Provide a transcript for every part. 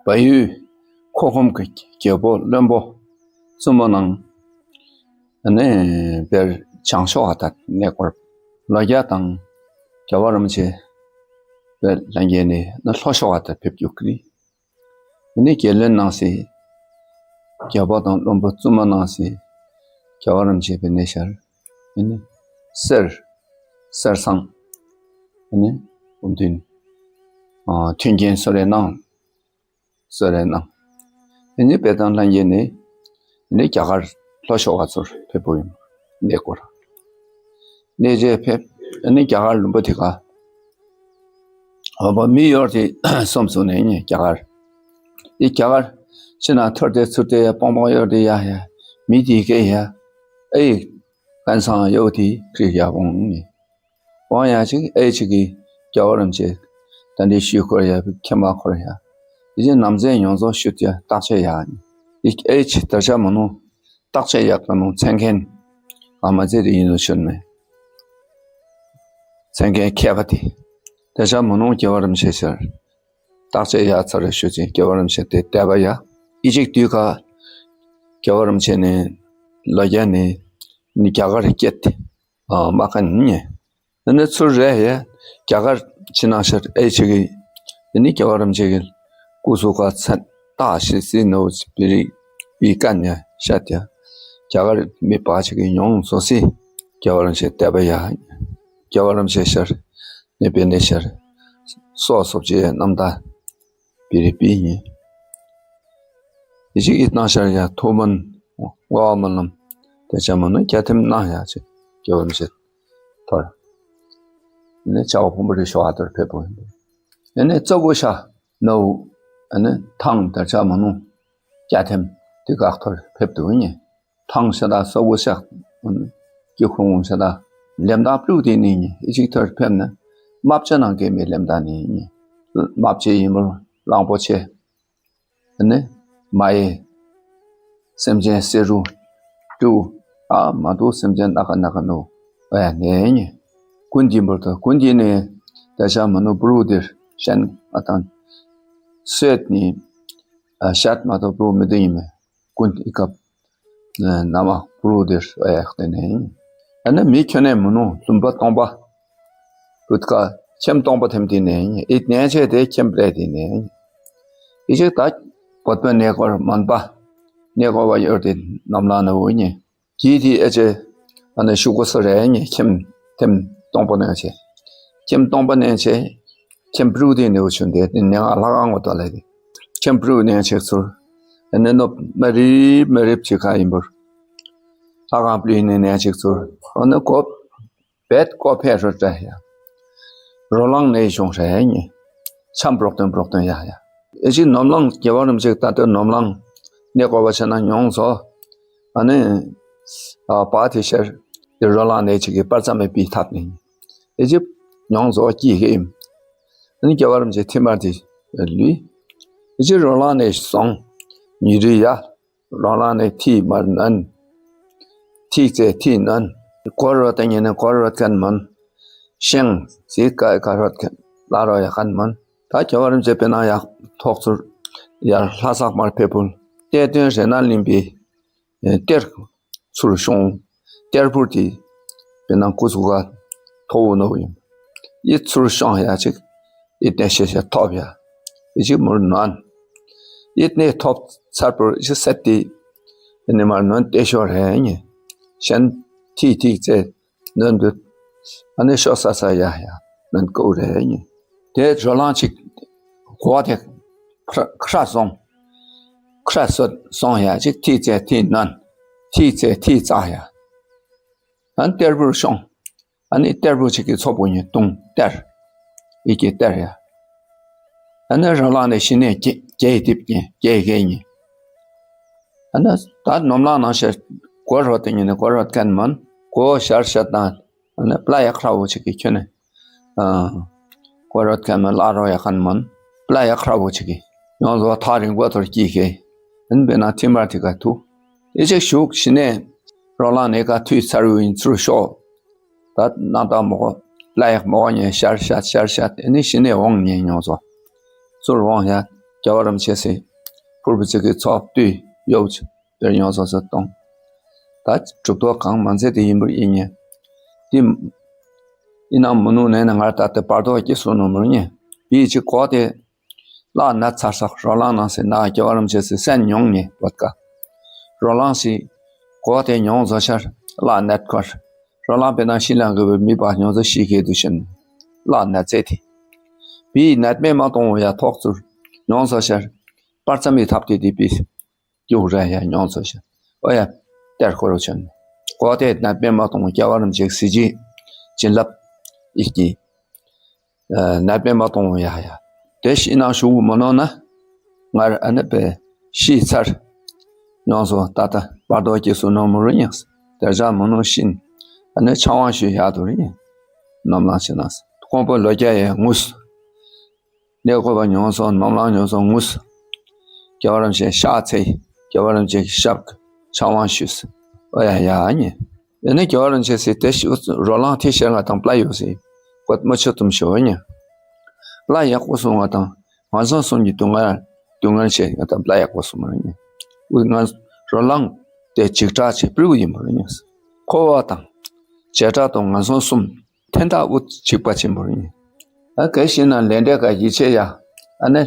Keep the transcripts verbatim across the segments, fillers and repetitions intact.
བལ་ཡུལ་ཁོ་ཁོམ་གྱི་རྒྱལ་པོ་བློན་པོ་བཙུན་མོ་རྣམས་ནས་བལ་བྱང་ཕྱོགས་ཁ་ཐག་གནས་སྐོར། ལོ་བརྒྱ་དང་རྒྱལ་བ་རིན་པོ་ཆེ་བལ་ལྷན་རྒྱས་ནས་ནི་ལྷོ་ཕྱོགས་ཁ་ཐག་ཕེབས་རྒྱུ་ཀི་རེད། དེ་ནས་རྒྱལ་བློན་གནང་སའི་རྒྱལ་པོ་དང་བློན་པོ་བཙུན་མོ་གནང་སའི་རྒྱལ་བ་རིན་པོ་ཆེ་བལ་ནས་ཤར། དེ་ནས་གསེར་གསེར་སྲང་། དེ་ནས་སྐུ་མདུན་མཐུན་རྐྱེན་གསོལ་རས་གནང་། གསོལ་རས་གནང་། དེ་ནས་བལ་དང་ལྷན་རྒྱས་ནས་དེ་ནས་རྒྱ་གར་ལྷོ་ཕྱོགས་ཁ་ཚུར་ཕེབས་པ་ཡིན། གནས་སྐོར། གནས་མཇལ་ཕེབས། ཨ་ནི་རྒྱ་གར་ལུང་པ་དེ་ག་འོ་བ་མི་གཡོར་དེ་གསུམ་བཟུང་ནས་ནི་རྒྱ་གར། ཨི་རྒྱ་གར་ཕྱི་ནང་ཐུར་དེ་ཚུར་དེ་ཡ་སྤོང་སྤོང་གཡོར་དེ་ཡ་ཡ། མི་དེ་གས་ཡ། ཨི་གན་སང་གཡོ་དེ་ཁྲིད་ཡ་འོང་ནི། འོང་ཡ་ཅིག་ཨེ་ཅིག་གི་རྒྱལ་བ་རིན་པོ་ཆེ་ད་འདི་ཤུལ་འཁོར་ཡ་ཁྱིམ་མ་འཁོར་ཡ། དེ་ཅིག་ནམ་ཟན་ཡོངས་རྫོགས་ཤུལ་དེ་བརྟག་དཔྱད་ཡ་ནི། ཨི་ཨེ་ཅིག་དར་ཆ་མ་ནུ། བརྟག་དཔྱད་ཡག་པ་ནང་མཚན་མཁན་ཨ་མ་ཙེ་རེ་ཡིན་ནོ་ཤོད་མེད། མཚན་མཁན་མཁས་པ་དེ། དེ་ཆ་མ་ནུ་རྒྱལ་བ་རིན་པོ་ཆེ་ཟེར། བརྟག་དཔྱད་ཡག་ཚར་རེ་ཞུ་ཅིང་རྒྱལ་བ་རིན་པོ་ཆེ་དེ་དད་པ་ཡ། ཨི་ཅིག་དུས་ཁ་རྒྱལ་བ་རིན་པོ་ཆེ་ནས་ལོ་བརྒྱ་ནས་ནི་རྒྱ་གར་སྐྱེད་དེ་ཨ་མ་ཁན་ཉེ། དེ་ནས་ཚུར་རེ་ཡ་རྒྱ་གར་ཕྱི་ནང་ཤར་ཨེ་ཅིག་གི་དེ་ནི་རྒྱལ་བ་རིན་པོ་ཆེ་གི་སྐུ་གཟུགས་ཀ་ཚད་བརྟག་ཞིབ་སི་ནོ་བི་རི་བི་ཀན་ཡ་ཤད་ཡ། རྒྱ་གར་མི་པ་ཅིག་གི་མྱོང་བཟོ་སི་རྒྱལ་བ་རིན་པོ་ཆེ་དད་པ་ཡ། རྒྱལ་བ་རིན་པོ་ཆེ་ཤར་ནས་བེ་ནས་ཤར་སོགས་སོགས་ཀྱི་རྣམ་ཐར་བི་རི་བི་ཉིན། ཡེ་ཤེས་ཀྱི་སྣང་ཤར་ཡ་ཐུགས་སྨོན་བསྔོ་བ་སྨོན་ལམ་དེ་ཆ་མ་ནུ་རྒྱ་ཐེམ་གནང་ཡ་ཅིག་རྒྱལ་བ་རིན་པོ་ཆེ་ཐོར། ནས་བྱ་བ་ཕུང་པོ་རི་ཤོ་ཨ་ཐོར་ཕེབས་པོ་ཡིན། ཨ་ནི་ཙོ་གོ་ཤ་ནོ། ཨ་ནི་ཐང་དར་ཆ་མ་ནུ་རྒྱ་ཐེམ་དེ་གག་ཐོར་ཕེབས་འདུག་ཉེ། ཐང་ཤ་དག་སོ་གོ་ཤ་ཀྱི་ཁོང་ཤ་དག་ལེམ་དག་པླུག་དེ་ནི་ཉེ་ཨི་ཅིག་ཐོར་ཕེབས་ན་རྨ་བྱ་ནང་གི་མི་ལེམ་དག་ནི་ཉེ། རྨ་བྱ་ཡིན་པོ་གླང་པོ་ཆེ། ནི་མ་ཡེ། སེམས་ཅན་བསེ་རུ། ཀྲུ། ཨ་མ་དུ་སེམས་ཅན་ན་ཀ་ན་ཀ་ནོ། ཨ་ཡ་ནེ་ཉེ། ཀུན་གྱི་འབུར་དུ་ཀུན་གྱི་ནི། ད་ཤ་མ་ནུ་པུ་རུ་དིར་ཤན་ཨ་དང་། སོད་ནི། ཨ་ཤད་མ་དུ་པུ་རུ་མི་དུ་ཡིན་མེ། ཀུན་གྱི་སྐབས། ན་མ་པུ་རུ་དིར་ཨ་ཡ་ཁ་ཏེ་ནེ། ཨ་ནི་མི་ཁྱོད་ནས་མ་ནུ་ལུམ་པ་སྟོང་པ། བུད་ཀ་ཁྱིམ་སྟོང་པ་ཐེམ་དེ་ནས་ཨེ་གནས་ཆེ་དེ་ཁྱིམ་པྲེ་དེ་ནས་ཨེ་ཅིག་ད་བོད་པའི་གནས་སྐོར་མན་པ་གནས་སྐོར་བ་ཡོད་དེ་ནམ་ལ་ན་འུ་ཉེ་གྱིས་དེ་ཨེ་ཅེ་ཨ་ནི་ཤུ་གོ་སོ་རེ་ཉེ་ཁྱིམ་ཐེམ་སྟོང་པ་ནས་ཆེ་ཁྱིམ་སྟོང་པ་ནས་ཆེ་ཁྱིམ་པྲུ་དེ་ནས་འུ་ཆུན་དེ་དེ་ནས་ང་ལྷ་ཁང་བ་དོ་ལེ་དེ་ཁྱིམ་པྲུ་ནས་ཆེ་ཚུར་ཨ་ནི་ནོ་མ་རིབ་མ་རིབ་ཅིག་ཁ་ཡིན་པར་ལྷ་ཁང་པྲུ་ནས་ནས་ཆེ་ཚུར་ཨ་ནི་གོ་བེད་ཀོ་ཕེ་རོ་ཏྲ་ཡ། རོ་ལངས་ནས་བྱུང་ཧྲ་ཡ་ཉེ། ཆམ་པྲོག་ཏོན་པྲོག་ཏོན་ཡ་ཡ། ཨེ་ཅིག་ནོམ་ལངས་རྒྱལ་བ་རིན་པོ་ཆེ་ད་ལྟ་ནོམ་ལངས་ནས་གོ་བ་ཆ་ན་མྱོང་སོ། ཨ་ནི། ཨ་པ་དེ་ཤར། དེ་རོ་ལངས་ནས་ཅིག་གི་པར་ཙམ་མེད་པའི་ཐབས་ནས། ཨེ་ཅིག་མྱོང་སོ་སྐྱིད་ཧེ་ཨིམ། ཨ་ནི་རྒྱལ་བ་རིན་པོ་ཆེ་ཐིམ་པར་དེ་ལུས། ཨེ་ཅིག་རོ་ལངས་ནས་སོང་། ཉི་རི་ཡ། རོ་ལངས་ནས་ཐིག་མར་ནོན། ཐིག་ཙེ་ཐིག་ནོན། གོ་རོ་ཏེ་ཉེ་ནས་གོ་རོ་ཁན་མོན། ཤེང་ཟིག་ཀ་ཀ་རོ་ཁན་ལ་རོ་ཡ་ཁན་མོན། ད་རྒྱལ་བ་རིན་པོ་ཆེ་དཔེར་ན་ཡ་ཐོག་ཚུར་ཡ་ལྷ་སག་མར་ཕེ་ཕུལ། གཏེར་སྟོན་རེ་ན་གླིང་པའི་གཏེར་ཚུར་ཤོང་། གཏེར་ཕུར་དེ་དཔེར་ན་སྐུ་གཟུགས་ཀ་ཐོག་འུ་ནོ་ཡིན། ཡི་ཚུར་ཤོང་ཡ་ཅིག་ཡི་བསྟན་ཤེས་ཤེས་ཐོབ་ཡ། ཡི་ཅིག་མུར་ནོན། ཡི་གནས་ཐོབ་ཚར་པོར་ཡི་སད་དེ། ཡི་ནི་མར་ནོན་ཏེ་ཤོ་རེ་ཉེ། གཞན་ཐིག་ཐིག་ཙེ་ནོན་དུ། ཨ་ནི་ཤོ་ས་ས་ཡ་ཡ་ནོན་ཀོ་རེ་ཉེ། དེ་རོ་ལངས་ཅིག་གོ་དེ་ཁྲ་ཁྲ་སོང་། ཁྲ་སོད་སོང་ཡ་ཅིག་ཐིག་ཙེ་ཐིག་ནོན། ཐིག་ཙེ་ཐིག་ཙ་ཡ། ཨ་ནི་གཏེར་བུར་ཤོང་། ཨ་ནི་གཏེར་བུ་ཅིག་གི་ཚོགས་པོ་ཉིད་བཏུང་གཏེར། ཡི་གེ་གཏེར་ཡ། ཨ་ནི་རང་ལག་ནས་ཤི་ནས་རྒྱས་རྒྱས་ཏིབ་ཉེ་རྒྱས་རྒྱས་ཉེ། ཨ་ནི་ད་ནོམ་ལག་ནང་ཤར་གོ་རོ་ཏེ་ཉེ་ནས་གོ་རོ་ཁན་མོན་གོ་ཤར་ཤར་དང་ཨ་ནི་པླ་ཡ་ཁྲ་བོ་ཅིག་གི་ཁྱོད་ནས་ཨ་གོ་རོ་ཁན་མོན་ལ་རོ་ཡ་ཁན་མོན་པླ་ཡ་ཁྲ་བོ་ཅིག་གི་ཡོངས་སུ་ཐག་རིང་པོ་ཐོར་སྐྱིད་ཤེས་ཨ་ནི་དཔེར་ན་ཐིམ་པར་ཐི་ག་ཐུ། དེ་ཅིག་ཞུགས་ཤི་ནས་རོ་ལངས་ནས་ཀ་ཐུས་ཚར་བུ་ཡིན་ཚུར་ཤོག་ད་ནང་ད་མོ་གོ་ལ་ཡག་མོ་གོ་ཉེ་ཤར་ཤར་ཤར་ཤར་དེ་ནི་ཤི་ནས་འོང་ཉེ་མྱོང་ཚོ་ཚུར་འོང་ཡ་ རྒྱལ་བ་རིན་པོ་ཆེ་སི་ཕུར་བུ་ཅིག་གི་ཚོགས་བཏུས་ཡོད་པར་མྱོང་ཚོར་སུ་གཏོང་། ད་གྲུབ་ཐོབ་གང་མ་མཛད་དེ་ཡིན་པར་ཡིན་ཉེ། དེ་ཡིན་ནམ་མི་ནུག་ནས་ན་ངར་ད་ལྟ་བར་དོ་སྐྱེ་སོང་ནོ་མོར་ཉེ། བི་ཅིག་གོ་དེ་བརླག་ནས་ཚར་སོག་རོ་ལངས་ནང་སེ་ན་རྒྱལ་བ་རིན་པོ་ཆེ་སི་སན་མྱོང་ཉེ་བོད་ཀ། རོ་ལངས་སི་གོ་དེ་མྱོང་ཚོར་ཤར་བརླག་ནས་ཁར། རོ་ལངས་པའི་ནང་ཤི་ལང་གི་བའི་མི་པ་མྱོང་ཚོར་ཤི་ཁེ་དུ་ཤན་བརླག་ནས་ཚེ་དེ། བི་ནད་མེད་མ་གཏོང་བ་ཡ་ཐོག་ཚུར་མྱོང་ཚོར་ཤར་པར་ཙམ་མི་ཐབས་དེ་དེ་བི་སྐྱུག་ར་ཡ་མྱོང་ཚོར་ཤར་ཨོ་ཡ་གཏེར་ཁོ་རོ་ཆོན། གོ་དེ་ནད་མེད་མ་གཏོང་བ་རྒྱལ་བ་རིན་པོ་ཆེ་སི་ཇི་བྱིན་རླབས་ཡིད་ཀྱི། ནད་པས་མ་གཏོང་ཡ་ཡ། དེ་ཤི་ན་ཞུ་མ་ནོ་ན། ངར་ཨ་ནི་པའི་ཤི་ཚར། མྱོང་སོང་ད་ལྟ་བར་དོ་སྐྱེ་སོ་ནོ་མོ་རུ་ཉགས། དེ་ར་མོ་ནོ་ཤིན། ཨ་ནི་ཆང་བ་ཞུ་ཡ་དུ་རུ་ཉགས། ནོམ་ལང་ཤི་ན། ཁོང་པོ་ལོ་རྒྱ་ཡ་ངུས། གནས་སྐོར་བ་མྱོང་སོང་ནོམ་ལང་མྱོང་སོང་ངུས། རྒྱལ་བ་རིན་པོ་ཆེ་ཤག་ཚེ། རྒྱལ་བ་རིན་པོ་ཆེ་ཤབ། ཆང་བ་ཞུས། ཨོ་ཡ་ཡ་ཉེ། ཨེ་ནི་རྒྱལ་བ་རིན་ཆེན་སྲིད་དེ་ཞིག་རོ་ལངས་ཐེ་ཤེར་ང་དང་པླ་ཡོད་སྲིད་ཀོད་མ་ཆོད་དུམ་ཤོ་ཉེ། པླ་ཡག་པོ་སོང་ང་དང་ང་སང་སོང་གི་དུང་ང་དུང་ང་ཆེ་ང་དང་པླ་ཡག་པོ་སོང་མ་ཉེ། འུ་ང་རོ་ལངས་དེ་ཅིག་དྲག་ཆེ་པྲིའུ་ཡིན་པ་ཉེ། ཁོ་བ་དང་བྱེ་བྲག་དང་ང་སང་གསུམ་ཐན་ཐག་འུ་ཅིག་པ་ཆེན་པོ་ཉེ། ཨ་གལ་ཤེ་ན་ལས་འབྲས་ཀ་ཡིད་ཆེས་ཡ་ཨ་ནི་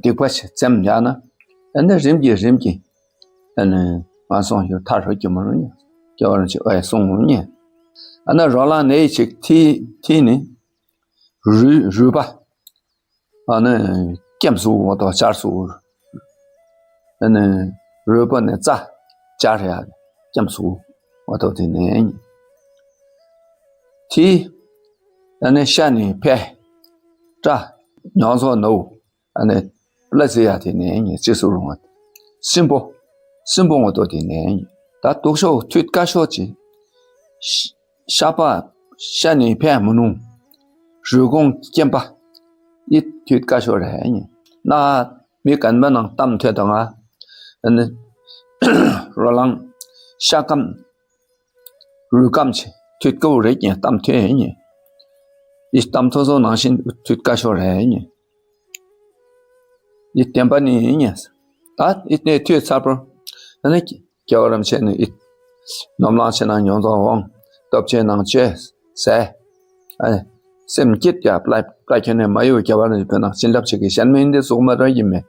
སྡིག་པ་ཆེ་བཙེམ་ཡ་ན་ཨ་ནི་རིམ་གྱིས་རིམ་གྱིས། ཨ་ནི་ང་སོང་ཞུ་ཐར་ཧོ་ཀྱི་མ་རུ་ཉེ། སྐྱེ་བ་རུ་ཆེ་ཨེ་སོང་མུ་ཉེ། ཨ་ནི་རོ་ལངས་ནས་ཅིག་ཐི་ཐི་ནི་རུས་རུས་པ། ཨ་ནི་སྐྱེམས་སུ་འོ་དོ་ཆར་སུ། ཨ་ནི་རུས་པ་ནི་རྩ་ཆར་ཡ་སྐྱེམས་སུ་འོ་དོ་དེ་ནས་ཉེ། ཐི་ཨ་ནི་ཤ་ནི་ཕེ་སྐྲ་མྱོང་ཚོ་ནོ། ཨ་ནི་པླ་ཟེར་ཡ་དེ་ནས་ཉེ་ཅི་སུ་རུང་བ། སྲིན་པོ། སྲིན་པོ་ངོ་ཏོ་དེ་ནས་ཉེ། ད་དུག་ཤོག་ཐུད་ཀ་ཤོག་ཅི། ཤ་པ་ཤ་ནི་ཕན་མི་ནུང་། རུས་གོང་སྐྱེམས་པ། ཡི་ཐུད་ཀ་ཤོག་རེ་ཉེ། ན་མི་གན་མ་ནང་གཏམ་ཐོད་དང་ང་། ཨ་ནི་རོ་ལངས་ཤ་སྐམ། རུས་སྐམ་ཆེ་ཐུད་ཀ་བོ་རེ་ཉེ་གཏམ་ཐོད་ཉེ། ཡི་གཏམ་ཐོ་སོ་ནང་བཞིན་ཐུད་ཀ་ཤོག་རེ་ཉེ། ཡི་བསྟན་པ་ནི་ཡིན་ཉེ། ད་ཡི་གནས་དུས་ཚར་པོ། ཨ་ནི་རྒྱལ་བ་རིན་ཆེན་ནི་ཡི་ནོམ་ལང་ཆེ་ན་མྱོང་ཚོར་འོང་། སྟོབས་ཆེན་ནང་བཅོས་ཟས། ཨ་ནི་སེམས་སྐྱིད་ཀྱ་པླ་པླ་ཁྱོན་ནས་མ་ཡོད་རྒྱལ་བ་རིན་པོ་ཆེ་ནང་བྱིན་རླབས་ཆེ་གི་གཞན་མིན་འདི་གཟུགས་མ་ར་ཡིན་མེད།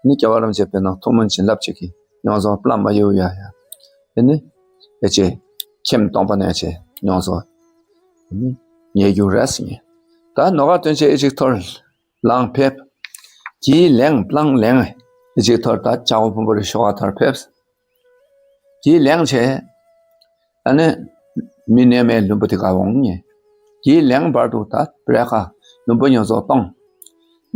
ནི་རྒྱལ་བ་རིན་ཆེན་པའི་ནང་ཐུགས་སྨོན་བྱིན་རླབས་ཆེ་གི་མྱོང་ཚོར་པླ་མ་ཡོད་ཡ་ཡ། ཨ་ནི་ཨེ་ཅེ་ཁྱིམ་སྟོང་པ་ནས་ཆེ་མྱོང་ཚོར། ཨ་ནི་ཉེ་རྒྱུ་རེ་སི་ཉེ། ད་ནོ་ག་སྟོན་ཆེ་ཨེ་ཅིག་ཐོར། ལང་ཕེབས། གྱིས་ལེང་པླང་ལེང་། ཅིག་ཐོར་ད་ཅ་བོ་ཕུང་པོ་རི་ཤོག་ཨ་ཐོར་ཕེབས། གྱིས་ལེང་ཆེ། ཨ་ནི། མི་ནེ་མེ་ལུམ་པོ་དི་ག་འོང་ཉེ། གྱིས་ལེང་བར་དུ་ད་པྲེ་ཁ་ལུམ་པོ་ཉོ་ཚོ་གཏོང་།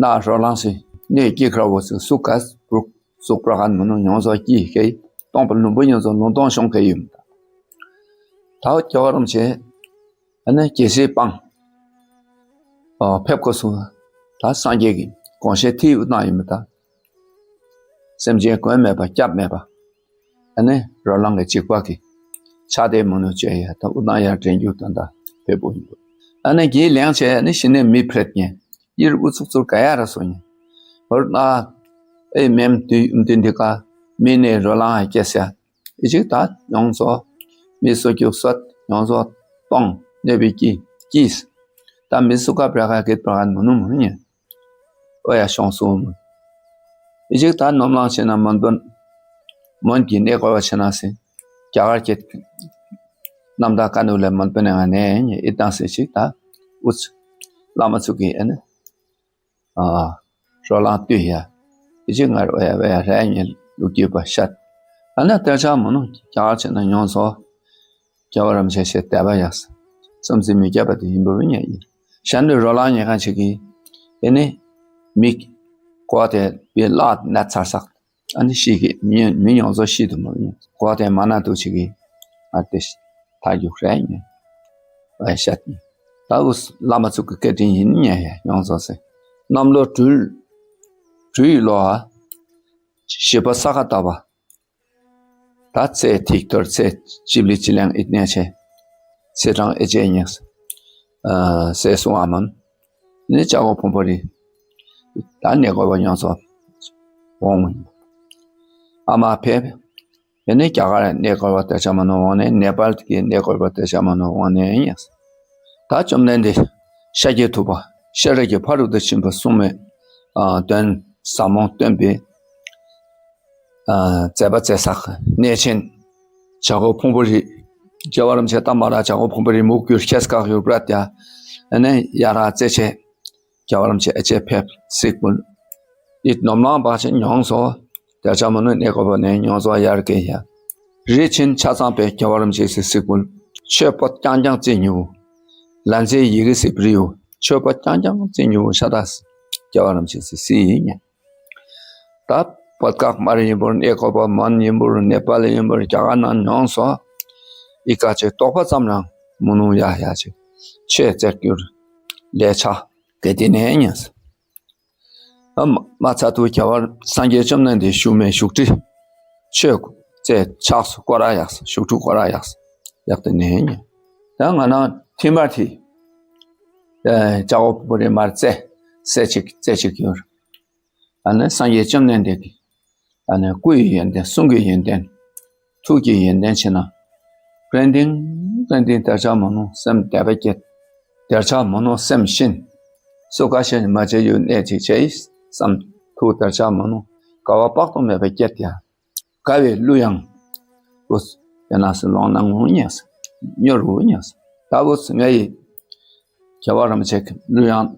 ན་རོ་ལང་སི་ནེ་ཀྱི་ཁ་བོ་སི་སུ་ག་སུ་སུ་པྲ་ཁན་མི་ནུ་ཉོ་ཚོ་ཀྱི་ཁེ་གཏོང་པ་ལུམ་པོ་ཉོ་ཚོ་ལུང་སྟོང་ཤོང་ཁེ་ཡིན། ད་ཀྱ་བ་རམ་ཆེ། ཨ་ནི་རྒྱལ་སྲས་སྤང་། ཨོ་ཕེབས་སྐོར་སོང་། ད་སངས་རྒྱས་ཀྱི་དགོངས་བཞེད་ཐིག་དབུ་གནང་ཡིན་མི་ད། སེམས་ཅན་མགོན་མེད་པ་སྐྱབས་མེད་པ། ཨ་ནི་རོ་ལངས་ཀྱི་འཇིགས་པ་གི། ཕྱག་དེ་མུ་ནུ་བཅོས་ཡ་ད་དབུ་གནང་ཡ་དྲན་རྒྱུ་དོན་དག་ཕེབས་པོ་ཡིན་པ། ཨ་ནི་གྱིས་ལེང་བྱས་ཨ་ནི་ཤི་ནས་མི་ཕྲད་ཉེ། ཡིར་དབུ་ཚུགས་ཚུར་ག་ཡ་ར་སོ་ཉེ། ཧོར་ན། ཨེ་མེམ་དུས་དུས་འདི་ཀ་མི་ནས་རོ་ལངས་ཡ་སྐྱེས་ཡ། ཨི་ཅིག་ད་ཡོངས་སོ། མི་སུ་རྒྱུག་སོད་ཡོངས་སོ། གཏོང་གནོད་པའི་སྐྱིད་སྐྱིད། ད་མི་སུ་ཀ་པྲ་ཁ་སྐད་པྲ་ཁ་མུ་ནུ་མུ་ཉེ། ཨོ་ཡ་ཤོང་སུ་མུ། ཨི་ཅིག་ད་ནོམ་ལང་ཆེ་ན་མོན་པོན། མོན་གྱི་གནས་སྐོར་བ་ཆེ་ན་སི། རྒྱ་གར་སྐད། རྣམ་དག་ཀ་ནུ་ལ་མོན་པོན་ནས་ང་ནས་ཉེ་ཨི་ཏང་སི་ཅིག་ད། ཨུ་ཚུ། བླ་མ་ཚུ་གི་ཨ་ནི། ཨ། རོ་ལངས་བཏུས་ཡ། ཨི་ཅིག་ངར་ཨོ་ཡ་ཨོ་ཡ་ར་ཉེ་ལུག་རྒྱུད་པ་ཤད། ཨ་ན་ཏེ་ཆ་མུ་ནུ་རྒྱ་གར་ཆེ་ན་མྱོང་སོ། རྒྱལ་བ་རིན་པོ་ཆེ་ཞེས་དད་པ་ཡགས། བསམ་ཚུལ་མི་རྒྱབ་པ་དེ་ཡིན་པ་བུ་ཉེ་ཡིན། གཞན་དུ་རོ་ལངས་ཉེ་གང་ཆེ་གི། ཨེ་ནི། མིག་གོ་དེ་བི་ལག་ནད་ཚར་སག་ཨ་ནི་ཤི་གི་མི་མི་ཡོངས་རྫོགས་ཤི་དུ་མ་ཡིན། གོ་དེ་མ་ན་དུ་ཆི་གི་ཨ་ཏི་ཐ་རྒྱུག་རེ་ཉེ། ཨ་ཤད་ཉེ། ད་འུ་བླ་མ་ཚུ་གི་སྐད་འཕྲིན་ཡིན་ཉེ་ཡ་ཡོངས་རྫོགས་སེ། གནམ་ལོ་སྦྲུལ། སྦྲུལ་ལོ་ཨ། བཞི་པ་ས་ག་ཟླ་བ། ད་ཚེ་ཐིག་ཐོར་ཚེ་ཅིབ་ལི་ཅི་ལེང་ཨིད་ནེ་ཆེ། ཚེ་གྲངས་ཨེ་ཅེ་ཉེ། ཨ་ཟེ་སུ་ཨ་མན། ནི་ཅ་གོ་ཕུང་པོ་རི། ད་གནས་སྐོར་བ་ཡོངས་སུ་འོང་། ཨ་མ་ཕེབས། དེ་ནས་རྒྱ་གར་གནས་སྐོར་བ་དེ་ཆ་མ་ནོར་འོང་ནས། ནེ་པཱལ་གྱི་གནས་སྐོར་བ་དེ་ཆ་མ་ནོར་འོང་ནས་ཡིན། ད་བཅོམ་ལྡན་འདས་ཤཱཀྱ་ཐུབ་པ་ཤེས་རབ་ཀྱི་ཕ་རོལ་ཏུ་ཕྱིན་པ་གསུངས་མས། ཨ་དོན་ཟབ་མོ་སྟོན་པའི་ཨ་མཛད་པ་མཛད་ས་གནས་ཆེན་བྱ་རྒོད་ཕུང་པོ་རི། རྒྱལ་བ་རིན་པོ་ཆེ་ད་མ་ར་བྱ་རྒོད་ཕུང་པོ་རི་མུ་གུར་ཁེས་ཀ་ཡུ་བྲ་ཏྱ། ཨ་ནི་ཡ་ར་རྩེ་ཆེ། རྒྱལ་བ་རིན་པོ་ཆེ་ཨ་ཅེ་ཕེབས་སིག་པུལ། ཡིད་ནོམ་ལང་བ་ཆེན་ཡོངས་སུ། དལ་ཆ་མ་ནུ་གནས་སྐོར་བ་ནས་ཡོངས་སུ་ཡར་གེ་ཡ། རི་ཆེན་ཆ་ཚང་པའི་རྒྱལ་བ་རིན་པོ་ཆེ་སི་སིག་པུལ། ཆོས་པོ་རྐྱང་རྐྱང་རྩེ་ཉུ། ལན་ཚེ་ཡི་གེ་སི་པྲི་ཡུ། ཆོས་པོ་རྐྱང་རྐྱང་རྩེ་ཉུ་ཤ་ད། རྒྱལ་བ་རིན་པོ་ཆེ་སི་སི་ཡིན་ཉ། ད་བོད་ཁ་མར་ཡིན་པོར་གནས་སྐོར་བ་མོན་ཡིན་པོར་ནེ་པཱལ་ཡིན་པོར་རྒྱ་གར་ནང་ཡོངས་སུ། ཨི་ཀ་ཆེ་རྟོགས་པ་ཙམ་རང་མུ་ནུ་ཡ་ཡ་ཆེ། ཆོས་བཙལ་རྒྱུར་ལས་ཆ་གལ་ཏེ་ནས་ཉན། ཨ་མ་མ་ཚ་ཐུ་རྒྱལ་བ་སངས་རྒྱས་བཅོམ་ལྡན་འདས་བཞུགས་མའི་བཞུགས་ཁྲི། ཆོས་བཙལ་ཆགས་སུ་སྐོར་ར་ཡགས་བཞུགས་ཁྲི་སྐོར་ར་ཡགས་ཡག་ཏུ་ནས་ཉན། ད་ང་ན་ཐི་མ་ཐི། ཨ་ཅ་འོ་པོ་རེ་མར་བཙལ་བཙལ་ཅིག་བཙལ་ཅིག་ཡོད། ཨ་ནི་སངས་རྒྱས་བཅོམ་ལྡན་འདས་ཀྱི་ཨ་ནི་སྐུ་ཡི་ཡོན་ཏན་གསུང་གི་ཡོན་ཏན་ཐུགས་ཀྱི་ཡོན་ཏན་ཆེ་ན། ཀྲན་ཏིང་ཀྲན་ཏིང་དལ་ཆ་མ་ནོ་སེམས་དད་པ་སྐྱེད། དལ་ཆ་མ་ནོ་སེམས་ཤིན། སུ་ཀ་ཤེ་མ་བྱེད་ཡུལ་གནས་ཅིག་བྱེད་ཡིས་བསམ། ཐུགས་དལ་ཆ་མ་ནོ་དགའ་བ་དཔག་ཏུ་མེད་པ་སྐྱེད་ཡ། དགའ་བའི་གླུ་དབྱངས། འུ་ཡ་ན་སི་ལོང་ན་ངུ་ཉེས། སྨྱོར་འུ་ཉེས། ད་འུ་ངའི་རྒྱལ་བ་རིན་པོ་ཆེ་གི་གླུ་དབྱངས་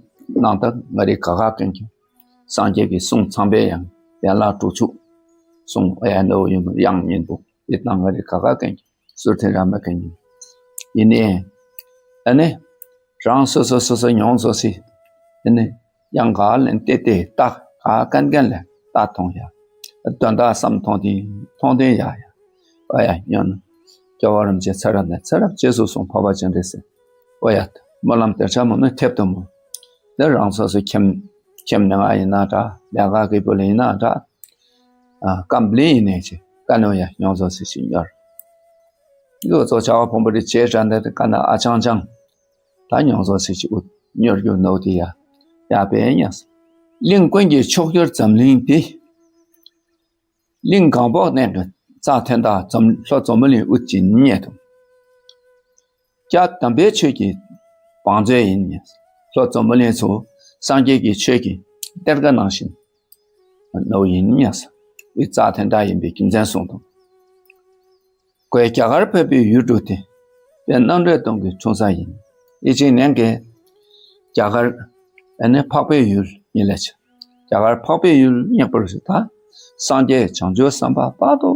ནང་ལྟར་ང་རི་ག་ག་ཀན་གྱི་སངས་རྒྱས་ཀྱི་གསུང་ཚངས་པའི་ཡང་ཡན་ལག་དྲུག་ཅུ། གསུང་ཨ་ཡ་ནོ་ཡིན་པོ་དབྱངས་ཉིན་པོ་ཡི་དང་ང་རི་ག་ག་ཀན་གྱི་སུར་ཐེ་ར་མ་ཀན་གྱི་ཡིན་ནས། ཨ་ནི། རང་སོ་སོ་སོ་སོ་ཡོངས་སོ་སི། དེ་ནི་ཡང་ག་ལན་ཏེ་ཏེ་ཏག་ག་ཀན་ཀན་ལན་ཏག་མཐོང་ཡ། དོན་དག་བསམ་མཐོང་དེ་མཐོང་དེ་ཡ་ཡ། ཨ་ཡ་ཉོན། རྒྱལ་བ་རིན་པོ་ཆེ་ཚེ་རབས་ནས་ཚེ་རབས་རྗེས་སུ་བཟུང་འཕགས་པ་ཅན་རེད་ཟེར། ཨོ་ཡ། སྨོན་ལམ་དེར་ཆ་མོ་ནི་ཐེབས་དུ་མོ། དེ་རང་སོ་སོ་ཁྱིམ་ཁྱིམ་ནང་ཡིན་ན་འདྲ་ལས་ཀ་གི་བུ་ལ་ཡིན་ན་འདྲ། ཨ་ཀམ་པ་ལི་ཡིན་ནས་ཅི་ཀ་ནོ་ཡ་ཡོངས་སོ་སི་ཅི་ཉོར། ལོ་ཚོ་བྱ་བ་ཕུང་པོ་རི་ཇེ་དྲན་དེ་ཀ་ན་ཨ་ཅང་ཅང་། ད་ཉོང་ཚོ་སི་ཅི་ཨུ་ཉོར་རྒྱུ་ནོ་དི་ཡ་ཡ་པེ་ཉ། གླིང་ཀུན་གྱི་མཆོག་གྱུར་འཛམ་གླིང་འདི། གླིང་གང་པོ་གནས་ཀྱི་རྩ་ཐན་ད་འཛམ་ལྷོ་འཛམ་བུ་གླིང་ཨུ་ཅི་ཉེ་དུ། སྐྱབས་དམ་པའི་ཆོས་ཀྱི་བང་མཛོད་ཡིན་ཉ། ལྷོ་འཛམ་བུ་གླིང་ཚོ་སངས་རྒྱས་ཀྱི་ཆོས་ཀྱི་གཏེར་ཁ་ནང་བཞིན་ནོ་ཡིན་ཉ་ས། ཨི་རྩ་ཐན་ད་ཡིན་པའི་རྒྱུ་མཚན་གསུངས་དང་། ཁོས་རྒྱ་གར་འཕགས་པའི་ཡུལ་དྲུག་སྟེ། དཔལ་རྣམ་འདྲེན་སྟོང་གི་འཁྲུངས་ས་ཡིན། ཨི་ཅིང་ནན་གྱི་རྒྱ་གར་ཨ་ནི་འཕགས་པའི་ཡུལ་ཉིད་ལ་ཆ། རྒྱ་གར་འཕགས་པའི་ཡུལ་སྙེག་པར་ཞུ་ད། སངས་རྒྱས་བྱང་ཆུབ་སེམས་དཔའ་དཔག་ཏུ་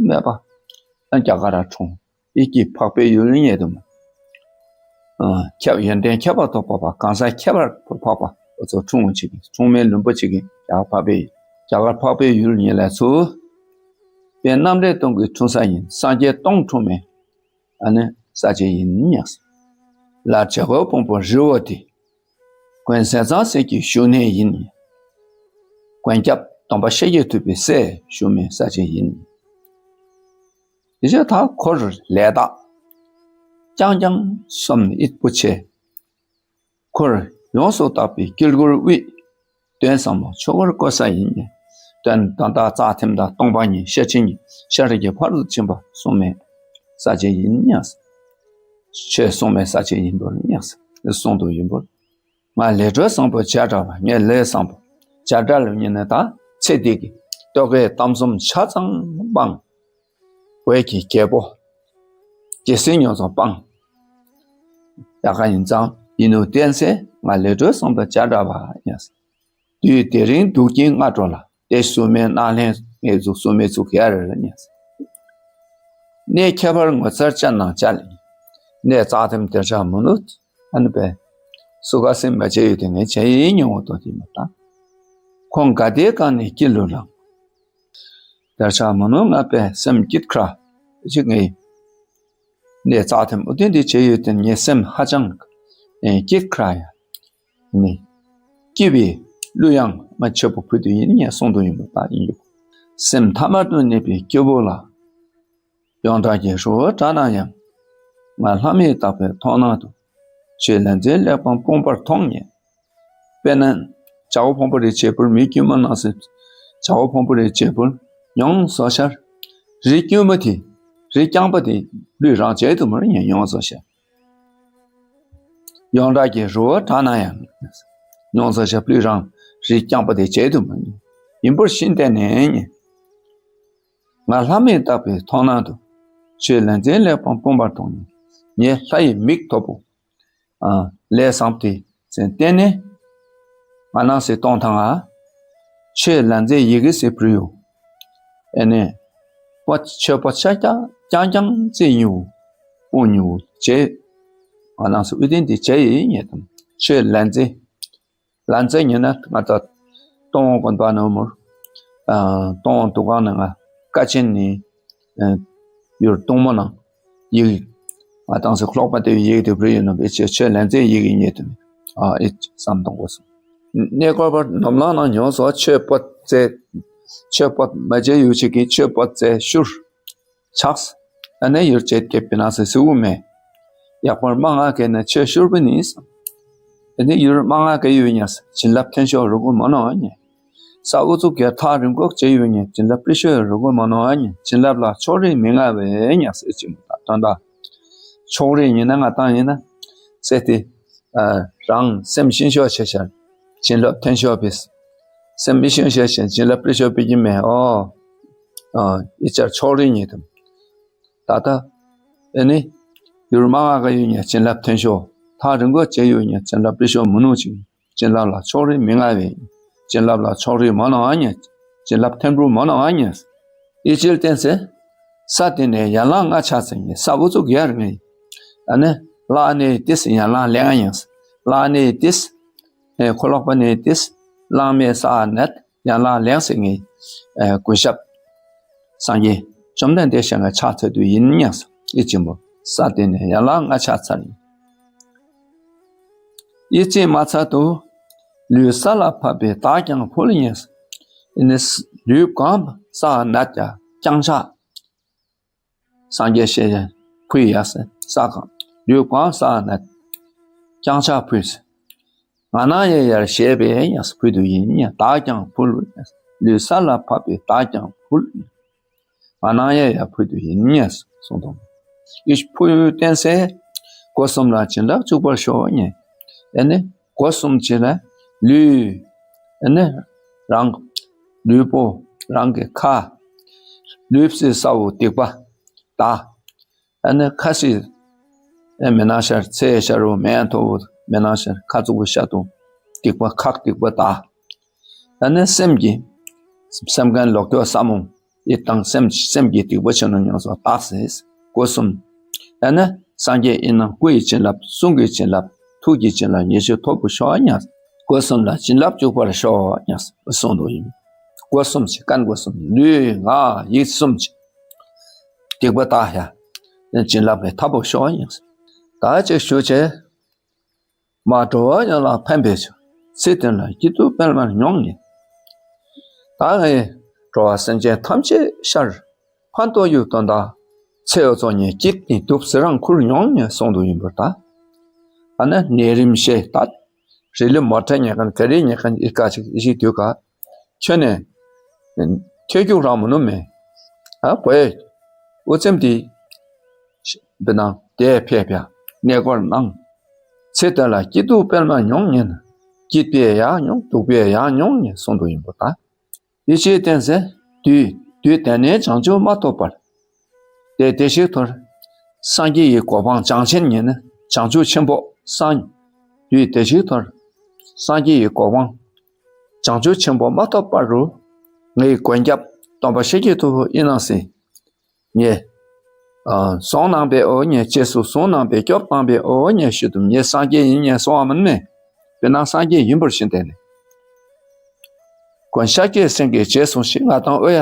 མེད་པ་ཨ་རྒྱ་གར་འཁྲུངས། ཨི་ཀྱི་འཕགས་པའི་ཡུལ་ཉིད་དུ་མ། ཁྱབ་ཡོན་ཏན་ཁྱབ་པ་ཐོབ་པ་གང་ཟག་ཁྱད་པར་དུ་འཕགས་པ་འོ་ཚོ་འཁྲུངས་ཅིག་འཁྲུངས་མེད་ལུང་པ་ཅིག་གི་རྒྱ་གར་འཕགས་པའི་རྒྱ་གར་འཕགས་པའི་ཡུལ་ཉིད་ལ་ཚུ། དཔལ་རྣམ་འདྲེན་སྟོང་གི་འཁྲུངས་ས་ཡིན། སངས་རྒྱས་སྟོང་འཁྲུངས་མེད་ཨ་ནི་ས་ཆེན་ཡིན་ཉག་ས། ལར་བྱ་རྒོད་ཕུང་པོ་རི་བོ་དེ། མགོན་ཟས་གཙང་སྲས་ཀྱི་བཞུགས་གནས་ཡིན། མགོན་སྐྱབས་སྟོན་པ་ཤཱཀྱ་ཐུབ་པའི་སྲས་བཞུགས་མེད་ས་ཆེན་ཡིན། དེ་བཞིན་ད་འཁོར་ལས་དག་ཀྱང་ཀྱང་སོམ་ནི་ཨིད་པོ་ཆེ། འཁོར་ཡོངས་སུ་དག་པའི་དཀྱིལ་འཁོར་དབུས། དོན་ཟབ་མོ་ཆོས་འཁོར་བསྐོར་ས་ཡིན། དོན་དོན་དག་རྩ་ཐིམ་དང་སྟོང་པ་ཉིད་ཤེར་ཕྱིན་ཉིད་ཤེར་གྱི་ཕ་རོལ་ཏུ་ཕྱིན་པ་གསུངས་མེད་ས་ཆེན་ཡིན་ཉག་ས། ཆོས་གསུངས་མེད་ས་ཆེན་ཡིན་པར་ཉག་ས་གསུངས་དུ་ཡིན་པར། ང་ལས་འཕྲོ་བཟང་པོ་བྱེ་བྲག་པ། ངས་ལས་བཟང་པོ་བྱེ་བྲག་ལ་ཉེ་ནས་ད་ཚེ་འདི་གི་རྟོག་གེའི་གཏམ་གསུམ་ཆ་ཚང་སྤངས། འོད་ཀྱི་རྒྱལ་པོ། རྒྱལ་སྲས་མྱོང་ཚོར་སྤངས། ཡག་ག་ཡིན་ཙང་ཡིན་ནོ་བསྟན་སེ་ང་ལས་འཕྲོ་བཟང་པོ་བྱེ་བྲག་པ་ཉེ་ས། དུས་དེ་རིང་སྡུག་གི་སྔ་དྲོ་ལ། དེ་སུ་མའི་སྣ་ལེན་ངས་ཟུག་སུ་མའི་ཚུགས་ཡར་ཉེ་ས། གནས་ཁྱད་པར་ངོ་མཚར་ཅན་ནང་བཅའ་ལས། གནས་རྩ་ཐིམ་དེར་ཆགས་མུ་ནུ། ཨ་ནི་པས། སུ་ག་སེམས་མ་བྱས་ཡོད་དེ་ངས་བྱས་ཡིན་མྱོང་བ་དོ་དེ་མ་ད། ཁོང་དགའ་བདེའི་སྒང་ནས་སྐྱིད་ལུ་ལངས། དེར་ཆགས་མུ་ནུ་ང་པས་སེམས་སྐྱིད་ཁྲ་ཅིག་ངས། གནས་རྩ་ཐིམ་ཨུ་ཐིན་དེ་བྱས་ཡོད་དེ་ངས་སེམས་ཧ་ཅང་སྐྱིད་ཁྲ་ཡ། ནི། སྐྱིད་པའི་གླུ་དབྱངས་མ་ཆེ་པོ་ཕུལ་དུ་ཡིན་ངས་གསུང་དུ་ཡིན་པ་ད་ཡིན་ཡོད། སེམས་ཐ་མལ་དུ་གནས་པའི་སྐྱེ་བོ་ལ། ཡོངས་གྲགས་ཀྱི་ཧྲུལ་བོ་འདྲ་ན་ཡང་། ང་ལྷ་མིའི་བདག་པོའི་མཐོང་སྣང་དུ། ཆོས་ལས་འཛིན་གླེགས་བམ་སྤུངས་པར་མཐོང་ངེས། དཔེར་ན། བྱ་བ་ཕུང་པོ་རེ་བྱེད་པོར་མི་དཀྱུས་མ་ནང་སེ། བྱ་བ་ཕུང་པོ་རེ་བྱེད་པོར་མྱོང་བཟོ་ཤར། རི་དཀྱུས་མ་དེ། རི་རྐྱང་པ་དེ་ལུས་རང་བྱེད་དུ་མར་ཉན་མྱོང་བཟོ་ཤར། ཡོངས་གྲགས་ཀྱི་རི་བོ་བྲག་ན་ཡང་། མྱོང་བཟོ་ཤར་ལུས་རང་རི་རྐྱང་པ་དེ་བྱེད་དུ་མར་ཉན། ཡིན་པར་ཤིན་ཏེ་ནས་ཉན། ང་ལྷ་མིག་བཏགས་པའི་མཐོང་སྣང་དུ། ཆོས་ལེ་ཚན་ལེགས་པར་སྤུངས་པར་མཐོང་ནས། ངས་ལྷ་ཡི་མིག་ཐོབ་པོ། ཨ། ལས་བཟང་པོ་དེ་ཚེ་བརྟེན་ནས། ང་ནང་སེ་གཏོང་ཐང་ང་། ཆོས་ལེ་ཚན་ཡི་གེ་སེ་བྲིས་ཡོད། ཨེ་ནས། པོ་ཆོས་པོ་ཆ་རྐྱང་རྐྱང་རྐྱང་རྩེ་ཉུ། སྤུངས་ཉུ་བྱས། ང་ནང་སེ་དབུ་རྟེན་དེ་བྱས་ཡིན་ཉེ་དམ། ཆོས་ལེ་ཚན། ལན་ཚེ་ཉིན་ན་ང་ད་སྟོང་དབང་དགོན་པ་ནང་མོར། ཨ། སྟོང་དབང་འདུ་ཁང་ནང་ང་ཀ་ཆེན་ནི། ཨ། ཡུལ་སྟོང་མོ་ནང་ཡིག་ང་དང་སེ་ཀློག་པ་དེ་ཡིག་དེ་བྲིས་ཡོད་ནོ་བེ་ཆེ་ཆོས་ལན་ཚེ་ཡིག་གི་ཉེ་དུ་མེད། ཨ། ཨེ་བསམ་གཏོང་དགོས་སོང་། གནས་སྐོར་པར་ནོམ་ལང་ནང་ཉོ་སོ་ཆོས་པོ་ཙེ། ཆོས་པོ་མ་བྱེད་ཡུལ་ཆེ་གི་ཆོས་པོ་ཙེ་ཤུར། ཆགས། ཨ་ནེ་ཡུལ་བྱེད་སྐྱེད་པའི་ནང་སེ་སུ་མེད། ཡག་པར་མ་ང་གེ་ན་ཆོས་ཤུར་བུ་ནི་སམ། ཨ་ནེ་ཡུལ་མ་ང་གེ་ཡུལ་ཉ་སེ་བྱིན་རླབས་ཐོན་ཤོག་རུ་གོ་མ་ནོ་ཨ་ཉེ། ས་འུ་ཚུགས་ཀྱི་ཐག་རིང་གོག་བྱེད་ཡུལ་ཉེ་བྱིན་རླབས་པི་ཤོ་རུ་གོ་མ་ནོ་ཨ་ཉེ་བྱིན་རླབས་ལ་ཕྱོགས་རིས་མི་མངའ་བས་ཉ་སེ་ཅི་མོ་ད་དོན་དག་ཕྱོགས་རིས་ཉིན་ན་ང་དང་ཡིན་ན་སེ་ཏེ། ཨ། རང་སེམས་ཤིན་ཤོག་ཆེ་ཤར། བྱིན་རླབས་ཐོན་ཤོག་པེ་སེམས་མི་ཤིན་ཤོག་ཆེ་བྱིན་རླབས་པི་ཤོ་པི་ཀི་མེ་ཨོ། ཨ། ཡི་ཆར་ཕྱོགས་རིས་ཉིད་དམ། ད་ལྟ། ཨེ་ནི། ཡུར་མ་ང་ག་ཡུ་ཉ་བྱིན་རླབས་ཐོན་ཤོག་ཐག་རིང་གོ་བྱེད་ཡུ་ཉ་བྱིན་རླབས་པི་ཤོ་མུ་ནུ་ཅིང་། བྱིན་རླབས་ལ་ཕྱོགས་རིས་མི་མངའ་བས། བྱིན་རླབས་ལ་ཕྱོགས་རིས་མ་ནོ་ཨ་ཉ། བྱིན་རླབས་ཐོན་རུ་མ་ནོ་ཨ་ཉ། ཡི་ཅིལ་བསྟན་ཚེ། ས་དེ་ནས་ཡན་ལག་ལྔ་ཆགས་ཚེ་ངེས་ས་འུ་ཚུགས་ཡར་ངེས། ཨ་ནི། ལ་ནི་ཏིས་ཡན་ལག་ལེང་ཡང་། ལ་ནི་ཏིས། ཨེ་ཁོ་ལོག་པ་ནི་ཏིས། ལང་མེ་ས་ནད་ཡན་ལག་ལེང་སེ་ངེས། ཨེ་ཀུན་ཞབས། སངས་རྒྱས་བཅོམ་ལྡན་འདས་ཞེས་ང་ཕྱག་འཚལ་དུ་ཡིན་ཡང་ས་ཨི་ཆེན་པོ་ས་དེ་ནས་ཡན་ལག་ལྔ་ཆགས་ཚར་ཡིན། ཨི་ཅེ་མ་ཚར་དུ། ལུས་ས་ལ་ཕབ་པའི་བདག་ཀྱང་ཕུལ་ཡིན། ཨི་ནི་ལུས་གང་ས་ནད་ཀྱང་རྐྱང་ཕྱག་སངས་རྒྱས་ཞེས་ཕུལ་ཡ་སེ་ས་གང་ལུས་གང་ས་ནད་རྐྱང་ཕྱག་ཕུལ་སེ། ང་ནང་ཡེ་ཡར་ཞེས་པས་ཡང་ཕུལ་དུ་ཡིན་ཡང་བདག་ཀྱང་ཕུལ། ལུས་ས་ལ་ཕབ་པའི་བདག་ཀྱང་ཕུལ། ང་ནང་ཡེ་ཡར་ཕུལ་དུ་ཡིན་ཡང་གསུངས་དང་། ཨིས་ཕུལ་བསྟན་སེ་སྒོ་གསུམ་ལ་བྱིན་རླབས་བཅུག་པར་ཤོག་ཉེ། ཨེ་ནི་སྒོ་གསུམ་བྱིན་ལ་ལུས། ཨེ་ནི་རང་ལུས་པོ་རང་གི་ཁ། ལུས་སི་ས་འོ་སྡིག་པ་དག་ཨ་ནི་ཁ་སི། ཨེ་མེ་ནང་ཤར་ཚེ་ཤར་རུ་མེ་ཡང་ཐོ་བོ་མེ་ནང་ཤར་ཁ་ཚུགས་པོ་ཤ་དུ། སྡིག་པ་ཁག་སྡིག་པ་དག་ཨ་ནི་སེམས་ཀྱི། སེམས་ཁན་ལོག་ཐོ་ས་མོ། ཡི་དང་སེམས་སེམས་ཀྱི་སྡིག་པ་ཆེ་ནོ་ཉོ་སོ་དག་སེ། སྒོ་གསུམ། ཨ་ནི་སངས་རྒྱས་ཨི་ནང་སྐུ་ཡི་བྱིན་རླབས་གསུང་གི་བྱིན་རླབས་ཐུགས་ཀྱི་བྱིན་རླབས་ཉེ་ཤོས་ཐོབ་པོ་ཤོག་ཉ། སྒོ་གསུམ་ལ་བྱིན་རླབས་བཅུག་པར་ཤོག་ཉ། གསུང་དུ་ཡིན། སྒོ་གསུམ་གྱི་ཀན་སྒོ་གསུམ་ལུས་ངག་ཡིད་གསུམ་གྱི། སྡིག་པ་དག་ཡ། བྱིན་རླབས་ལས་ཐར་པོ་ཤོག་ཡིན། ད་ཅིག་ཞུ་ཆེ། མ་འགྲོ་བ་ཡོངས་ལ་ཕན་པའི་ཕྱིར། ཚེ་འདི་ལ་སྐྱིད་སྡུག་སྤེལ་མར་མྱོང་ངེས། ད་ངས་འགྲོ་བ་སེམས་ཅན་ཐམས་ཅད་ཤར། ཕན་ཐོགས་ཡུལ་དོན་དག་ཚེ་འོ་ཚོ་ཉེ་སྐྱིད་ནི་སྡུག་ཟེར་རང་ཁུར་མྱོང་ངེས་གསུང་དུ་ཡིན་པར་ད། ཨ་ནི་ནད་རིམས་ཤེས་ད། རི་ལི་མོ་ཊ་ཉེ་མཁན་ག་རི་ཉེ་མཁན་ཨི་ཀ་ཅིག་ཨི་ཞིག་དུས་ཀ་ཁྱོད་ནས། ཁྱོད་རྒྱུགས་རང་མི་ནུ་མེད། ཨ་བོས། འུ་ཙམ་དེ། བི་ནང་དེ་ཕེབས་ཡ། གནས་སྐོར་གནང་། ཚེ་དེ་ལ་སྐྱིད་སྡུག་སྤེལ་མ་མྱོང་ཉན། སྐྱིད་པའི་ཡག་མྱོང་སྡུག་པའི་ཡག་མྱོང་ཉན་གསུང་དུ་ཡིན་པོ་ད། ཡེ་ཤེས་བསྟན་ཟེར་དུས་དུས་དེ་ནས་བྱང་ཆུབ་མ་ཐོབ་པར། དེ་དེ་ཞིག་ཐོར། སངས་རྒྱས་ཡི་གོ་འཕང་བྱང་ཆེན་ཉིད་ནི་བྱང་ཆུབ་ཆེན་པོ་སངས། དུས་དེ་ཞིག་ཐོར། སངས་རྒྱས་ཡི་གོ་འཕང་། བྱང་ཆུབ་ཆེན་པོ་མ་ཐོབ་བར་དུ། ངའི་མགོན་སྐྱབས་སྟོན་པ་ཤཱཀྱ་ཐུབ་པ་ཨི་ནང་སྲིད། ངས། ཨ་གསུང་གནང་པའི་འོ་ངས་རྗེས་སུ་གསུང་གནང་པའི་སྐྱོབ་གནང་པའི་འོ་ངས་ཞུ་དུམ་ངས་སངས་རྒྱས་ཡིན་ངས་གསུང་བ་མིན་མེད། དཔེར་ན་སངས་རྒྱས་ཡིན་པར་ཤེས་དེ་ནི། མགོན་ཤཱཀྱའི་སེང་གེ་རྗེས་སུ་ཞིག་ང་དང་ཨོ་ཡ།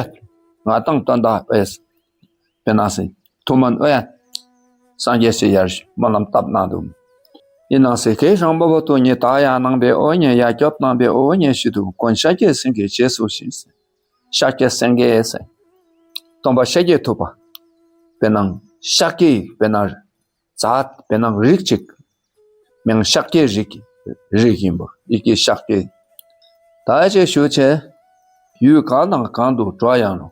ང་དང་དོན་དག་ཨོ་ཡ། དཔེར་ན་སྲིད། ཐུགས་སྨོན་ཨོ་ཡ། སངས་རྒྱས་སྲས་ཡར་སྨོན་ལམ་བཏབ་གནང་འདུག་ཨི་ནང་སྲིད་ཁའི་རང་བབ་བ་དུ་ཉིད་བདག་ཡང་གནང་པའི་ཨོ་ཉེ་ཡ་སྐྱོབ་གནང་པའི་ཨོ་ཉེ་ཞུ་དུ་མགོན་ཤཱཀྱའི་སེང་གེ་རྗེས་སུ་ཞིག་ཟེར། ཤཱཀྱ་སེང་གེ་ཟེར། སྟོན་པ་ཤཱཀྱ་ཐུབ་པ། དཔེར་ན་ཤཱཀྱའི་དཔེར་ན་ཛཱ་དཔེར་ན་རིགས་གཅིག་མིང་ཤཱཀྱའི་རིགས་རིགས་ཡིན་པ་ཡི་གེ་ཤཱཀྱའི། ད་ཅེས་ཞུ་ཆེ། ཡུལ་གང་དང་གང་དུ་འགྲོ་ཡང་རུང་།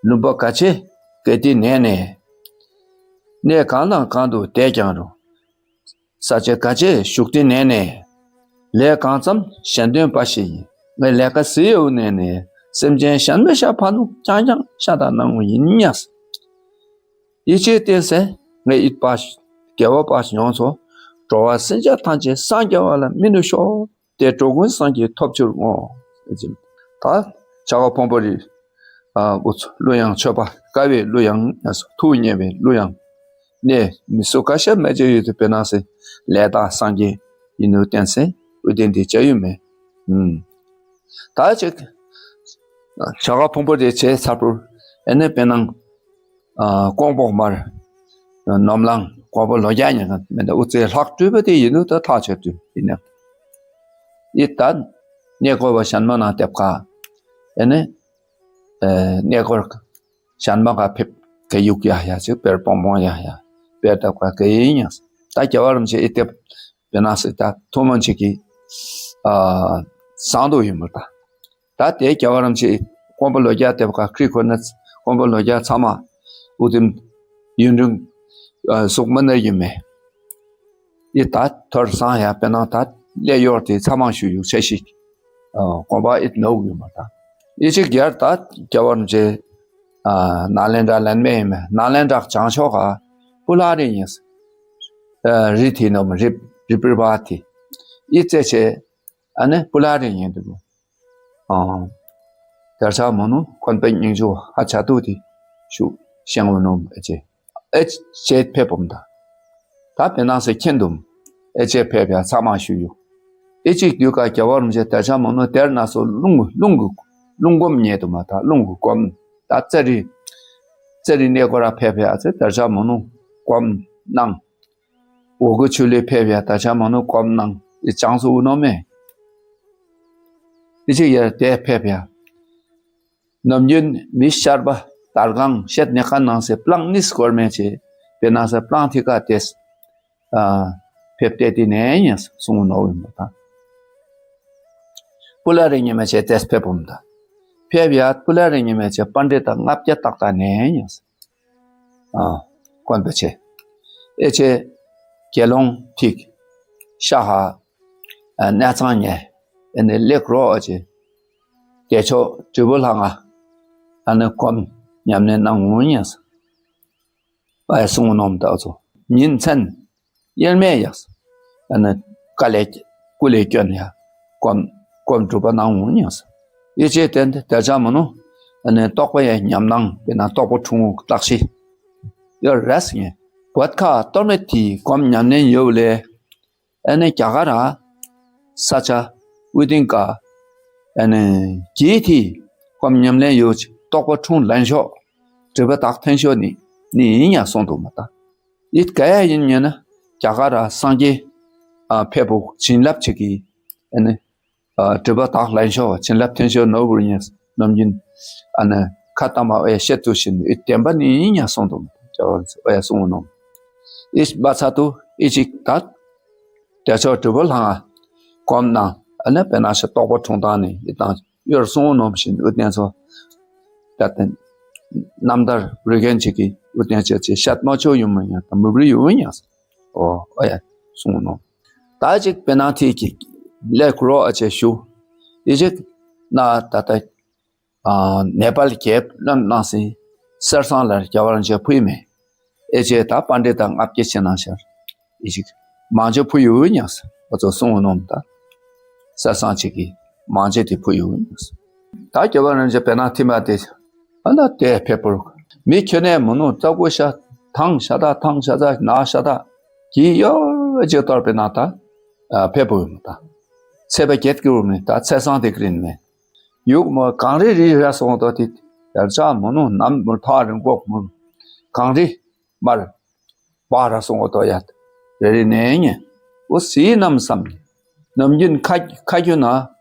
ལུང་པ་ག་ཆེ་ག་དེ་ནས་ནས། གནས་གང་དང་གང་དུ་བསྡད་ཀྱང་རུང་། ས་ཆ་ག་ཆེ་བཞུགས་དེ་ནས་ནས། ལས་གང་བརྩམས་གཞན་དོན་འབའ་ཞིག་ཡིན། ངས་ལས་ཀ་ཟིན་ཡོད་ནས་ནས། སེམས་ཅན་གཞན་མི་ཤ་ཕ་ནུ་ཅང་ཅང་ཤ་དང་ནང་ངུ་ཡིན་ཉག། ཡིད་ཆེས་བརྟེན་སེ་ངས་ཡིད་པ་རྒྱལ་བ་པ་ཡོངས་སུ། འགྲོ་བ་སེམས་ཅན་ཐམས་ཅད་སངས་རྒྱ་བ་ལ་མི་ནུ་ཤོག་དེ་འགྲོ་ཀུན་སངས་རྒྱས་ཐོབ་ཕྱིར་བསྔོ། ད་བྱ་བ་ཕུང་པོ་རི། ཨ་འུ་ཚོ་གླུ་དབྱངས་མཆོད་པ་དཀའ་བའི་གླུ་དབྱངས། ཐུགས་མཉེས་པའི་གླུ་དབྱངས། ནས་མི་སུ་ཁ་ཤས་མེད་ཅེས་ཡོད་དུ་དཔེར་ན་སེ། ལས་དང་སངས་རྒྱས་ཡིན་ནུ་བསྟན་སེ་འུ་དེན་དེ་བྱ་ཡུལ་མེད། ད་ཅིག་བྱ་བ་ཕུང་པོ་རི་བྱས་ཚར་པོ། ཨེ་ནས་དཔེར་ན། ཀོང་པོ་མར། ནོམ་ལང་ཀོང་པོ་ལོ་རྒྱ་ཉེ་ག་མེད་ད་འུ་ཚོའི་ལྷག་སྤྲུལ་པ་དེ་ཡིན་ནུ་ད་ཐག་ཆོད་དུས་ཡིན་ནམ། ཡི་ད། གནས་སྐོར་བ་གཞན་མ་ནང་དེབ་ཁ། ཨེ་ནས། གནས་སྐོར་གཞན་མ་ག་ཕེབས་ག་ཡུག་ཡ་ཡ་ཅིག་དཔེར་སྤོང་སྤོང་ཡ་ཡ། དཔེར་དེབ་ཁ་ག་ཡིན་ཡང་ད་རྒྱལ་བ་རིན་པོ་ཆེ་ཨི་དེབ་དཔེར་ན་སེ་ད་ཐུགས་སྨོན་ཅིག་གིས། བཟང་དུ་ཡིན་པར་ད། ད་དེ་རྒྱལ་བ་རིན་པོ་ཆེ་ཀོང་པོ་ལོ་རྒྱ་དེབ་ཁ་ཁྲི་ཁོ་ན་ཀོང་པོ་ལོ་རྒྱ་ཚང་མ་ཨུ་དུམ་ཡུན་རིང་གཟུགས་མི་ནར་ཡིན་མེད། ཨི་ད་ཐོར་སང་ཡ་དཔེར་ན་ད་ལས་གཡོར་དེ་ཚང་མ་ཞུ་ཡུག་ཆེ་ཞིག་ཀོང་པོ་ཨི་ནོག་ཡིན་པ་ད། ཨི་ཅིག་རྒྱལ་ད་རྒྱལ་བ་རིན་པོ་ཆེ་ནཱ་ལེནྡྲ་ལན་མེ་ཡིན་མེད་ནཱ་ལེནྡྲ་བྱང་ཕྱོགས་ཁ་པུ་ལ་རི་ཡིན། རི་དེ་ནོམ་རི་རི་པིར་བ་དེ་ཨི་ཙེ་ཆེ། ཨ་ནི་པུ་ལ་རི་ཡིན་འདུག་ཨང་། དར་ཆ་མོ་ནུ་འཁོན་པའི་སྙིང་རྗེ་ཧ་ཆ་ཏུ་དི་ཞུ་ཤེང་བ་ནུ་ཨེ་ཅེ། ཨེ་ཅེ་ཕེ་བུམ་ད། ད་དཔེར་ན་སེ་ཁྱེན་དུམ་ཨེ་ཅེ་ཕེ་བ་ཚ་མ་ཞུ་ཡུ། ཨེ་ཅིག་དུས་ཀ་རྒྱལ་བ་རིན་པོ་ཆེ་དར་ཆ་མོ་ནུ་དེར་ན་སོ་རླུང་རླུང་གི་རླུང་སྒོམ་ཉེ་དུ་མ་ད་རླུང་གི་སྒོམ། ད་ཙེ་རི་ཙེ་རི་གནས་སྐོར་ར་ཕེ་བ་ཨ་ཙེ་དར་ཆ་མོ་ནུ་སྒོམ་གནང་། འོ་གོ་ཆུ་ལས་ཕེབས་ཡ་ད་ཆ་མ་ནུ་སྒོམ་གནང་ཨི་ཅང་སུ་འུ་ནོ་མེ། ཨི་ཅིག་ཡ་དེ་ཕེབས་ཡ། ནམ་རྒྱུན་མི་ཤར་པ་དར་གང་བཤད་ནེ་ཁ་ནང་སེ་པླང་ནིས་སྐོར་མེ་ཆེ། དཔེར་ན་སེ་པླང་ཐི་ཀ་ཏེས། ཕེབས་ཏེ་དེ་ནས་ཡང་གསུང་ནོ་ཡིན་པ་དང་། པུ་ལ་རི་ཉི་མ་ཆེ་ཏེས་ཕེབས་བུམ་དང་། ཕེབས་ཡ་པུ་ལ་རི་ཉི་མ་ཆེ་པཎྜི་ཏ་ལྔ་བརྒྱ་ཏག་ཏག་ནས་ཡང་། ཨ། དཀོན་པོ་ཆེ། ཨེ་ཆེ། དགེ་སློང་ཐིག་ཤ་ཧ། གནས་ཚང་ཉེ། ཨེ་ནི་ལེགས་རོགས་ཨ་ཆེ། དེ་ཆོ་དྲིལ་བུ་ལྷ་ང་། ཨ་ནི་སྒོམ་ཉམས་ལེན་གནང་ངུ་ཉེས། ཨ་གསུང་ནོམ་ད་ཚོ། ཉིན་མཚན། དབྱེར་མེད་ཡགས། ཨ་ནི་དཀའ་ལས་སྐུ་ལས་སྐྱོན་ཡ། སྒོམ་སྒོམ་སྒྲུབ་པ་གནང་ངུ་ཉེས། ཡེ་ཆེ་བསྟན་ཏེ་དལ་བྱ་མ་ནུ། ཨ་ནི་རྟོགས་པ་ཡ་ཉམས་སྣང་དཔེར་ན་རྟོགས་པ་འཁྲུངས་ངུ་བརྟག་ཤི། ཡོད་རེས་ངེ། བོད་ཁ་གཏོར་མེད་དེའི་སྒོམ་ཉམས་ལེན་ཡོད་ལས། ཨ་ནི་རྒྱ་གར་ར། ས་ཆ། དབུས་སྟེང་ཀ་ཨ་ནི་གྱིས་དེའི་སྒོམ་ཉམས་ལེན་ཡོད་ཅིག་རྟོགས་པ་འཁྲུངས་ལན་ཤོག་སྒྲིབ་པ་དག་ཐན་ཤོག་ནི་ནི་ཡིན་ཡང་གསུངས་འདུག་མ་ད། ཡིད་ག་ཡ་ཡིན་ཉན་ན་རྒྱ་གར་ར་སངས་རྒྱས་ཨ་ཕེབས་པོ་བྱིན་རླབས་ཆེ་གི་ཨ་ནི་ཨ་སྒྲིབ་པ་དག་ལན་ཤོག་བྱིན་རླབས་ཐན་ཤོག་ནོར་བུར་ཉན་ནམ་རྒྱུན་ཨ་ནི་ཁ་ཏ་མ་ཨེ་བཤད་དུ་བཞིན་ཡིད་བདེན་པ་ནི་ཡིན་ཡང་གསུངས་འདུག་མ་ད། རྒྱ་གར་ཨེ་གསུངས་ནོ། ཨིས་པ་ཚ་དུ་ཨི་ཅིག་ད། དེ་ཚོ་དྲིལ་བུ་ལྷང་ང་སྒོམ་གནང་ཨ་ནི་དཔེར་ན་ཞེ་རྟོགས་པ་འཁྲུངས་སྟངས་ནི་ཡི་དང་གཡོར་སོང་ནོམ་བཞིན་དབུ་རྟེན་ཚོ། ད་ལྟ་རྣམ་ཐར་རི་རྒན་ཅིག་གིས་དབུ་རྟེན་ཆེ་ཆེ་ཤད་མ་ཆོ་ཡོང་མ་ཡང་ད་མུབ་རི་ཡོང་ཡང་ཨོ་ཨ་ཡ་སོང་ནོམ། ད་ཅིག་དཔེར་ན་ཐིག་གི་ལས་ཀུ་རོ་ཨ་ཆེ་ཞུ་ཨི་ཅིག་ན་ད་ལྟ། ནེ་པཱལ་རྒྱལ་བློན་གནང་སའི་གསེར་ཟངས་ལ་རྒྱལ་བ་རིན་ཆེན་ཕུལ་མེད། ཨེ་ཅེ་ད་པཎྜི་ཏ་ལྔ་བརྒྱ་ཕྱིན་གནང་ཤར། ཨེ་ཅིག་མང་ཆེ་ཕུལ་ཡོད་ཉགས། ཨོ་ཚོ་གསུང་ནོམ་ད། གསེར་ཟངས་ཅིག་གིས་མང་ཆེ་དེ་ཕུལ་ཡོད་ཉགས། ད་རྒྱལ་བ་རིན་ཆེན་བེ་ན་ཐི་མ་དེ་ཨ་ན་དེ་ཕེབས་པོར་མི་ཁྱོད་ནས་མུ་ནུ་ཙ་གུ་ཤ་ཐང་ཤ་ད་ཐང་ཤ་ད་ན་ཤ་ད་གི་ཡོ་ཅེ་གཏོར་བེ་ན་ད་ཕེབས་པོ་ཡོད་མ་ད། ཚེ་པ་བརྒྱད་ཀྱི་རུ་མི་ད་ཚེ་སང་དེ་ཀ་རིན་མེད། ཡུག་མོ་གངས་རི་རི་ར་སོང་དོ་དེ་དར་ཆ་མོ་ནུ་ནམ་མོ་ཐག་རིང་པོ་མོ་གངས་རི་མར་བ་ར་སོང་དོ་ཡ་རེ་རི་ནས་ཉེ་འོ་སི་ནམ་བསམ་ནམ་རྒྱུན་ཁ་ཁ་རྒྱུ་ན་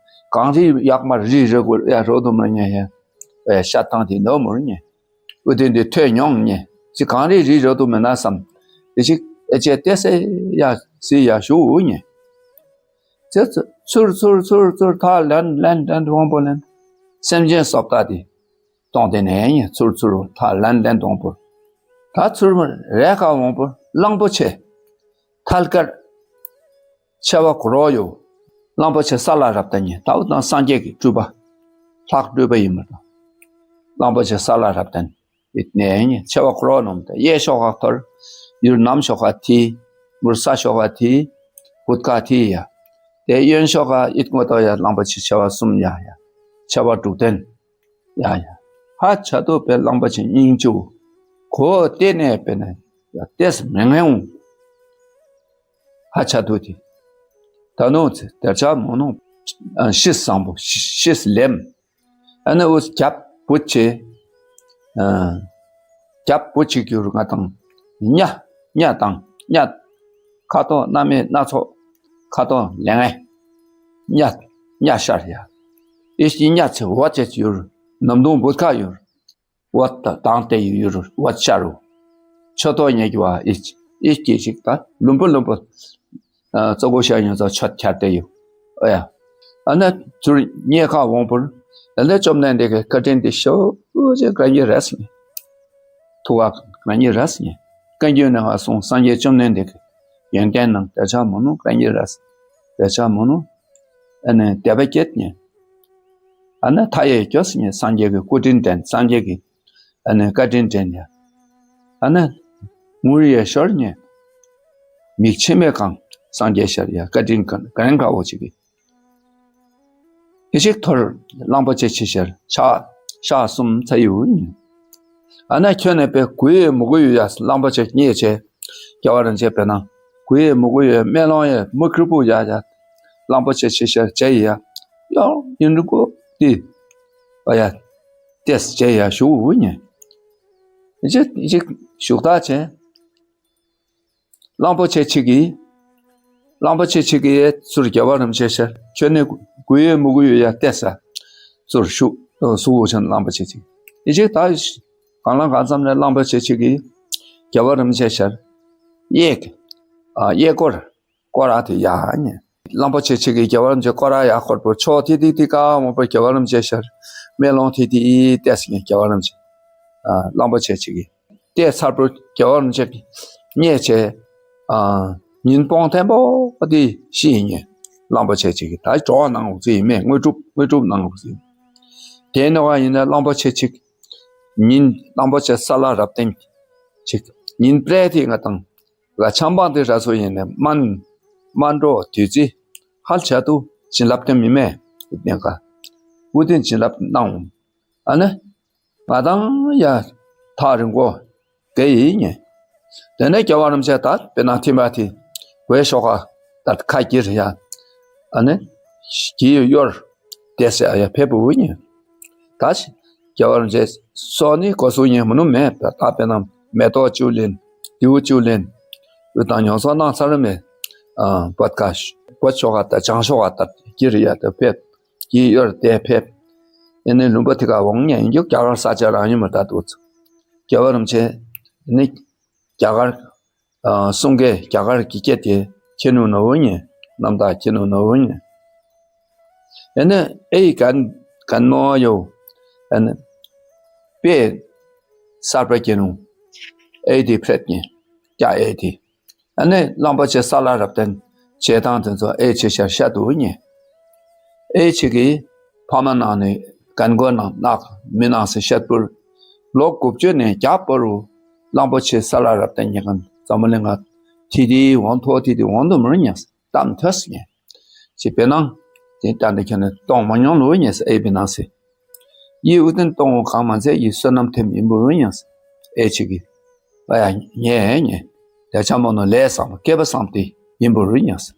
གངས་རི་ཡག་མར་རི་རི་གུ་ཡ་རོ་དུ་མ་ཉེ་ཡ་ཤ་ཐང་དེ་ནོ་མོར་ཉེ་འོ་དེ་འདི་ཐོས་མྱོང་ཉེ་ཅི་གངས་རི་རི་རོ་དུ་མེ་ན་བསམ་དེ་ཅིག་ཨེ་ཅེ་ཏེ་སེ་ཡ་སི་ཡ་ཞུ་ཉེ། ཙེ་ཙེ་ ཚུར་ཚུར་ཚུར་ཚུར་ཐག་ལེན་ལེན་ལེན་དབང་པོ་ལེན། སེམས་ཅན་སོབ་ཏ་དེ་སྟོང་དེ་ནས་ཡིན། ཚུར་ཚུར་ཐག་ལེན་ལེན་དབང་པོ། ད་ཚུར་རེ་ཁ་དབང་པོ་གླང་པོ་ཆེ། ཐལ་དཀར། མཆེ་བ་གོ་རོ་ཡོ། གླང་པོ་ཆེ་ས་ལ་རབ་བརྟན་ཉིད་ལྟ་བུ་དང་སངས་རྒྱས་ཀྱི་སྤྲུལ་པ། ལྷག་སྤྲུལ་པ་ཡིན་པ་དང་། གླང་པོ་ཆེ་ས་ལ་རབ་བརྟན། ཡིད་ནས་མཆེ་བ་ཁོ་རོ་ནོམ་དེ་གཡས་ཤོག་ཁ་ཐོར། ཡུལ་ནམ་ཤོག་ཁ་ཐི། མུར་ས་ཤོག་ཁ་ཐི། བུད་ཁ་ཐི་ཡ། དེ་གཡོན་ཤོག་ཁ་ཡིད་ངོ་ཏོ་ཡ་གླང་པོ་ཆེ་མཆེ་བ་གསུམ་ཡ་ཡ། མཆེ་བ་དྲུག་ལྡན། ཡ་ཡ། ཧ་ཆ་ཏོ་པའི་གླང་པོ་ཆེ་སྙིང་བཅུ། གོ་བོ་བལྟས་ནས་པས་ན་ཡ་ལྟས་མི་ངན་འོང་། ཧ་ཆ་ཐུ་ཏི། ད་ནོ་ཚེ་དེར་ཆ་མོ་ནོ། ཤིས་བཟང་པོ་ཤིས་ལེམ། ཨ་ནི་འུ་རྒྱབ་བུ་ཆེ། རྒྱབ་བུ་ཆེ་གྱུར་ང་དང་། ཉ་ཉ་དང་ཉ། ཁ་དོག་སྣ་མེད་སྣ་ཚོགས། ཁ་དོག་ལེ་ངེ། ཉ་ཉ་ཤར་ཡ། ཨི་ཤི་ཉ་ཚེ་བ་ཆེ་གྱུར། ནམ་དུང་བུ་ཁ་ཡུར། བ་དང་དེ་ཡུ་ཡུ་རུ་བ་ཆ་རུ། ཆོ་ཏོ་ཉེ་གི་བ་ཨིས་ཨིས་ཀྱི་ཞིག་ད་ལུམ་པོ་ལུམ་པོ། ཙོ་གོ་ཤ་ཡོང་ཙ་ཆོད་ཁྱར་དེ་ཡུ། ཨོ་ཡ། ཨ་ན་ཚུར་ཉེ་ཁ་འོང་པུར། ཨ་ན་བཅོམ་ལྡན་འདས་ཀྱི་བཀའ་དྲིན་དེ་ཤོ་ཅེ་ག་ཉེ་རེས་ནི། ཐུ་བ་ག་ཉེ་རེས་ནི། བཀའ་འགྱུར་ནང་ང་སོང་སངས་རྒྱས་བཅོམ་ལྡན་འདས་ཀྱི་ཡོན་ཏན་ནང་དེ་ཆ་མོ་ནུ་ག་ཉེ་རེས། དེ་ཆ་མོ་ནུ། ཨ་ནི་དད་པ་སྐྱེད་ཉེ། ཨ་ནི་མཐའ་ཡས་སྐྱོ་སི་ཉེ་སངས་རྒྱས་ཀྱི་སྐུ་དྲིན་དྲན་སངས་རྒྱས་ཀྱི། ཨ་ནི་བཀའ་དྲིན་དྲན་ཡ། ཨ་ནི་ངུར་ཡ་ཤོར་ཉེ། མིག་མཆི་མས་གང་སངས་རྒྱས་ཤར་ཡ་བཀའ་དྲིན་གང་གང་ག་འོ་ཅིག་གི། ཨི་ཅིག་ཐོར་གླང་པོ་ཆེ་ཆེ་ཤར་ཕྱག་ཕྱག་གསུམ་ཚ་ཡི་འུ་ཉེ། ཨ་ནི་ཁྱོད་ནས་པའི་གུ་ཡི་མུ་གུ་ཡུ་ཡ་གླང་པོ་ཆེ་ཉེ་ཆེ། རྒྱལ་བ་རིན་ཆེན་པའི་ནང་གུ་ཡི་མུ་གུ་ཡུ་སྨན་ལོང་ཡ་མུ་ཁིར་པུ་ཡ་ཡ། གླང་པོ་ཆེ་ཆེ་ཤར་ཅེ་ཡ། ཡང་ཡིན་རུ་གོ་ཏི། ཨ་ཡ། ཏེས་ཅེ་ཡ་ཞུ་འུ་ཉེ། ཨི་ཅིག་ཨི་ཅིག་ཞུག་ད་ཆེ། གླང་པོ་ཆེ་ཆེ་གི། གླང་པོ་ཆེ་ཆེ་གི་ཚུར་རྒྱལ་བ་རིན་ཆེ་ཤར་ཁྱོད་ནི་གུ་ཡོད་མུ་གུ་ཡོད་ཡ་ལྟས་ས། ཚུར་ཤུ། སུ་འུ་ཆེན་གླང་པོ་ཆེ་ཆེ། ཨི་ཅིག་ད་གང་ལ་གང་འཚམ་ནས་གླང་པོ་ཆེ་ཆེ་གི། རྒྱལ་བ་རིན་ཆེ་ཤར། གཡས་ཀྱི། ཨ་གཡས་སྐོར། སྐོར་ར་དེ་ཡ་ཉེ། གླང་པོ་ཆེ་ཆེ་གི་རྒྱལ་བ་རིན་ཆེ་སྐོར་ར་ཡ་སྐོར་པོ་ཕྱོགས་དེ་དེ་དེ་ཀ་འོང་པོ་རྒྱལ་བ་རིན་ཆེ་ཤར། སྨན་ལོང་དེ་དེ་ཏེས་ཉེ་རྒྱལ་བ་རིན་ཆེ། ཨ་གླང་པོ་ཆེ་ཆེ་གི། ཏེ་ཚར་པོ་རྒྱལ་བ་རིན་ཆེ་གི། ཉེ་ཆེ། ཨ་ཉིན་སྤོང་ཐེན་པོ་དེ་ཤི་ཉེ། གླང་པོ་ཆེ་ཆེ་གི་ད་གྲོགས་ནང་འུ་ཚི་ཡིན་མེད་དངོས་གྲུབ་དངོས་གྲུབ་ནང་འུ་ཚི། དེ་ནོ་བ་ཡིན་ན་གླང་པོ་ཆེ་ཆེ་གི། ཉིན་གླང་པོ་ཆེ་ས་ལ་རབ་བརྟན་ཆེ་གི། ཉིན་པྲེ་དེ་ང་དང་། ལ་ཆམ་པང་དེ་ར་སོ་ཡིན་ནས་སྨན། སྨན་འགྲོ་དུས་ཚེ། ཧལ་ཆ་དུ་བྱིན་རླབས་དེ་མི་མེད། དེ་ཀ། ཨུ་དེ་བྱིན་རླབས་གནང་འོང་། ཨ་ནི། ང་དང་ཡ། ཐག་རིང་གོ། གེ་ཡིན་ཉེ། དེ་ནས་རྒྱལ་བ་རིན་ཆེན་ད་དཔེར་ན་ཐིམ་པ་དེ། བའི་ཤོག་ཁ། ད་ཁ་གྱེར་ཡ། ཨ་ནི། གྱི་ཡོར། དེ་སེ་ཡ་ཕེབས་པོ་ཉེ། ད་ཞིག་རྒྱལ་བ་རིན་ཆེན་སོགས་ནི་གོ་སུ་ཉེ་མི་ནུ་མེད་ད་ད་དཔེར་ན་མེ་ཏོག་བཅུ་ལེན། རྡེའུ་བཅུ་ལེན། འུ་དང་ཉོ་ཚོང་གནང་ཚར་མེད། ཨ་བོད་ཀ་བོད་ཤོག་ཁ་ད་བྱང་ཤོག་ཁ་ད་གྱེར་ཡ་ད་ཕེབས། གྱི་ཡོར་དེ་ཕེབས། ཨེ་ནི་ལུང་པ་དེ་ག་འོང་ཉེ་ཡིན་རྒྱུ་རྒྱ་གར་ས་ཆ་རང་ཡིན་མི་ད་དུ་ཚུ། རྒྱལ་བ་རིན་ཆེན་ནི། རྒྱ་གར། ཨ་གསུང་སྐད་རྒྱ་གར་གྱི་སྐད་དེ་ཁྱེད་ནུ་ནོ་བོ་ཉེ། རྣམ་དག་ཁྱེད་ནུ་ནོ་བོ་ཉེ། ཨེ་ནི་ཨེ་ཡི་གན་གན་ནོ་ཡོ། ཨེ་ནི་པེ་གསར་པ་ཁྱེད་ནུ། ཨེ་དེ་ཕྲད་ཉེ། རྒྱ་ཨེ་དེ། ཨ་ནི་གླང་པོ་ཆེ་ས་ལ་རབ་བརྟན་བྱེད་སྟངས་དེ་ཚོ་ཨེ་ཆེ་ཤར་ཤ་དུ་ཉེ། ཨེ་ཆེ་གི་ཕ་མ་ནང་ནས་གན་གོ་ནང་ནག་མི་ནང་སེ་ཤད་པུར། ལོ་དགུ་བཅུ་ནས་བརྒྱ་པོ་རུ་གླང་པོ་ཆེ་ས་ལ་རབ་བརྟན་ཉེ་གན་འཛམ་བུ་གླིང་ང་ཐི་ཐི་འོང་ཐོ་ཐི་ཐི་འོང་དུ་མི་རུ་ཉེ་སེ་གཏམ་ཐོས་ཉེ། ཅི་པེ་ནང་དེ་ལྟ་འདི་ཁྱོད་ནས་གཏོང་མ་མྱོང་ལོ་ཉེ་སེ་ཨེ་པེ་ནང་སེ། ཡི་ཨུ་ཏན་གཏོང་འོ་གང་མ་ཚད་ཡི་བསོད་ནམས་ཐེམ་ཡིན་པོ་རུ་ཉེ་སེ་ཨེ་ཆེ་གི། ཨ་ཡ་ཉེ་ཉེ། དེ་ཆ་མོ་ནོ་ལས་བསམ་སྐལ་པ་བསམ་སྟེ་ཡིན་པོ་རུ་ཉེ་སེ།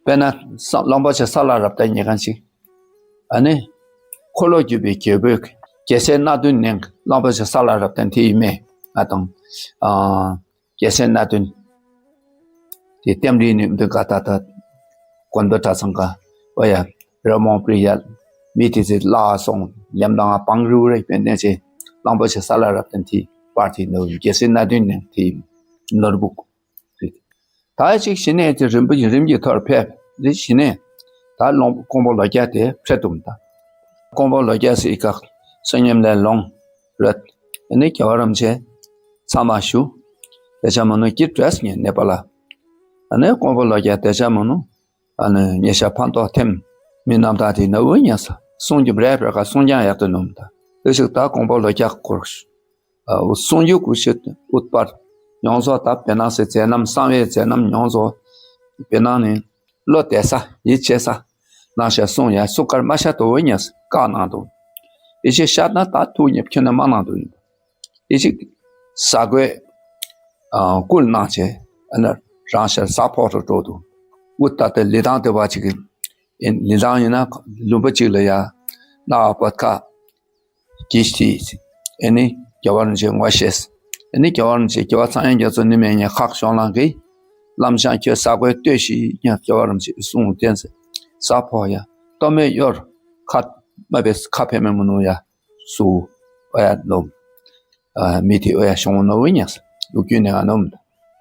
དཔེར་ན་བསམ་གླང་པོ་ཆེ་ས་ལ་རབ་བརྟན་ཉེ་གན་ཞིག་ཨ་ནི། འཁོར་ལོ་བརྒྱུད་པའི་རྒྱལ་པོའི་རྒྱལ་སྲས་སྣ་བདུན་ནས་གླང་པོ་ཆེ་ས་ལ་རབ་བརྟན་དེ་ཡིན་མེད་ང་དང་། ཨ་རྒྱལ་སྲས་སྣ་བདུན། དེ་ལྟེམ་རིའི་ནི་འདི་ག་ད་ད། དགོན་པ་གྲྭ་ཚང་ག་ཨོ་ཡ། ར་མོང་པྲི་ཡ། མི་དེ་ཚེ་བརླག་སོང་ལེམ་དང་བང་རུ་རེ་པེ་ནེ་ཆེ། གླང་པོ་ཆེ་ས་ལ་རབ་བརྟན་དེ་པར་དེ་ནོ་རྒྱལ་སྲས་སྣ་བདུན་ནས་དེ་ནོར་བུ། ད་ཅིག་ཞི་གནས་དེ་རིམ་པ་ཡིན་རིམ་གྱིས་མཐོར་ཕེབས། དེ་ཞི་གནས། ད་ལོང་ཀོང་པོ་ལོ་བརྒྱ་དེ་ཕེབས་འདུག་ད། ཀོང་པོ་ལོ་བརྒྱ་ཟེར་ཡི་ག་གསོན་ཉམས་ལས་ལོངས་རེད། ཨ་ནི་རྒྱལ་བ་རིན་པོ་ཆེ་ཚང་མ་བཞུགས། དེ་ཆ་མ་ནུ་ཀྱི་བྲེས་ཉེ་ནེ་པ་ལ། ཨ་ནི་ཀོང་པོ་ལོ་བརྒྱ་དེ་ཆ་མ་ནུ། ཨ་ནི་ཉེ་ཤ་ཕན་ཐོགས་ཐེམ་མི་རྣམ་དག་དེ་ནི་འུ་ཉེ་ས་གསུང་རྒྱུ་རེ་བར་ག་གསུང་རྐྱང་ཡག་ཏུ་ནོམ་ད། དེ་ཞིག་ད་ཀོང་པོ་ལོ་བརྒྱ་སྐོར། ཨ་འུ་གསུང་རྒྱུ་ཀུ་ཤི་འུད་པར་ཡོངས་རྫོགས་ད་བེ་ནང་སི་མཛད་རྣམ་གསང་བའི་མཛད་རྣམ་ཡོངས་རྫོགས་བེ་ནང་ནི་བློ་བདེ་ས་ཡིད་ཆེས་ས་ནང་ཤ་གསུང་ཡ་སུ་ཀར་མ་ཤ་དོ་འུ་ཉེ་ས་བཀའ་གནང་འདུག། ཡིད་ཆེས་ཤ་ན་ད་ཐུགས་མཉེས་ཁྱོད་ནི་མ་གནང་འདུག་ཡིན། ཨི་ཅིག་ས་གོས་སྐུལ་གནང་བྱས་ཨ་ནི་རང་ཤར་ས་ཕོག་ཏུ་འགྲོ་འདུག། འུ་ད་ལྟ་ལི་ཐང་དེ་བ་ཅིག་གི་ལི་ཐང་ཡིན་ན་ལུང་པ་ཅིག་ལ་ཡ་ན་བ་བོད་ཁ་གྱིས་ཤིག་ཨེ་ནི་རྒྱལ་བ་རིན་ཆེན་ངོ་ཤེས། ཨེ་ནི་རྒྱལ་བ་རིན་ཆེན་རྒྱལ་བ་ཚངས་དབྱངས་རྒྱ་མཚོ་ནི་མེད་ཉེ་ཁག་གཞུང་ལང་གི་ལམ་ཤང་ཁྱོད་ས་གོས་ལྟོས་ཤིག་ཉ་རྒྱལ་བ་རིན་ཆེན་གསུང་བསྟན་ཟེར་ས་ཕོག་ཡ་ལྟོ་མེད་གཡོར་ཁ་མ་བེས་ཁ་ཕེ་མེ་མུ་ནུ་ཡ། སུ་ཨོ་ཡ་ནོམ། མི་དེ་ཨོ་ཡ་ཤོང་ནོ་འུ་ཉག་ལུག་རྒྱུ་ནས་ང་ནོམ།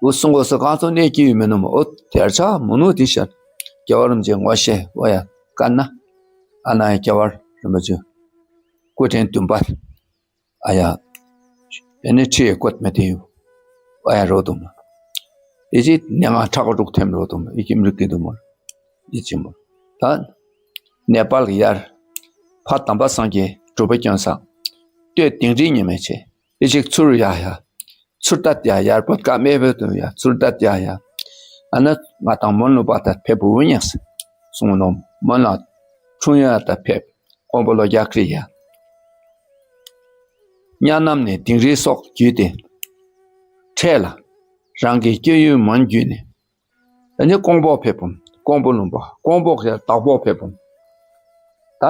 འུ་སུང་གོ་སུ་གང་ཚོ་གནས་ཀྱི་ཡུལ་མི་ནོམ། ཨོ་དེར་ཆ་མུ་ནུ་དེ་ཤར་རྒྱལ་བ་རིན་པོ་ཆེ་ངོ་ཤེས་ཨོ་ཡ་དཀར་ན། ཨ་ན་ཡ་རྒྱལ་བ་རིན་པོ་ཆེ་སྐུ་ཕྲེང་བདུན་པར་ཨ་ཡ་ཨེ་ནི་ཁྲི་ཡི་བཀོད་མི་དེ་ཡུ་ཨོ་ཡ་རོ་དུམ། ཨི་ཅི་ནས་ང་ཁྲག་ག་དྲུག་ཐེམ་རོ་དུམ་ཨི་ཅི་མི་རིག་གི་དུམ་མོ། ཡིད་ཆེས་མོ། ད་ནེ་པཱལ་གྱི་ཡར་ཕ་དམ་པ་སངས་རྒྱས་སྒྲུབ་པ་སྐྱོན་སང་སྟོད་དིང་རི་ཉི་མས་ཆེ་ཨི་ཅིག་ཚུར་ཡ་ཡ་ཚུར་ལྟ་ཡ་ཡར་བོད་ཀ་མེ་བོད་དུ་ཡ་ཚུར་ལྟ་ཡ་ཡ། ཨ་ནི་ང་དང་མོན་ལུ་པ་ད་ཕེབས་བུ་ཉག་སུང་ནོ་མོན་ལ་འཁྲུངས་ཡ་ད་ཕེབས་ཀོང་པོ་ལོ་རྒྱ་ཁྲི་ཡ། གཉའ་ནམ་ནས་དིང་རི་སོགས་བརྒྱུད་དེ་འཕྲལ་ལ་རང་གི་སྐྱེ་ཡུལ་མོན་བརྒྱུད་ནས། ཨ་ནི་ཀོང་པོ་ཕེབས་པོ། ཀོང་པོ་ལུང་པ། ཀོང་པོ་ཁྱེར་དྭགས་པོ་ཕེབས་པོ། ད་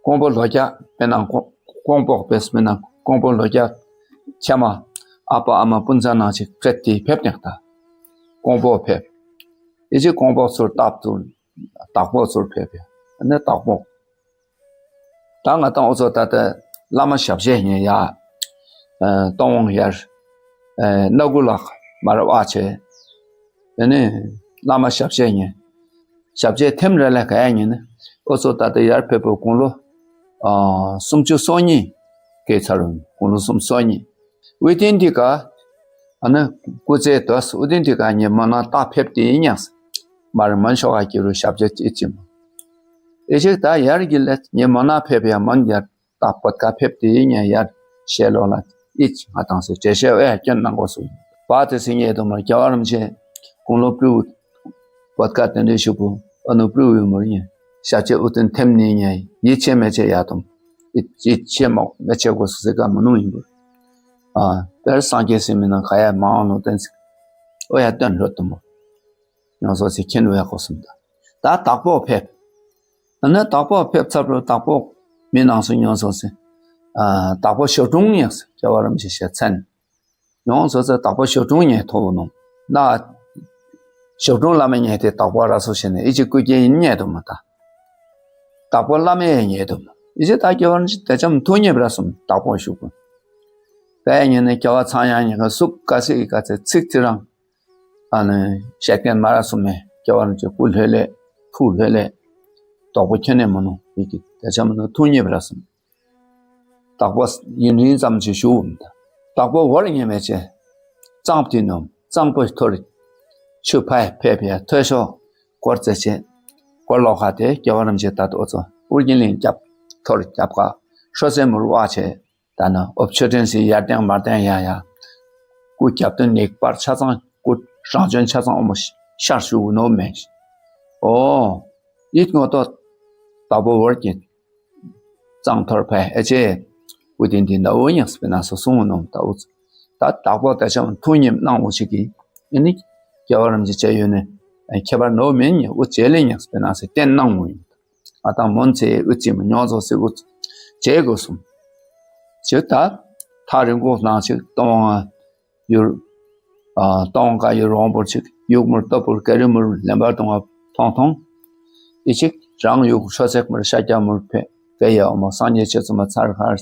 ཀོང་པོ་ལོ་རྒྱ་དཔེ་ནང་ཀོང་ཀོང་པོ་དཔེ་སྨན་ནང་ཀོང་པོ་ལོ་རྒྱ་ཁྱེད་མ་ཨ་ཕ་ཨ་མ་སྤུན་ཚ་ནང་ཅིག་ཕྲད་དེ་ཕེབས་ནས་ད་ཀོང་པོ་ཕེབས། ཨི་ཅི་ཀོང་པོ་ཚུར་སྟབས་ཚུར་དྭགས་པོ་ཚུར་ཕེབས་ཡ་ཨ་ནི་དྭགས་པོ། ད་ང་དང་འུ་ཚོ་ད་ལྟ་བླ་མ་ཞབས་རྗེས་ཉེ་ཡ། སྟོང་དབང་ཡར། སྣ་དགུ་ལག་མར་བ་ཆེ། དེ་ནས་བླ་མ་ཞབས་རྗེས་ཉེ། ཞབས་རྗེས་ཐེམ་རེ་ལ་ག་ཡ་ཉེ་ནི་འུ་ཚོ་ད་ལྟ་ཡར་ཕེབས་པའི་དགུང་ལོ་སུམ་ཅུ་སོ་གཉིས་སྐྱེས་ཚར་རུང་དགུང་ལོ་སུམ་ཅུ་སོ་གཉིས། ཝི་ཏིན་འདི་ག་ཨ་ནི་སྐུ་ཚེ་དོས་ཨུ་ཏིན་འདི་ག་ཉེ་མོ་ན་རྟག་ཕེབས་ཏེ་ཡིན་ཉག་མར་མོན་ཤོག་ག་ཀྱི་རུ་ཞབས་རྗེས་ཅི་ཅི་མོ། ཨེ་ཅིག་ད་ཡར་གྱི་ལས་ཉེ་མོ་ན་ཕེབས་ཡ་མོན་ཡར། ད་བོད་ཁ་ཕེབས་དེ་ཉེ་ཡར་ཞལ་ལོ་ལ་ཨིད་ང་དང་སེ་འགྲེལ་བཤད་ཨེ་སྐྱོན་གནང་དགོས་སུ་བ་དེ་སེ་ཉེ་དུ་མར་རྒྱལ་བ་རིན་པོ་ཆེ་དགུང་ལོ་པྲིའུ་བོད་ཁ་དེ་འདྲའི་ཞུ་བུ་ཨ་ནུ་པྲིའུ་ཡུ་མུར་ཉེ་ཤ་ཆེ་ཨུ་ཏུན་ཐེམ་ནི་ཉེ་ཡིད་ཆེ་མེ་ཆེ་ཡ་དུམ་ཨིད་ཆེ་མོ་མེ་ཆེ་དགོས་སུ་སེ་ཀ་མ་ནུ་ཡིན་བུ་ཨ་དེར་སངས་རྒྱས་སེ་མི་ནང་ག་ཡ་མ་འོང་ལོ་བསྟན་སེ་ཨོ་ཡ་སྟོན་རོ་དུ་མོ། ཡོངས་སོ་སི་ཁྱེན་བས་ཁོ་སུམ་ད། ད་དྭགས་པོ་ཕེབས། ཨ་ནི་དྭགས་པོ་ཕེབས་ཚར་བར་དྭགས་པོ་མི་ནང་སུ་ཡོངས་སོ་སི། ཨ་དྭགས་པོ་ཞོ་ཀྲུང་ཡང་སི་རྒྱལ་བ་རིན་པོ་ཆེ་ཞེས་མཚན། ཡོངས་སོ་སི་དྭགས་པོ་ཞོ་ཀྲུང་ཉེ་ཐོ་བུ་ནོ། ན། ཞོ་ཀྲུང་བླ་མ་ཉེ་དེ་དྭགས་པོ་ར་སོ་ཞེ་ནས་ཨི་ཅི་ཀུ་ཀྱེ་ཡིན་ཉེ་དུ་མ་ད། དྭགས་པོ་བླ་མ་ཡེ་ཉེ་དུ་མ། ཨི་ཅི་ད་རྒྱལ་བ་རིན་པོ་ཆེ་དེ་ཅམ་ཐུགས་མཉེས་པ་ར་སུམ་དྭགས་པོ་ཞུ་གུ། ད་ཡ་ཉེ་ནས་རྒྱལ་བ་ཚངས་དབྱངས་ཉེ་ག་སུ་ཀ་སི་ཨི་ཀ་ཚེ་ཚིག་ཚི་རང་། ཨ་ནི་བཤད་མཁན་མ་ར་སུ་མེ་རྒྱལ་བ་རིན་པོ་ཆེ་སྐུ་ལྷོད་ལས་ཐུགས་ལྷོད་ལས་དོག་པོ་ཁྱོན་ནས་མི་ནུ་ཡི་གེ་དེ་ཆ་མི་ནུ་ཐུགས་མཉེས་པ་ར་སུ་མེ། དྭགས་པོ་ཡུན་རིང་ཙམ་ཞིག་བཞུགས་འོང་ད། དྭགས་པོ་བོར་ཉེ་མེད་ཆེ། གཙང་ཏི་ནོམ་གཙང་པོ་ཐོར། ཆུ་ཕའི་ཕེ་ཕེ་ཐོས་ཤོག་སྐོར་རྩེ་ཆེ། སྐོར་ལོག་ཁ་དེ་རྒྱལ་བ་རིན་པོ་ཆེ་ད་ལྟ་འུ་ཚོ་ཨུར་རྒྱན་གླིང་རྒྱབ་ཐོར་རྒྱབ་ཁ་ཧྲོ་སེ་མུར་བ་ཆེ། ད་ནི་ཨོབ་ཆོས་ལྡན་སི་ཡར་ལྡན་མར་ལྡན་ཡ་ཡ། སྐུ་རྒྱབ་ཏུ་ནིག་པར་ཆ་ཚང་སྐུ་རང་བྱོན་ཆ་ཚང་ཨོ་མོ་ཤར་ཞུ་ནོ་མེ། ཨོ། ཡིད་ངོ་ཏོ། དྭགས་པོ་བོར་གྱི། གཙང་ཐོར་ཕའི་ཨེ་ཅེ། ཨུ་ཏིན་ཏིན་ད་ཨུ་ཉག་སི་པེ་ན་སོ་སུང་ནོ་ད་ཨུ། ད་དྭགས་པོ་ད་ཆ་ཐུགས་མཉེས་གནང་འོ་ཞིག་གི། ཨེ་ནི། རྒྱལ་བ་རིན་པོ་ཆེ་ཡོད་ནས། ཁྱད་པར་ནོ་མེན་ཉེ་ཨུ་ཅེ་ལེ་ཉག་སི་པེ་ན་སི་བསྟན་གནང་འོ་ཡིན། ང་དང་མོན་ཚེ་ཨུ་ཅི་མ་མྱོང་ཚོ་སི་ཨུ་ཅེ་གོ་སུམ། ཅེ་ད་ཐག་རིང་གོ་ནང་ཞིག་གཏོང་བ་ཡུར། གཏོང་ག་ཡུར་རོང་པོར་ཅིག་ཡུག་མུར་ཏོ་པུར་ཀ་རི་མུར་ལེན་པར་གཏོང་བ་ཐོང་ཐོང་། ཨི་ཅིག་རང་ཡུག་ཧྲོ་ཚེག་མུར་ཤ་རྒྱ་མུར་ཕེ་ག་ཡ་ཨོ་མོ་སངས་རྒྱས་ཆེ་ཚུ་མ་ཚར་ཧར།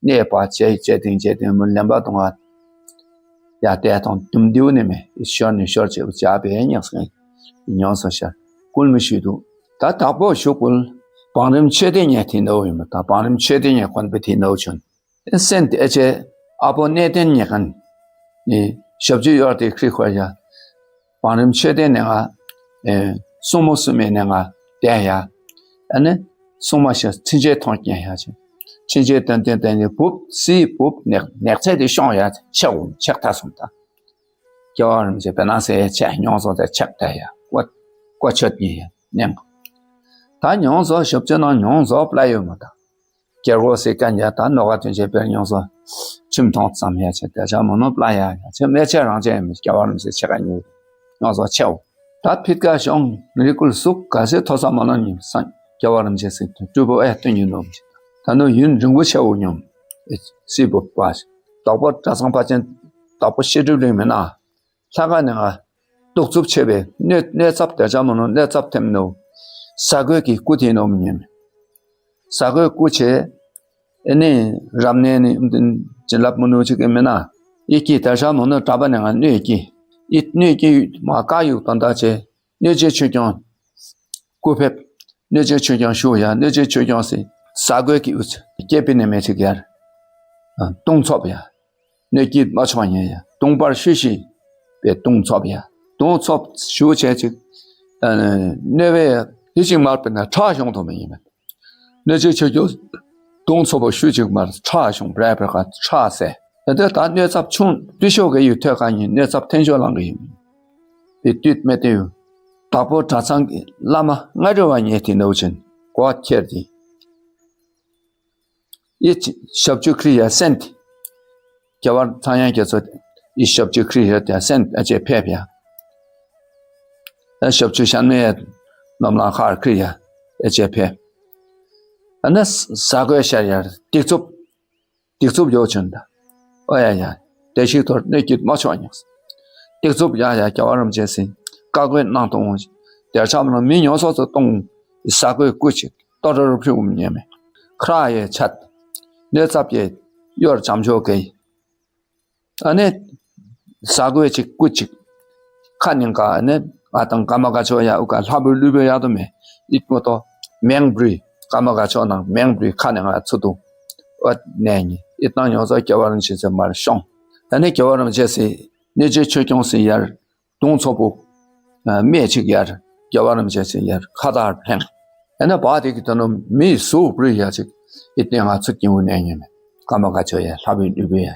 གནས་པ་ཅེ་ཅེ་ཏིང་ཅེ་ཏིང་མུར་ལེན་པར་གཏོང་བ། ཡ་ཏེ་ཐོང་དུམ་དེའུ་ནི་མེ་ཤོར་ནི་ཤོར་ཅེ་བྱ་བའི་ཉག་སོང་། ཉོན་སོང་ཤར་སྐུལ་མི་ཞུས་འདུག། ད་དྭགས་པོ་ཞུགས་པོ་བང་རིམ་ཆོས་སྡེ་ཉེ་དེ་འདྲ་ཡིན་པ། ད་བང་རིམ་ཆོས་སྡེ་ཉེ་དགོན་པ་དེ་འདྲ་བྱོན། སེམས་དེ་ཨེ་ཆེ་ཨ་པོ་གནས་བརྟན་ཉེ་གན་ནི་ཞབས་ཀྱུ་གཡོར་དེ་ཁྲི་ཁོར་ཡ། བང་རིམ་ཆོས་སྡེ་ནས་ང་སྲུང་མོ་སྲུང་མའི་ནས་ང་བསྟན་ཡ། ཨ་ནི་སྲུང་མ་ཞིག་ཚིན་ཆེན་མཐོང་སྐྱེན་ཡ་ཆེ། ཚིན་ཆེན་ཏན་ཏན་ཏན་ནི་བུབ་སི་བུབ་ནེག་ནེག་ཚད་དེ་ཤོང་ཡ་ཆེ། འོ་ཆེག་ཐ་སོང་ད། སྐྱེ་བ་རིམ་བྱེད་པའི་ནང་སེ་ཆེ་མྱོང་སོང་ཚེ་ཆེག་ད་ཡ་ཀོ་ཀོ་ཆོད་ཉེ་ཡ་ནེང་། ད་མྱོང་སོ་ཞབས་ཕྱི་ནང་མྱོང་སོ་པླ་ཡོད་མ་ད། སྐྱེ་སྒོ་སི་ཀ་ཉ་ད་ནོ་ག་དོན་བྱེད་པའི་མྱོང་སོ། ཁྱིམ་མཐོང་ཙམ་ཡ་ཆེ་དེ་ཆ་མོ་ནོ་པླ་ཡ་ཡ་ཆེ་མེ་ཆེ་རང་ཆེ་ཡིན་སྐྱེ་བ་རིམ་བྱེད་ཆེ་ག་ཉུ་མྱོང་སོ་ཆེའོ། ད་ཕིད་ཀ་ཤོང་རི་ཀུལ་སུག་ག་སེ་ཐོ་ས་མ་ནོ་ཉིམ་སང་སྐྱེ་བ་རིམ་བྱེད་སི་སྤྲུལ་པོ་ཨེ་སྟོན་ཉུ་ནོ་མི་ད་ནོ་ཡུན་རིང་པོ་ཆེ་འོ་ཉོམ། སི་བུ་པ་དོག་པོ་གྲྭ་ཚང་པ་ཅན་དོག་པོ་ཤེས་སྒྲིབ་ལིང་མེ་ན། ལྷ་ཁང་ནས་ང་གདུག་རྩུབ་ཆེ་བའི་གནོད་གནོད་ཚབས་དེ་ཆ་མོ་ནོ་གནོད་ཚབས་ཐེམ་ནོ། ས་གོས་ཀྱི་སྐུ་དེ་ནོ་མི་ཉན། ས་གོས་སྐུ་ཆེ། ཨེ་ནི་རབ་གནས་ནི་བྱིན་རླབས་མོ་ནོ་ཅིག་ཨེ་མེ་ན། ཨི་ཀི་དེ་ཆ་མོ་ནོ་གྲྭ་པ་ནས་ང་གནོད་ཀྱི། ཨི་གནོད་ཀྱི་མ་བཀའ་ཡུག་དོན་དག་ཆེ། གནོད་བྱེད་ཆོས་སྐྱོང་། སྐུ་ཕེབས། གནོད་བྱེད་ཆོས་སྐྱོང་ཞུ་ཡ་གནོད་བྱེད་ཆོས་སྐྱོང་སི། ས་གོས་ཀྱི་དབུས་སུ་སྐྱེས་པའི་ནས་མེ་ཅིག་ཡར། ཨ་དུང་ཚོབ་ཡ། གནོད་ཀྱི་མ་ཆོག་ཉེ་ཡ་དུང་པར་ཤུ་ཤི། པའི་དུང་ཚོབ་ཡ། དུང་ཚོབ་ཞུ་བྱས་ཅིག་ཨ་གནོད་པའི་དེ་ཅིག་མར་པའི་ན་ཁྲག་གཞུང་དུ་མི་ཡིན་མེད། གནོད་བྱེད་ཆོས་སྐྱོང་དུང་ཚོབ་པོ་ཤུ་ཅིག་མར་ཁྲག་གཞུང་བྲལ་བའི་ཁ་ཁྲག་སེ། དེ་ལྟར་ད་གནོད་ཚབས་ཆུང་སྤྲུལ་ཤོག་གི་ཡུལ་ཐོད་ཁ་ཉིན་གནོད་ཚབས་ཐན་ཤོག་ལང་གི་ཡིན། དེ་དུས་མེད་དུས་དྭགས་པོ་གྲྭ་ཚང་གི་བླ་མ་ལྔ་རི་བ་ཉེ་དེ་ནོ་ཆེན་གོ་ཁྱེར་ཏེ། ཨི་ཞབས་ཀྱུ་ཁྲི་ཡ་སེན་ཏེ། རྒྱལ་བ་ཚངས་དབྱངས་རྒྱ་མཚོ་ཨི་ཞབས་ཀྱུ་ཁྲི་ཡ་དེ་སེན་ཨ་ཅེ་ཕེབས་ཡ། ཨ་ཞབས་ཀྱུ་ཤན་མའི་ནོམ་ལང་ཁར་ཁྲི་ཡ་ཨ་ཅེ་ཕེབས། ཨ་ན་ས་གོས་ཤར་ཡ་སྡིག་རྩུབ། སྡིག་རྩུབ་ཡོ་ཆུན་ད། ཨོ་ཡ་ཡ། བདེ་གཤེགས་ཐོར་གནོད་སྐྱིད་མ་ཆོག་ཉགས། སྡིག་རྩུབ་ཡ་ཡ་རྒྱལ་བ་རིན་པོ་ཆེ་སྲིད། བཀའ་བཀོད་གནང་དང་འོང་། དེར་ཆ་མ་མི་ཉོ་སོགས་སུ་གཏོང་། ས་གོས་སྐུ་ཅིག་ཏོ་རོ་རུ་ཕུལ་འོང་ཉེ་མེ། ཁྲ་ཡེ་ཆད། གནོད་ཚབས་ཡེ། གཡོར་བྱམས་ཆོག་གེ། ཨ་ནེ། ས་གོས་ཅིག་སྐུ་ཅིག་ཁ་ནིང་ཀ་ཨ་ནེ། ང་དང་ཀ་མ་ཀ་ཆོ་ཡ་ཨུ་ཀ་ལྷ་བུ་ལུས་བུ་ཡ་དོ་མེ། ཨི་ཀོ་ཏོ། མེང་བྲུས། ཀ་མ་ཀ་ཆོ་ནང་མེང་བྲུས་ཁ་ནིང་ང་ཚུ་དུ། ཨོ་ནེ་ཉི་ཨི་ཏང་ཉོ་ཚོ་རྒྱལ་བ་རིན་ཆེན་སེ་མར་ཤོང་། ཨ་ནེ་རྒྱལ་བ་རིན་ཆེན་སེ། གནོད་བྱེད་ཆོས་སྐྱོང་སྲིད་ཡར། དུང་ཚོ་པོ། སྨད་ཅིག་ཡར། རྒྱལ་བ་རིན་པོ་ཆེ་སྲིད་ཡར་ཁ་དར་ཕེང་། ཨེ་ན་བ་དེ་གི་དོན་ནོ་མིའི་གཟུགས་པོ་ཡ་ཅིག་ཨི་ཏེ་ང་ཚོ་སྐྱེ་བོ་ནས་ཉོན་མེད་ཀ་མ་ཀ་ཆོ་ཡ་ལྷ་བུའི་ནུས་པོ་ཡ།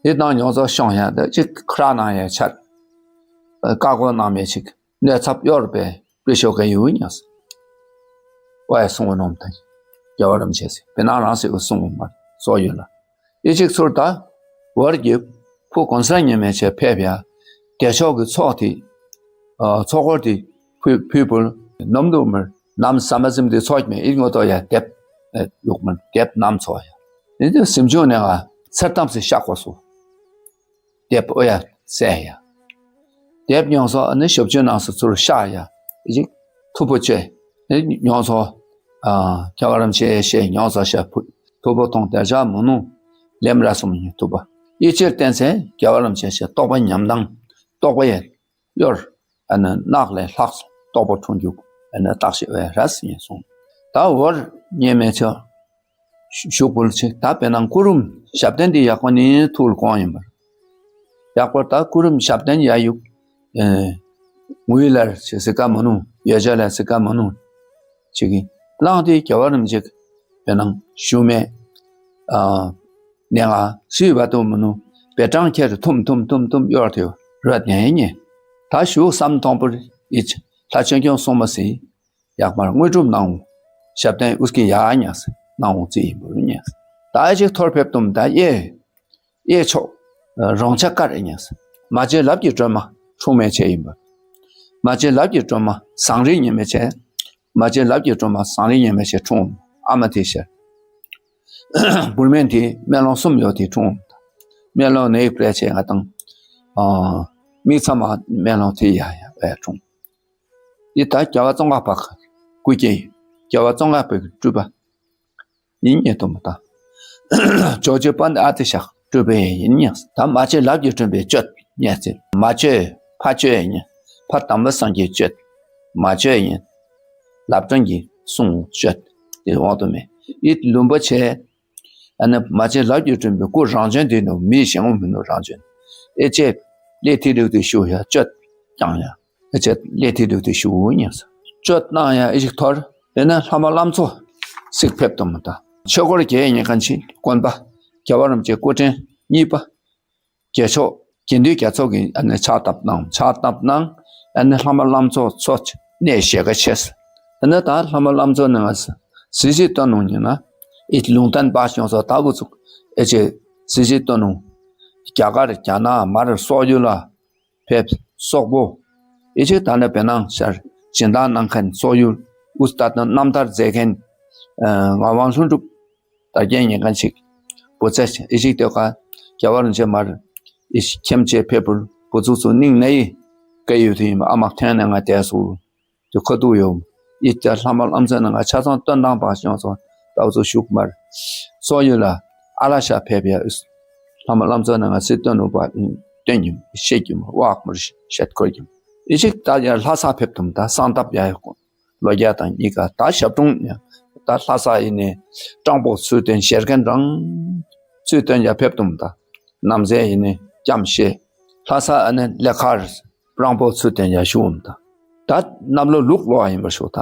ཨི་ཏང་ཉོ་ཚོ་ཤོང་ཡ་འདི་ཅིག་ཁྲ་ནང་ཡ་ཆར། བཀའ་བསྒོ་གནང་མེད་ཅིག་གནོད་ཚབས་གཡོར་པའི་པི་ཤོ་ག་ཡུ་ཉོས། ཨོ་ཡ་གསུང་བ་ནོམ་ཐང་། རྒྱལ་བ་རིན་པོ་ཆེ་སྲིད་བེ་ནང་རང་སྲིད་འུ་གསུང་བ་མར་སོ་ཡོད་ལ། ཨི་ཅིག་ཚུར་ད། བར་གྱི་ཕུ་གོང་ས་ཉི་མའི་ཆེད་ཕེབས་ཡ། བདེ་མཆོག་གི་ཚོགས་དེ། ཚོགས་འཁོར་དེ་ཕུ་ཕུ་བུར་ནམ་དུ་མར་ནམ་ས་མ་ཟིམ་དེ་ཚོགས་མེ་ཨི་ངོ་ཏོ་ཡ་དེབ། ཡུག་མར་དེབ་ནམ་ཚོགས་ཡ། ཨི་དེ་སེམས་ཆུང་ནས་ང་ཚར་ཏམ་སེ་ཤག་གོ་སོ། དེབ་ཨོ་ཡ་སེ་ཡ། དེབ་ཉོང་སོ་ཨ་ནི་ཞབས་ཆོས་ནང་སོ་ཚུར་ཤག་ཡ། ཨི་ཅིག་ཐུ་བོ་ཆོས། ཨི་ཉོང་སོ། ཨ་རྒྱལ་བ་རིན་པོ་ཆེ་ཞེས་ཉོང་སོ་ཞེས་ཕུ་ཐུ་བོ་ཐོང་དེ་ཆ་མོ་ནུ། ལེམ་ར་སོམ་ཉི་ཐུ་བོ། ཨི་ཕྱིར་བསྟན་ཚེ་རྒྱལ་བ་རིན་པོ་ཆེ་ཞེས་རྟོགས་པ་ཉམས་དང་། རྟོགས་པ་ཡེ། གཡོར། ཨ་ནི་ནག་ལས་ལྷག་སོང་རྟོགས་པ་འཁྲུངས་རྒྱུ། ཨ་ནི་བརྟག་ཞིབ་ཨེ་ར་སི་ཡིན་སོང་། ད་བོར་ཉེ་མེད་ཆོ། ཞུགས་པོལ་ཆེ་ད་དཔེར་ན་སྐུ་རིམ་ཞབས་བརྟན་འདི་ཡག་པོ་ནི་ཐུགས་ལ་གོང་ཡིན་པར། ཡག་པར་ད་སྐུ་རིམ་ཞབས་བརྟན་ཡ་ཡུག་ངུའི་ལར་ཞེས་སི་ཀ་མ་ནུ་ཡོ་ཇ་ལ་སི་ཀ་མ་ནུ། ཅིག་གི་བླངས་དེ་རྒྱལ་བ་རིན་པོ་ཆེ་དཔེར་ན་ཞུ་མེད། ཨ་ནེ་ང་སུའི་བ་དུ་མ་ནུ་བེ་ཀྲང་ཁྱེར་ཐུམ་ཐུམ་ཐུམ་ཐུམ་གཡོར་དེ་རོད་ཉན་ཡིན་ཉེ། ད་ཞུ་བསམ་མཐོང་པོར་ཡིད་ལྷ་ཆོས་སྐྱོང་སྲུང་མ་སི། ཡག་མར་དངོས་གྲུབ་གནང་འོང་། ཞབས་བརྟན་ཨུ་སྐྱེ་ཡག་ཉགས་གནང་འོང་རྩིས་ཡིན་པར་ཉགས། ད་ཨེ་ཅིག་ཐོར་ཕེབས་དུམ་ད་ཨེ། ཨེ་ཆོག་རོང་ཆ་དཀར་ཨེ་ཉགས། མ་བྱེད་ལབ་ཀྱི་སྒྲོན་མ་འཁྲུངས་མེད་ཆེ་ཡིན་པར། མ་བྱེད་ལབ་ཀྱི་སྒྲོན་མ་བཟང་རིགས་ཉེ་མེད་ཆེ། མ་བྱེད་ལབ་ཀྱི་སྒྲོན་མ་བཟང་རིགས་ཉེ་མེད་ཆེ་འཁྲུངས་ཨ་མ་དེ་ཤར། བུར་མེན་དེ་སྨན་ལོང་གསུམ་ཡོད་དེ་འཁྲུངས། སྨན་ལོང་ནས་ཡིག་སྤྲད་ཆེ་ང་དང་། མིག་ཚ་མ་སྨན་ལོང་དེ་ཡ་ཡ་བས་འཁྲུངས། འདི་ལྟར་རྒྱལ་བ་ཙོང་ཁ་པ་སྐུ་སྐྱེ་ཡིན། རྒྱལ་བ་ཙོང་ཁ་པའི་སྤྲུལ་པ་ཡིན་ཉེ་དོ་མ་དང་། ཇོ་ཇོ་པན་ཨ་ཏི་ཤག་སྤྲུལ་པ་ཡིན་ཉེ། ད་མ་བྱེད་ལབ་ཀྱི་སྤྲུལ་པའི་གཅོད་ཉེ་ཚེ་མ་བྱོས་ཕ་བྱོས་ཡིན། ཕ་དམ་པ་སངས་རྒྱས་གཅོད་མ་བྱོས་ཡིན། ལབ་སྦྲང་གི་གསུང་བཅོས་དེ་འོག་ཏུ་མེ། ཨིད་ལུམ་པ་ཆེ། ཨ་ནི་མ་ཆེན་ལབ་རྒྱུ་སྤྲུལ་པའི་སྐུ་རང་བྱོན་དེ་ནི་མི་གཞན་ངོ་མི་ནུ་རང་བྱོན། ཨེ་ཅེ་ལེ་ཐི་ལུ་དུ་ཤུ་ཡ་བཅོས་ཀྱང་ཡ། ཨེ་ཅེ་ལེ་ཐི་ལུ་དུ་ཤུ་ཉེ་ས་བཅོས་གནང་ཡ་ཨེ་ཅིག་ཐོར། དེ་ནི་ལྷ་མ་ལམ་ཚོ་སིག་ཕེབས་དུ་མི་ད། ཆོས་འཁོར་རྒྱལ་ཉེ་གན་ཆི་དཀོན་པ། རྒྱལ་བ་རིན་པོ་ཆེ་སྐུ་ཕྲེང་གཉིས་པ། རྒྱལ་མཆོག་དགེ་འདུན་རྒྱལ་ཚོགས་ཀྱིས་ཨ་ནི་ཕྱག་བཏབ་གནང་། ཕྱག་བཏབ་གནང་། ཨ་ནི་ལྷ་མ་ལམ་ཚོགས་ཚོ་གནས་བཞེས་ཀ་ཆེས། ཨ་ནི་ད་ལྷ་མ་ལམ་ཚོགས་ནང་ང་གཟི་བརྗིད་སྟོན་ནུ་ཉིན་ན་ཨི་ལུང་བསྟན་པ་བྱུང་སོ་ད་བུ་ཚུགས་ཨེ་ཅེ་གཟི་བརྗིད་སྟོན་ནུ། རྒྱ་གར་རྒྱ་ནག་མར་སོག་ཡུལ་ལ་ཕེབས། སོག་པོ་ཨེ་ཅེ་ད་ནི་བེ་ནང་ཤར་སྦྱིན་བདག་གནང་མཁན་སོག་ཡུལ་ཨུ་སྟ་ཏན་རྣམ་ཐར་མཛད་མཁན་ངག་དབང་ལྷུན་གྲུབ། ད་རྒྱན་ཉན་མཁན་ཞིག་བུ་ཚ་ཞིག་ཨི་ཞིག་ལྟོས་ཀ་རྒྱལ་བ་རིན་ཆེན་མར་ཨི་ཞིག་ཁྱིམ་ཆེ་ཕེབས་པར་བུ་ཚུགས་ཚུ་སྙིང་ནས་ཡི་སྐད་ཡོད་དུ་ཡིན་ཨ་མ་ཐོན་ནས་ང་དེ་སུ་དུ་ཁ་ཐུག་ཡོད། ཨི་ཅ་ལྷ་མ་ལམ་ཚོ་ནང་ང་ཆ་ཚང་སྟོན་དང་བག་ཤོང་ཚོ་ཏའུ་ཚོ་ཤུག་མར་སོག་ཡུལ་ལ་ཨ་ལ་ཤ་ཕེབས་ཡ་ཨིས་ལྷ་མ་ལམ་ཚོ་ནང་ང་སི་སྟོན་རུ་བ་སྟོན་གྱི་ཤེས་ཀྱི་ཝག་མར་ཤད་ཁོར་གྱི་ཨི་ཞིག་ད་ཡ་ལྷ་ས་ཕེབས་དུམ་ད་གསང་སྟབས་ཡ་ཡོད་ལོ་རྒྱ་དང་གཉིས་ཀ་ད་ཞབས་དྲུང་ད་ལྷ་ས་ཡིན་ནི་སྤྲང་པོ་ཚུལ་སྟོན་ཞལ་རྒན་རང་ཚུལ་སྟོན་ཡ་ཕེབས་དུམ་ད་ནམ་ཟས་ཡིན་ནི་སྐྱམ་ཤེས་ལྷ་ས་ཨ་ནི་ལེ་ཁར་སྤྲང་པོ་ཚུལ་སྟོན་ཡ་ཞུ་འམ་ད་ད་གནམ་ལོ་ལུག་ལོ་ཡིན་པར་ཞུ་ད་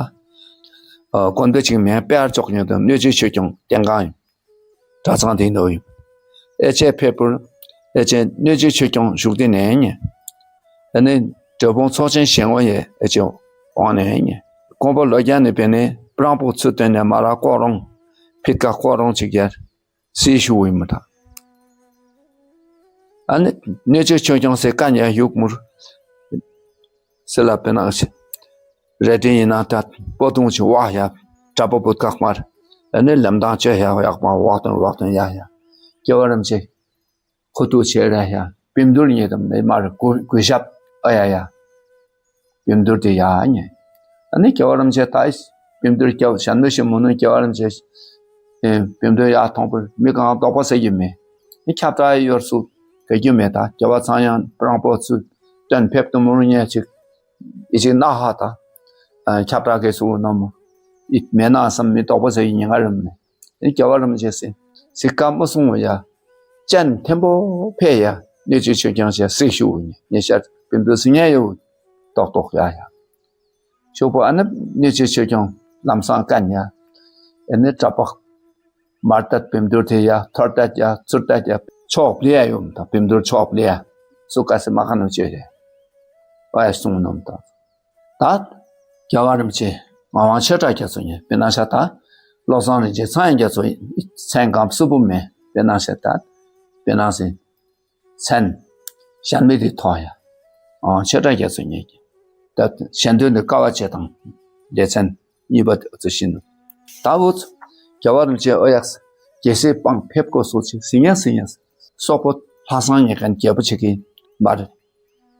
དགོན་པ་ཅིག་མེད་པེ་ཨར་ཅོག་ཉོ་དུམ་གནོད་བྱེད་ཆོས་སྐྱོང་བསྟེན་གང་ཡིན། གྲྭ་ཚང་དེ་འདུག་ཡིན། ཨེ་ཆེ་ཕེ་པུར། ཨེ་ཆེ་གནོད་བྱེད་ཆོས་སྐྱོང་བཞུགས་དེ་ནས་ཉེ། ཨ་ནི་དྲེལ་ཕུང་ཚོགས་ཆེན་ཞེ་ངོ་ཡེ་ཨེ་ཆེ་འོང་ནས་ཉེ། ཀོང་པོ་ལོ་རྒྱ་ནས་པེ་ནས་པྲང་པོ་ཚུལ་སྟོན་ནས་མ་ར་ཀོ་རོང་། ཕིད་ཀ་ཀོ་རོང་ཅིག་ཡར་སྲིད་ཞུ་ཡིན་མི་དང་། ཨ་ནི་གནོད་བྱེད་ཆོས་སྐྱོང་སེ་ཀ་ཉ་ཡུག་མུར། སེ་ལ་པེ་ནང་ཞེ། རེ་ཏི་ཡིན་ན་ད་པོ་ཏུང་ཆུ་བ་ཡ་གྲྭ་པོ་བུ་ཁག་མར་ཨ་ནི་ལམ་དང་ཆོས་ཡ་ཡག་པ་བག་དང་བག་དང་ཡ་ཡ་སྐྱེ་བ་རིམ་ཆེ་ཁུ་ཏུ་ཆེ་ར་ཡ་བིམ་དུར་ཉེ་དམ་ནས་མར་གུ་གུ་ཞབས་ཨ་ཡ་ཡ་བིམ་དུར་དེ་ཡ་ཉེ་ཨ་ནི་སྐྱེ་བ་རིམ་ཆེ་ད་བིམ་དུར་སྐྱེ་བ་ཞན་དུ་ཞིག་མུ་ནུ་སྐྱེ་བ་རིམ་ཆེ་བིམ་དུར་ཡ་མཐོང་པར་མི་གང་དོགས་པ་ཟེར་རྒྱུ་མེད་ཁྱབ་བསྒྲགས་ཡོར་སུ་ག་རྒྱུ་མེད་ད་སྐྱེ་བ་ཚང་ཡང་པྲང་པོ་ཚུལ་སྟོན་ཕེབས་དུ་མུ་རུ་ཉེ་ཅིག་ཨི་ཅིག་ན་ཧ་ད། ཁྱབ་བསྒྲགས་ཀྱི་སུ་ནམ་ཨི་མེ་ན་སམ་མི་དོག་པོ་ཟེར་ཡི་ཉེ་ང་རིམ་ནས་ཨི་སྐྱེ་བ་རིམ་བྱེད་སྲིད་སྲིད་ཀ་མ་སོང་བ་ཡ། ཅན་ཐེན་པོ་ཕེ་ཡ་གནོད་བྱེད་ཆོས་ཀྱང་བྱས་སྲིད་ཞུ་ཉེ་ཉེ་ཤར་བིམ་དུ་སི་ཉེ་ཡོ་དོག་དོག་ཡ་ཡ། ཤོག་པོ་ཨ་ནི་གནོད་བྱེད་ཆོས་ཀྱང་ལམ་སང་ཀན་ཡ། ཨ་ནི་གྲྭ་པག་མར་ཏད་བེམ་དུར་དེ་ཡ་ཐོར་ཏད་ཡ་ཚུར་ཏད་ཡ་ཕྱོགས་ལེ་ཡ་ཡོམ་དང་བེམ་དུར་ཕྱོགས་ལེ་ཡ་སུ་ཀ་སི་མ་ཁ་ནོ་ཅེ་རེ་ཨ་ཡ་གསུང་ནོམ་དང་ད་རྒྱལ་བ་རིན་པོ་ཆེ་ངག་དབང་ཆོས་གྲགས་རྒྱ་མཚོ་ཉིད་དཔེར་ན་ཤ་ད་བློ་བཟང་རིན་ཆེན་ཚངས་དབྱངས་རྒྱ་མཚོ་མཚན་གང་སུ་བུ་མེ་དཔེར་ན་ཤ་ད་དཔེར་ན་སི་མཚན་གཞན་མི་དེ་ཐོག་ཡ། ཨང་ཆོས་གྲགས་རྒྱ་མཚོ་ཉིད་ཀྱི། ད་གཞན་དོན་དུ་དཀའ་བ་བྱེད་དང་ལེ་ཚན་གཉིས་པ་དེ་ཚོ་བཞིན་དུ། ད་བུ་ཚོ་རྒྱལ་བ་རིན་ཆེན་ཨོ་ཡག་རྒྱལ་སྲས་སྤང་ཕེབས་དགོས་སོ་ཆེ་སི་ཉ་སི་ཉ་སོག་པོ་ལྷ་བསང་ཉེ་མཁན་རྒྱལ་པོ་ཆེ་གི་མར་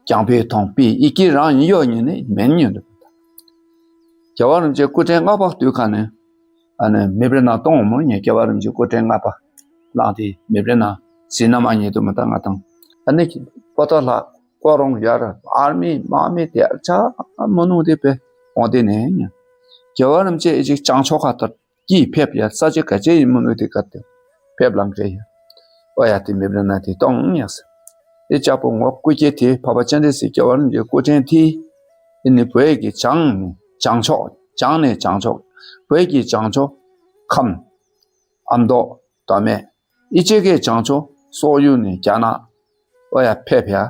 རྒྱང་འཕེལ་མཐོང་པའི་ཡི་གེ་རང་ཡིན་ཡོད་ཉིན་ནི་མེན་ཉིན་དུ། རྒྱལ་བ་རིན་ཆེན་སྐུ་ཕྲེང་ལྔ་པ་དུས་ཁ་ནས་ཨ་ནི་མི་བྲེ་ན་གཏོང་མོ་ཉེ་རྒྱལ་བ་རིན་ཆེན་སྐུ་ཕྲེང་ལྔ་པ་བླངས་ཏེ་མི་བྲེ་ན་ཟི་ན་མ་ཉེ་དུ་མི་ད་ང་དང་ཨ་ནི་པོ་ཏོ་ལྷ། ཀོ་རོང་ཡར་ཨར་མི་དམག་མི་དེ་ཆ་མོ་ནུ་དེ་པེ་འོང་དེ་ནས་ཉ། རྒྱལ་བ་རིན་ཆེན་ཨེ་ཅིག་བྱང་ཕྱོགས་ཁ་ཐར་གྱིས་ཕེབས་ཡ་ས་ཆ་ག་ཅེ་ཡིན་མོ་ནུ་དེ་ག་དེ་ཕེབས་ལམ་རེ་ཡ། ཨོ་ཡ་དེ་མི་བྲེ་ན་དེ་གཏོང་ཡ་ས། ཨེ་ཅག་པོ་ངོ་སྐུ་སྐྱེ་དེ་འཕགས་པ་སྤྱན་རས་གཟིགས་རྒྱལ་བ་རིན་ཆེན་སྐུ་ཕྲེང་དེ་ཨེ་ནི་བོད་ཀྱི་བྱང་ནས་བྱང་ཕྱོགས་བྱང་ནས་བྱང་ཕྱོགས་བོད་ཀྱི་བྱང་ཕྱོགས་ཁམས། ཨ་མདོ། མདོ་སྨད། ཨི་ཅེ་ཀའི་བྱང་ཕྱོགས་སོག་ཡུལ་ནས་རྒྱ་ནག་ཨོ་ཡ་ཕེབས་ཡ།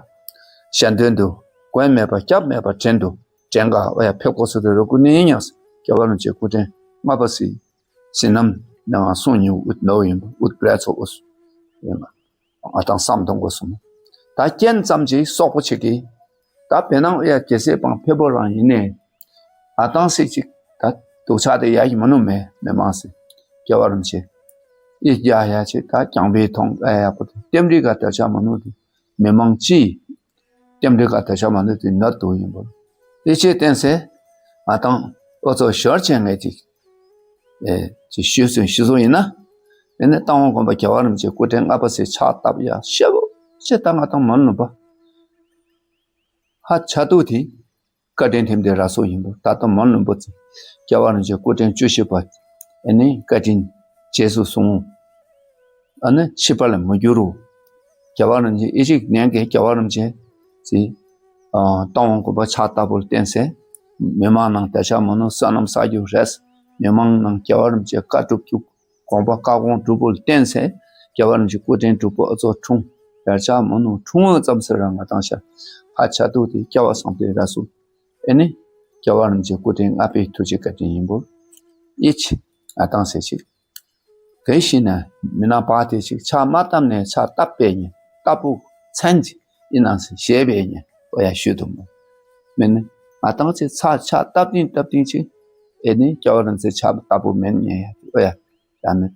གཞན་དོན་དུ་མགོན་མེད་པ་སྐྱབས་མེད་པ་བྲན་དུ་བྲན་ག་ཨོ་ཡ་ཕེབས་དགོས་སུ་དུ་རུ་ཀུ་ནི་ཉག་སི་རྒྱལ་བ་རིན་ཆེན་སྐུ་ཕྲེང་ལྔ་པ་སི་ཟི་ནམ་ནང་སོང་ཉིན་ཨུད་ནོ་ཡིན་པ་ཨུད་པྲེ་ཚོ་ཨུས་ཡིན་པ་ང་དང་བསམ་གཏོང་དགོས་སོང་། ད་རྐྱེན་ཙམ་གྱིས་སོག་པོ་ཆེ་གི་ད་བེ་ནང་ཨེ་ཡ་རྒྱལ་སྲས་སྤང་ཕེབས་པོ་རང་ཡིན་ནས། ཨ་ཏང་སྲིད་ཅིག་ད་དུག་ཆ་དེ་ཡ་ཡི་མ་ནུ་མེ་མེ་མང་སྲིད་རྒྱལ་བ་རིན་ཆེན། ཨི་རྒྱ་ཡ་ཆེ་ད་རྒྱང་པའི་མཐོང་ཨེ་ཡ་པོ་དེ་ལྟེམ་རི་ག་དར་ཆ་མ་ནུ་དེ་མེ་མང་ཅི། ལྟེམ་རི་ག་དར་ཆ་མ་ནུ་དེ་ནར་དུ་ཡིན་པོ། ཨི་ཆེ་བསྟན་སེ། ཨ་ཏང་ཨོ་ཚོ་ཞོར་ཆེན་ངེ་ཅིག་ཨེ་ཅི་ཞུས་སུ་ཞུ་སོ་ཡིན་ན། ཨེ་ནི་ཏང་ཝང་དགོན་པ་རྒྱལ་བ་རིན་ཆེན་སྐུ་ཕྲེང་ལྔ་པ་སྲིད་ཕྱག་བཏབ་ཡ་ཤེ་བོ་ཆེ་ད་ང་ཏང་མ་ནུ་པ། ཧ་ཆ་ཏུ་དེ། བཀའ་དྲིན་ཐེམ་དེ་ར་སོ་ཡིན་པ། ད་ལྟ་མ་ལུམ་པ་ཙི་རྒྱལ་བ་རིན་ཆེན་སྐུ་ཕྲེང་བཅུ་བཞི་པ་ཨེ་ནི་བཀའ་དྲིན་རྗེས་སུ་བཟུང་། ཨ་ནི་ཤི་བ་ལ་མི་འགྱུར་རོ། རྒྱལ་བ་རིན་ཆེན་ཨི་ཤིག་ནན་གྱི་རྒྱལ་བ་རིན་ཆེན་ཙི་ཨ་སྟོང་དབང་གོ་པ་ཆ་ལྟ་བུར་བསྟན་སེ། མི་མང་ནང་དེ་ཆ་མ་ནོ་བསོད་ནམས་བསགས་རྒྱུ་རེད། མི་མང་ནང་རྒྱལ་བ་རིན་ཆེན་བཀའ་སྒྲུབ་རྒྱུ་དགོངས་པ་བཀའ་དགོངས་སྒྲུབ་པོ་བརྟེན་ཚེ་རྒྱལ་བ་རིན་ཆེན་སྐུ་ཕྲེང་དྲུག་པོ་ཨ་ཚོ་འཁྲུངས། ཡར་ཆགས་མ་ནུ་འཁྲུངས་ཙམ་ཟེར་ར་ང་དང་ཤར་ཧ་ཆ་ཏུ་དེ་སྐྱ་བ་སང་དེ་ར་སུ། ཨེ་ནི་རྒྱལ་བ་རིན་ཆེན་སྐུ་ཕྲེང་ལྔ་པའི་ཐུགས་རྗེ་བཀའ་དྲིན་ཡིན་པོ། ཨི་ཆི་ང་དང་ཟེར་ཅིག་གལ་ཤི་ན་མི་ན་བ་དེ་ཅིག་ཆ་མ་བཏབ་ནས་ཆ་བཏབ་པས་ཉེ་བཏབ་པོ་མཚན་ཅིག་ཨི་ནང་ཟེར་ཞེས་པས་ཉེ་ཨོ་ཡ་ཞུས་དུ་མོ། མི་ནི་ང་དང་ཅིག་ཆ་ཆ་བཏབ་ཏིང་བཏབ་ཏིང་ཅིག་ཨེ་ནི་རྒྱལ་བ་རིན་ཆེན་ཆ་བཏབ་པོ་མེན་ཉེ་ཡ་ཨོ་ཡ། ཡང་ནི་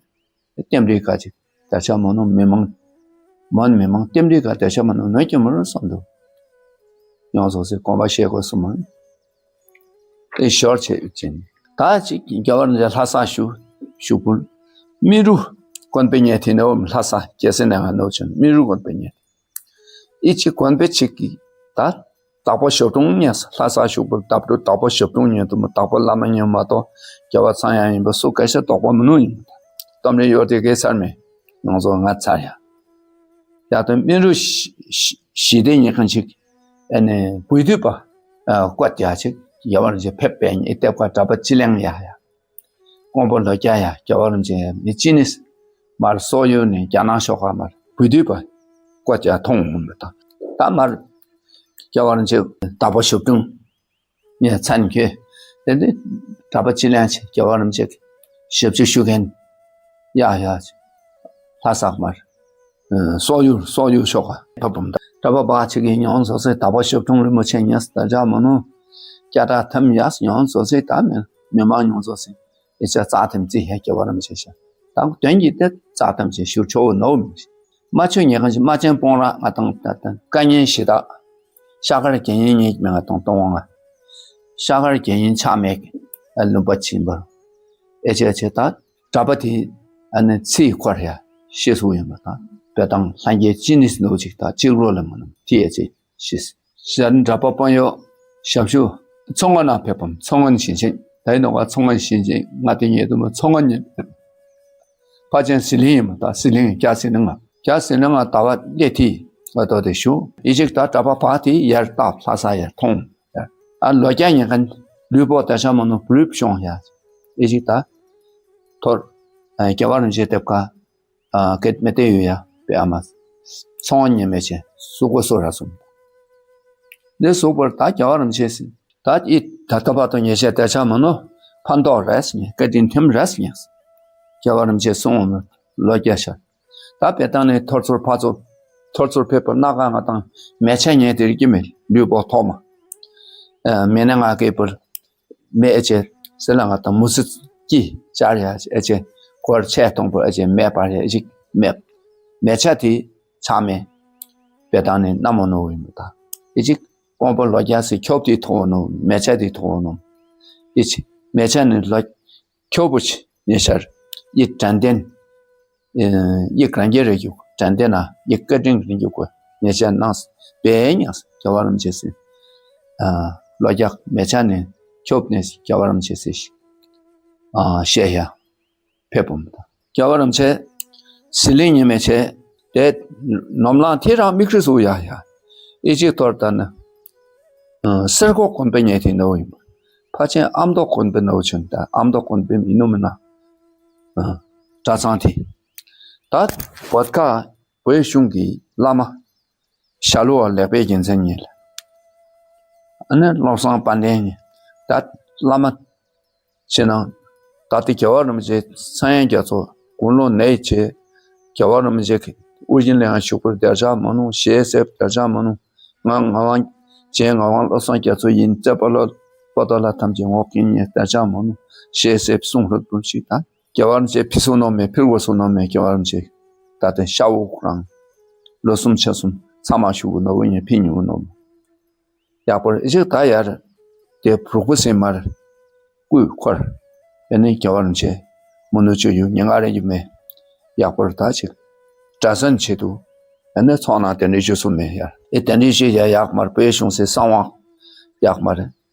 ལྟེམ་རིག་ག་ཅིག་དར་ཆ་མ་ནུ་མི་མང་། མོན་མི་མང་ལྟེམ་རིག་ག་དར་ཆ་མ་ནུ་ནོ་ཀྱི་མ་རུ་སོང་འདུག་ཡོངས་སོ་སོའི་དགོངས་པ་བཞེས་དགོས་སུ་མ་ཨེ་ཞོར་ཆེ་ཡུ་ཅན། ད་ཅིག་རྒྱལ་བ་རིན་ཆེན་ལྷ་ས་ཞུ་ཞུ་བུལ། མི་རུ་དཀོན་པའི་ཉེ་ཐེ་ནོ་ལྷ་ས་རྒྱལ་སྲས་ནས་ང་ནོ་ཆུན་མི་རུ་དཀོན་པའི་ཉེ་ཨི་ཅི་དཀོན་པའི་ཆིག་གི་ད། དྭགས་པོ་ཞབས་དྲུང་ཉེས་ལྷ་ས་ཞུགས་པར་བདག་པོ་དྭགས་པོ་ཞབས་དྲུང་ཉེ་དུ་མོ་དྭགས་པོ་བླ་མ་ཉེ་མ་གཏོགས་རྒྱལ་བ་ཚངས་དབྱངས་ཡིན་པ་སུ་ག་ཤ་དོགས་པ་མི་ནུ་ཡིན། གཏམ་རེ་ཡོད་དེ་གེ་སར་མེ་ང་ཚོ་ང་ཚར་ཡ། ཡ་དོན་མི་རུ་ཞི་བདེ་ཉེ་མཁན་ཅིག་ཨ་ནི་བུ་དུས་པ་བཀོད་ཡ་ཅིག་རྒྱལ་བ་རིན་ཆེན་ཕེབས་པའི་ཉེ་ལྟེབ་ཀ་གྲྭ་པ་སྤྱི་གླིང་ཡ་ཡ། ཀོང་པོ་ལོ་རྒྱ་ཡ་རྒྱལ་བ་རིན་ཆེན་མི་ཅི་ནི་མར་སོག་ཡུལ་ནས་རྒྱ་ནག་ཤོག་ཁ་མར་བུ་དུས་པ་བཀོད་ཡ་མཐོང་འོང་མི་དང་ད་མར་རྒྱལ་བ་རིན་ཆེན་དྭགས་པོ་ཞབས་དྲུང་ངས་མཚན་ཁྱོད་དེ་འདི་གྲྭ་པ་སྤྱི་གླིང་ཆེ་རྒྱལ་བ་རིན་ཆེན་ཞབས་ཕྱི་ཞུ་མཁན་ཡ་ཡ་ལྷ་སག་མར་སོག་ཡུལ་སོག་ཡུལ་ཤོག་ཁ་ཕ་བུམ་དང་གྲྭ་པ་བག་ཆེ་གི་ཉོང་སོ་སོའི་དྭགས་པོ་ཞབས་དྲུང་རིན་པོ་ཆེ་ཉེས་ད་ཅག་མ་ནུ་སྐྱ་གྲགས་ཐམ་ཡ་ཉོང་སོ་སོའི་ད་མི་མི་མང་ཉོང་སོ་སོའི། ཨེ་ཅག་རྩ་ཐམ་རྩི་ཧེ་སྐྱེ་བ་རམ་ཆེ་ཤ། དང་དོན་གྱི་ཏེ་རྩ་ཐམ་ཆེ་ཤུར་ཆོ་བོ་ནོ་མི། མ་ཆོས་ཉེ་གང་ཞིག་མ་ཅན་སྤོང་ར་ང་དང་ད་ད་བཀའ་ཉན་ཞི་དག་ཤ་ཁར་རྒྱན་ཡིན་ཉེ་མི་ང་དང་གཏོང་བ་ང་། ཤ་ཁར་རྒྱན་ཡིན་ཆགས་མེད་ལུམ་པ་ཆེན་པོ། ཨེ་ཅེ་ཅེ་ད་གྲྭ་པ་དེ་ཨ་ནི་ཚིག་འཁོར་ཡ་ཤེས་སུ་ཡིན་པ་དང་བོད་དང་ལྷན་རྒྱས་ཅི་ནི་སྣོ་ཅིག་དང་གཅིག་རོ་ལ་མ་ནམ་དེ་ཨེ་ཅེ་ཤེས། ཞལ་འདྲ་པ་དཔང་ཡོད། ཞབས་ཞུ། མཚོ་སྔོན་ན་ཕེབས་པམ་མཚོ་སྔོན་ཞིང་ཆེན། ད་ཡིན་ནོ་ག་མཚོ་སྔོན་ཞིང་ཆེན་ང་དེ་ཉེ་དུ་མ་མཚོ་སྔོན་ཉེ། ཕ་ཆེན་ཟི་ལིང་ཡིན་མ་ད་ཟི་ལིང་རྒྱ་ཟི་ལིང་ང་རྒྱ་ཟི་ལིང་ང་ཟླ་བ་སླེ་ཐི་ང་ཏོ་དེ་ཞུ་ཡི་ཅིག་ད་གྲྭ་པ་བ་དེ་ཡར་བཏགས་ལྷ་ས་ཡར་མཐོང་ཡ། ཨ་ལོ་རྒྱ་ཉེ་གན་ལུས་པོ་ད་ཤ་མ་ནོ་བུ་རུབ་ཤོང་ཡ། ཡི་ཅིག་ད་ཐོར་རྒྱལ་བ་རིན་ཆེན་ཐེབས་ཀ་ཨ་སྐད་མེ་ཏེ་ཡོད་ཡ་པེ་ཨ་མ། ཚོང་ཉེ་མེ་ཆེ་སུ་གོ་སོ་ར་སོང་། འདི་སུ་པར་ད་རྒྱལ་བ་རིན་ཆེ་སི་ད་ཨི་ད་ལྟ་བར་དུ་ཉེ་ཆེ་དེ་ཆ་མ་ནོ་ཕན་ཐོགས་རེས་ཉེ་བཀའ་དྲིན་ཐེམ་རེས་ཉེ། རྒྱལ་བ་རིན་ཆེ་སོང་ལོ་རྒྱ་ཤ། ད་པེ་ཏང་ནི་ཐོར་ཚུར་ཕ་ཚུར་ཐོར་ཚུར་ཕེབས་པར་སྣ་ཁ་ང་དང་མེ་ཆ་ཉེ་དེ་རིག་གི་མེ་ལུས་པོ་ཐོག་མ། མེ་ནེ་ང་གེ་པར། མེ་ཨེ་ཅེ་སེ་ལ་ང་དང་མུ་སི་ཀི་ཅར་ཡ་ཨེ་ཅེ་གོར་ཆེ་གཏོང་པོ་ཨེ་ཅེ་མེ་པར་ཡ་ཨེ་ཅིག་མེ་མེ་ཆ་དེ་ཆ་མེ་པེ་ཏང་ནི་ན་མོ་ནོ་ཡིན་པ་དང་ཨེ་ཅིག་ཀོང་པོ་ལོ་རྒྱ་སི་ཁྱོབ་དེ་ཐོག་ནོ་མེ་ཆ་དེ་ཐོག་ནོ་ཨེ་ཅིག་མེ་ཆ་ནི་ལོ་ཁྱོ་བུ་ཆི་ཉེ་ཤར་ཡི་དྲན་ལྡན། ཡི་གང་རྒྱལ་རེ་རྒྱུག་དྲན་ལྡན་ན་ཡི་བཀའ་དྲིན་རེ་རྒྱུག་གོ་ཉེ་ཤར་ནང་སྦས་ཉག་རྒྱལ་བ་རིན་ཆེ་སི། ལོ་རྒྱག་མེ་ཆ་ནས་ཁྱོབ་ནས་རྒྱལ་བ་རིན་ཆེ་སི་ཤི། བཤད་ཡ་ཕེབས་པོ་མི་དང་རྒྱལ་བ་རིན་ཆེ་ཟི་ལིང་ཉེ་མེ་ཆེ་དེ་ནོམ་ལང་ཐེ་རང་མིག་ཁྲི་སུ་ཡ་ཡ་ཨི་ཅིག་ཐོར་ད་ནི། སེར་ཁོག་དཀོན་པའི་ཉེ་ཐེ་ནོ་ཡིན། ཕ་ཆེན་ཨ་མདོ་དཀོན་པའི་ནོ་ཆུན་ད་ཨ་མདོ་དཀོན་པའི་མི་ནུ་མི་ན། གྲྭ་ཚང་དེ། ད་བོད་ཁ་བོད་གཞུང་གི་བླ་མ། ཤ་ལུ་བ་ལེགས་པའི་རྒྱལ་མཚན་ཉིད་ལ། ཨ་ནི་བློ་བཟང་དཔལ་ལྡན་ཉིད། ད་བླ་མ། ཕྱི་ནང་། ད་ལྟ་རྒྱལ་བ་རིན་པོ་ཆེ་ཚངས་དབྱངས་རྒྱ་མཚོ་དགུང་ལོ་ནད་ཡིད་བྱེད། རྒྱལ་བ་རིན་པོ་ཆེ་གི་དབུ་བཞུགས་ལ་ཡང་བཞུགས་པར་བདེར་ཆགས་མ་ནུ་ཞེས་ཟེར་བདེར་ཆགས་མ་ནུ། ང་ངག་དབང་རྗེ་ངག་དབང་བློ་བཟང་རྒྱ་མཚོ་ཡིན་རྩེ་པ་ལོ་པོ་ཏོ་ལ་ཐམས་ཅད་ངོ་རྒན་ཉེ་བདེར་ཆགས་མ་ནུ་ཞེས་ཟེར་གསུང་ཧྲུལ་པོ་ཞིག་དང་རྒྱལ་བ་རིན་པོ་ཆེ་ཕི་སུ་ནོ་མེ་ཕིར་གོ་སུ་ནོ་མེ་རྒྱལ་བ་རིན་པོ་ཆེ་ད་ལྟ་ཤ་འུག་རང་ལོ་གསུམ་ཆ་གསུམ་ཚང་མ་བཞུགས་གོ་ནོ་བོ་ཉེ་ཕི་ཉུ་གོ་ནོ་མེ། ཡག་པོར་ཨི་ཅིག་ད་ཡར། དེ་བྲུག་པ་སེ་མར། སྐུས་འཁོར། ཨེ་ནི་རྒྱལ་བ་རིན་ཆེན། མུ་ནུ་ཆུ་ཡུ་ཉི་ང་རེ་ཡུ་མེ། ཡག་པོར་ད་ཅིག་གྲྭ་སན་ཆེད་དུ། ཨེ་ནི་ཚོགས་ནང་དེ་འདྲའི་ཞུ་སུ་མེ་ཡར། ཨེ་དེ་འདྲའི་ཞུ་ཡ་ཡག་མར་བོད་གཞུང་སེ་གསང་བ། ཡག་མར།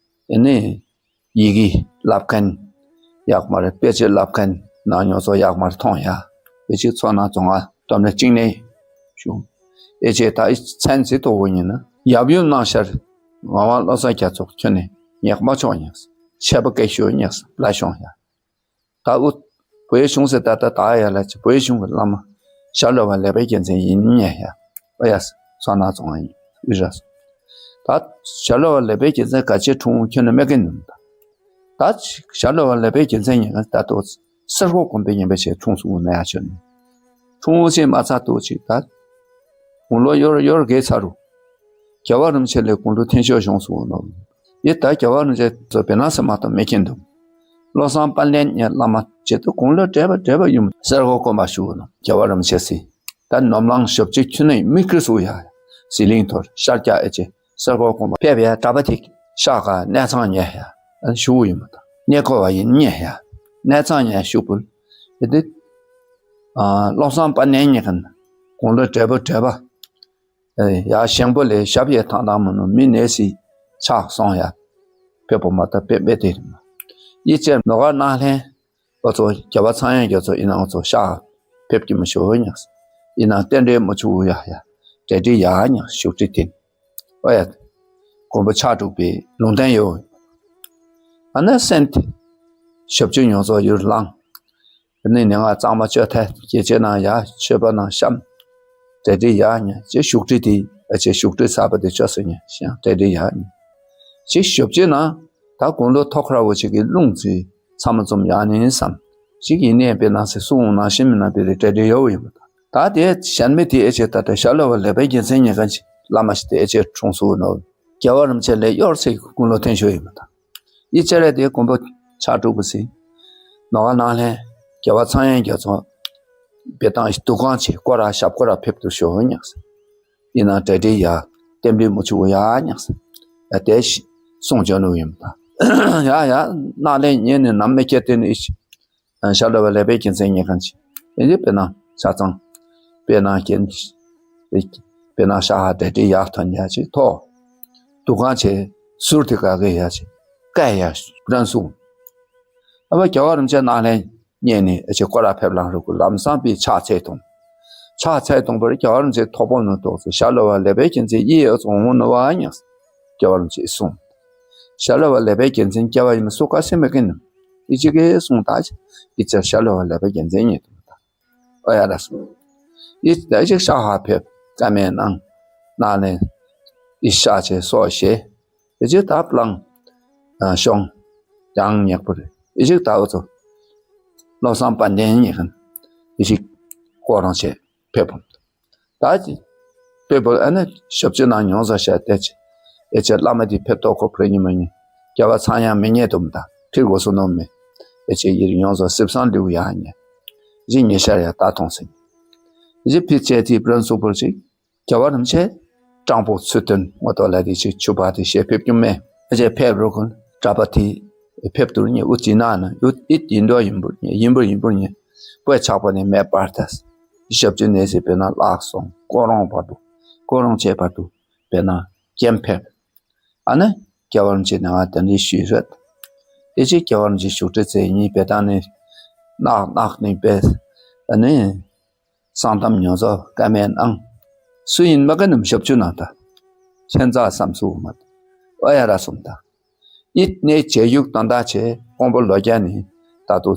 ཨེ་ནི་ཡི་གེ་བསླབ་མཁན་ཡག་མ་རེད། དཔེ་ཆ་བསླབ་མཁན་ནང་ཉོ་ཚོ་ཡག་མ་རེད་མཐོང་ཡ། དཔེ་ཆ་ཚོ་ནང་བཙོང་ང་སྟོབས་ནས་གཅིག་ནས་བྱུང་། ཨེ་ཅེ་ད་མཚན་ཟིག་ཐོག་བོ་ཉིན་ན་ཡབ་ཡུམ་གནང་ཤར་ངག་དབང་བློ་བཟང་རྒྱ་མཚོ་ཁྱོད་ནས་ཉག་མ་ཆོག་ཉག་ཆད་པ་སྐད་ཤོད་ཉག་ལ་ཤོང་ཡ། ད་ཨུ་བོད་གཞུང་ཟེར་ད་ད་ད་ཡ་ལ་ཅི་བོད་གཞུང་གི་བླ་མ་ཤར་ལྷོ་བ་ལེགས་པའི་རྒྱལ་མཚན་ཡིན་ཉེ་ཡ། ཨོ་ཡ་སོ་ན་ཙོང་ཡིན་ཨི་ར་སོ། ད་ཤར་ལྷོ་བ་ལེགས་པའི་རྒྱལ་མཚན་ག་ཅི་འཁྲུངས་ཁྱོད་ནི་མེད་གི་ནམ་ད། ད་ཤར་ལྷོ་བ་ལེགས་པའི་རྒྱལ་མཚན་ཡིན་གི་ད་ཏོ་སེར་ཁོག་གོམ་པའི་ཉན་པའི་ཆེད་འཁྲུངས་སུ་ན་ཡ་ཆོད་ནི། འཁྲུངས་ཆེ་མ་ཚ་ཏོ་ཅིག་ད། དགུང་ལོ་ཡོར་ཡོར་གེ་ཚ་རུ། རྒྱལ་བ་རིན་པོ་ཆེ་ལས་དགུང་ལོ་འཐེན་ཤོག་བྱུང་སོང་ནོ། ཡེ་ད་རྒྱལ་བ་རིན་པོ་ཆེ་ཚོ་བེ་ན་སེ་མ་གཏོགས་མེད་མཁན་འདུག་བློ་བཟང་དཔལ་ལྡན་གཉིས་བླ་མ་བྱེད་དུ་དགུང་ལོ་བགྲེས་པ་བགྲེས་པ་ཡུམ་སེར་ཁོག་དཀོན་པ་ཞུ་ནོ། རྒྱལ་བ་རིན་པོ་ཆེ་སི་ད་ནོམ་ལང་ཞབས་ཕྱི་ཁྱུ་ནས་མི་ཁྲི་སུ་ཡ། ཟི་ལིང་ཐོར་ཤར་རྒྱ་ཨེ་ཅེ་སེར་ཁོག་དཀོན་པ་ཕེབས་ཡ་གྲྭ་པ་ཐིག་ཤག་ག་གནས་ཚང་ཉེ་ཡ་ཞུ་ཡིན་མ་ད་གནས་ཁོ་བ་ཡིན་ཉེ་ཡ་གནས་ཚང་ཉེ་ཞུ་བུལ་ཡེ་དེ་བློ་བཟང་དཔལ་ལྡན་གཉིས་ག་དགུང་ལོ་བགྲེས་པ་བགྲེས་པ། ཡ་ཞེང་པོ་ལས་ཞབས་ཡས་ཐང་ཐང་མ་ནུ་མི་ནས་སི་ཆགས་སོང་ཡ། ཕེབས་པོ་མ་ད་པེ་པེ་དེ་རིང་ཡི་ཅེར་ནོ་ག་ནང་ལྷན་ཨོ་ཚོ་རྒྱལ་བ་ཚངས་དབྱངས་རྒྱ་མཚོ་ཨི་ནང་ཨོ་ཚོ་ཤག་ཕེབས་ཀྱི་མ་ཞོ་ཉག་ཨི་ནང་རྟེན་འབྲེལ་མ་ཆུ་ཡ་ཡ་གྲ་སྒྲིག་ཡ་ཉག་ཞུགས་ཏི་ཏིན་ཨོ་ཡ། མགོན་པོ་ཕྱག་དྲུག་པའི་ལུང་བསྟན་ཡོད། ཨ་ན་སེམས་ཏེ་ཞབས་ཕྱི་ཉོ་ཚོ་ཡུར་ལང་། དེ་ནས་ནི་ང་གཙང་མ་བཅོས་ཐལ་སྐྱེ་ཆེ་ནང་ཡ་མཆོད་པ་ནང་བཤམས། གྲ་སྒྲིག་ཡ་ཉེ་ཅེ་ཤུགས་ཀྲི་དེ་ཨ་ཅེ་ཤུགས་ཀྲི་ཚ་པ་དེ་ཆོས་སུ་ཉེ་ཤང་གྲ་སྒྲིག་ཡ་ཉེ། ཅེ་ཞོབ་ཅེ་ན་ད་དགུང་ལོ་ཐོག་ཁར་བོ་ཅིག་གི་རླུང་ཚུའི་ཚ་མ་འཛོམས་ཡ་ནི་བསམ། ཅིག་ཡིན་ནས་པའི་ནང་སེ་སུ་འོང་ནང་ཞིམ་མི་ན་པའི་རི་གྲ་སྒྲིག་ཡོ་ཡིན་པ་ད་ད་དེ་གཞན་མི་དེ་ཨེ་ཅེ་ད་ད་ཤ་ལོ་བ་ལེ་པའི་རྒྱལ་མཚན་ཉེ་ག་ཅི་བླ་མ་ཞིག་དེ་ཨེ་ཅེ་འཁྲུངས་སུ་ནོ། རྒྱལ་བ་རིན་པོ་ཆེ་ལས་གཡོར་ཚེ་དགུང་ལོ་འཐེན་ཤོ་ཡིན་པ་ད། ཡི་ཅེ་རེ་དེ་མགོན་པོ་ཕྱག་དྲུག་པོ་སི། ནོ་ག་ནང་ལྷན་རྒྱལ་བ་ཚངས་དབྱངས་རྒྱ་མཚོ་བེ་ཏང་འདུ་ཁང་ཆེ་སྐོར་ར་ཞབས་སྐོར་ར་ཕེབས་ཏུ་ཤོ་ཉག་སི། ཡིན་ན་གྲ་སྒྲིག་ཡ་རྟེན་འབྲེལ་མུ་ཆུ་ཡ་ཉག་སི། ཡ་དེ་ཤི་གསུང་བྱོན་ནུ་ཡིན་པ་ད། ཡ་ཡ་ནང་ལྷན་ཉེ་ནི་ནམ་མེ་ཁྱེར་ཏེ་ནི་ཤ་ལོ་བ་ལེ་པའི་རྒྱལ་མཚན་ཉེ་ག་ཅི་ཡིན་དེ་པེ་ན་ཤ་ཚང་པེ་ན་རྒྱན་པེ་ན་ཤ་ཧ་གྲ་སྒྲིག་ཡ་ཐོན་ཡ་ཅི་ཐོ། འདུ་ཁང་ཆེ་ཟུར་དེ་ག་གེ་ཡ་ཆེ་ཀ་ཡ་རན་སུ། ཨ་བ་རྒྱལ་བ་རིན་ཆེན་ནང་ལྷན་ཉེ་ནི་ཨ་ཆེ་སྐོར་ར་ཕེབས་ལང་རུ་ཀུ་ལམ་སང་པི་ཕྱག་འཚལ་ཐོང་། ཕྱག་འཚལ་ཐོང་པར་རྒྱལ་བ་རིན་ཆེན་ཐོག་པོ་ནུ་ཏོག་ཚེ་ཤ་ལོ་བ་ལེ་པའི་རྒྱལ་མཚན་ཡི་ཨ་ཚོ་འོང་ནུ་བ་ཉག་རྒྱལ་བ་རིན་ཆེན་གསུང་། ཤ་ལོ་བ་ལེ་པའི་རྒྱལ་མཚན་རྒྱལ་བ་ཡིན་མ་སུ་ཀ་སེ་མེ་ཀི་ནམ་ཨི་ཅི་ཀེ་གསུང་ད་ཨི་ཅར་ཤ་ལོ་བ་ལེ་པའི་རྒྱལ་མཚན་ཉེ་ཏུ་མ་ད། ཨོ་ཡ་ར་སོ། ཡི་ད་ཅིག་ཤ་ཧ་ཕེབས་ཀ་མེ་ནང་ནང་ལེ་ཡི་ཤ་ཆེ་སོ་ཤེ། ཡི་ཅིག་ད་པླང་ཤོང་ཡང་ཉག་པོ་རེ་ཡི་ཅིག་ད་འུ་ཚོ་བློ་བཟང་དཔལ་ལྡན་ཉེ་གན་ཡི་ཅིག་ཀོ་རང་ཆེ་ཕེབས་བམ། ད་ཅི་ཕེབས་བམ་ཨ་ནི་ཞབས་ཕྱི་ནང་ཉོང་ས་ཤ་ཏེ་ཅི་ཨེ་ཅེ་བླ་མ་དེ་ཕེབས་ཏོག་ཁོ་ཕེ་ཉི་མ་ཉི་རྒྱལ་བ་ཚངས་དབྱངས་མི་ཉེ་དུམ་ད་ཕིར་གོ་སོ་ནོ་མེ་ཨེ་ཅེ་ཡིར་ཉོང་ས་སིབ་སང་ལིའུ་ཡ་ཉེ་ཡི་ཉེ་ཤར་ཡ་ད་ཐོང་སེ་ཡི་ཕི་ཅེ་ཏི་པྲན་སུ་པུར་ཅིག་རྒྱལ་བ་རིན་ཆེ་སྤྲང་པོ་ཚུལ་སྟོན་ངོ་ཏོ་ལ་དེ་ཅིག་ཆུ་བ་དེ་ཞེ་ཕེབས་རྒྱུ་མེ་ཨེ་ཅེ་ཕེབས་རོ་ཀུན་གྲྭ་པ་དེ་ཕེབས་དུར་ཉེ་ཨུ་ཅི་ན་ན་ཡུ་ཨི་ཏིན་དོ་ཡིན་པུར་ཉེ་ཡིན་པུར་ཡིན་པུར་ཉེ་པོའི་ཆག་པ་ནི་མེ་པར་ཏས་ཞབས་ཀྱི་ནས་སི་པེ་ན་བརླག་སོང་ཀོ་རོང་བར་དུ་ཀོ་རོང་ཆེ་བར་དུ་པེ་ན་སྐྱེམ་ཕེབས། ཨ་ནི་རྒྱལ་བ་རིན་ཆེན་ནང་དེ་འདྲའི་ཞུས་རེད། དེ་ཅིག་རྒྱལ་བ་རིན་ཆེན་བཞུགས་ཁྲི་ཚེ་གཉིས་པེ་ཏང་ནི་ནག་ནག་ནི་པེ་ཨ་ནི་གསང་གཏམ་ཉོ་ཚོ་ཀ་མེན་ཨང་། སུ་ཡིན་མ་ཀ་ནུམ་ཞབས་ཆུ་ནང་ད་ཁྱེད་ཚ་བསམ་སུ་མ་ཨོ་ཡ་ར་སོང་ད། ཨིད་ནས་བྱས་ཡུག་དང་ད་ཆེ་ཀོང་པོ་ལོ་རྒྱ་ནི་ད་དུ་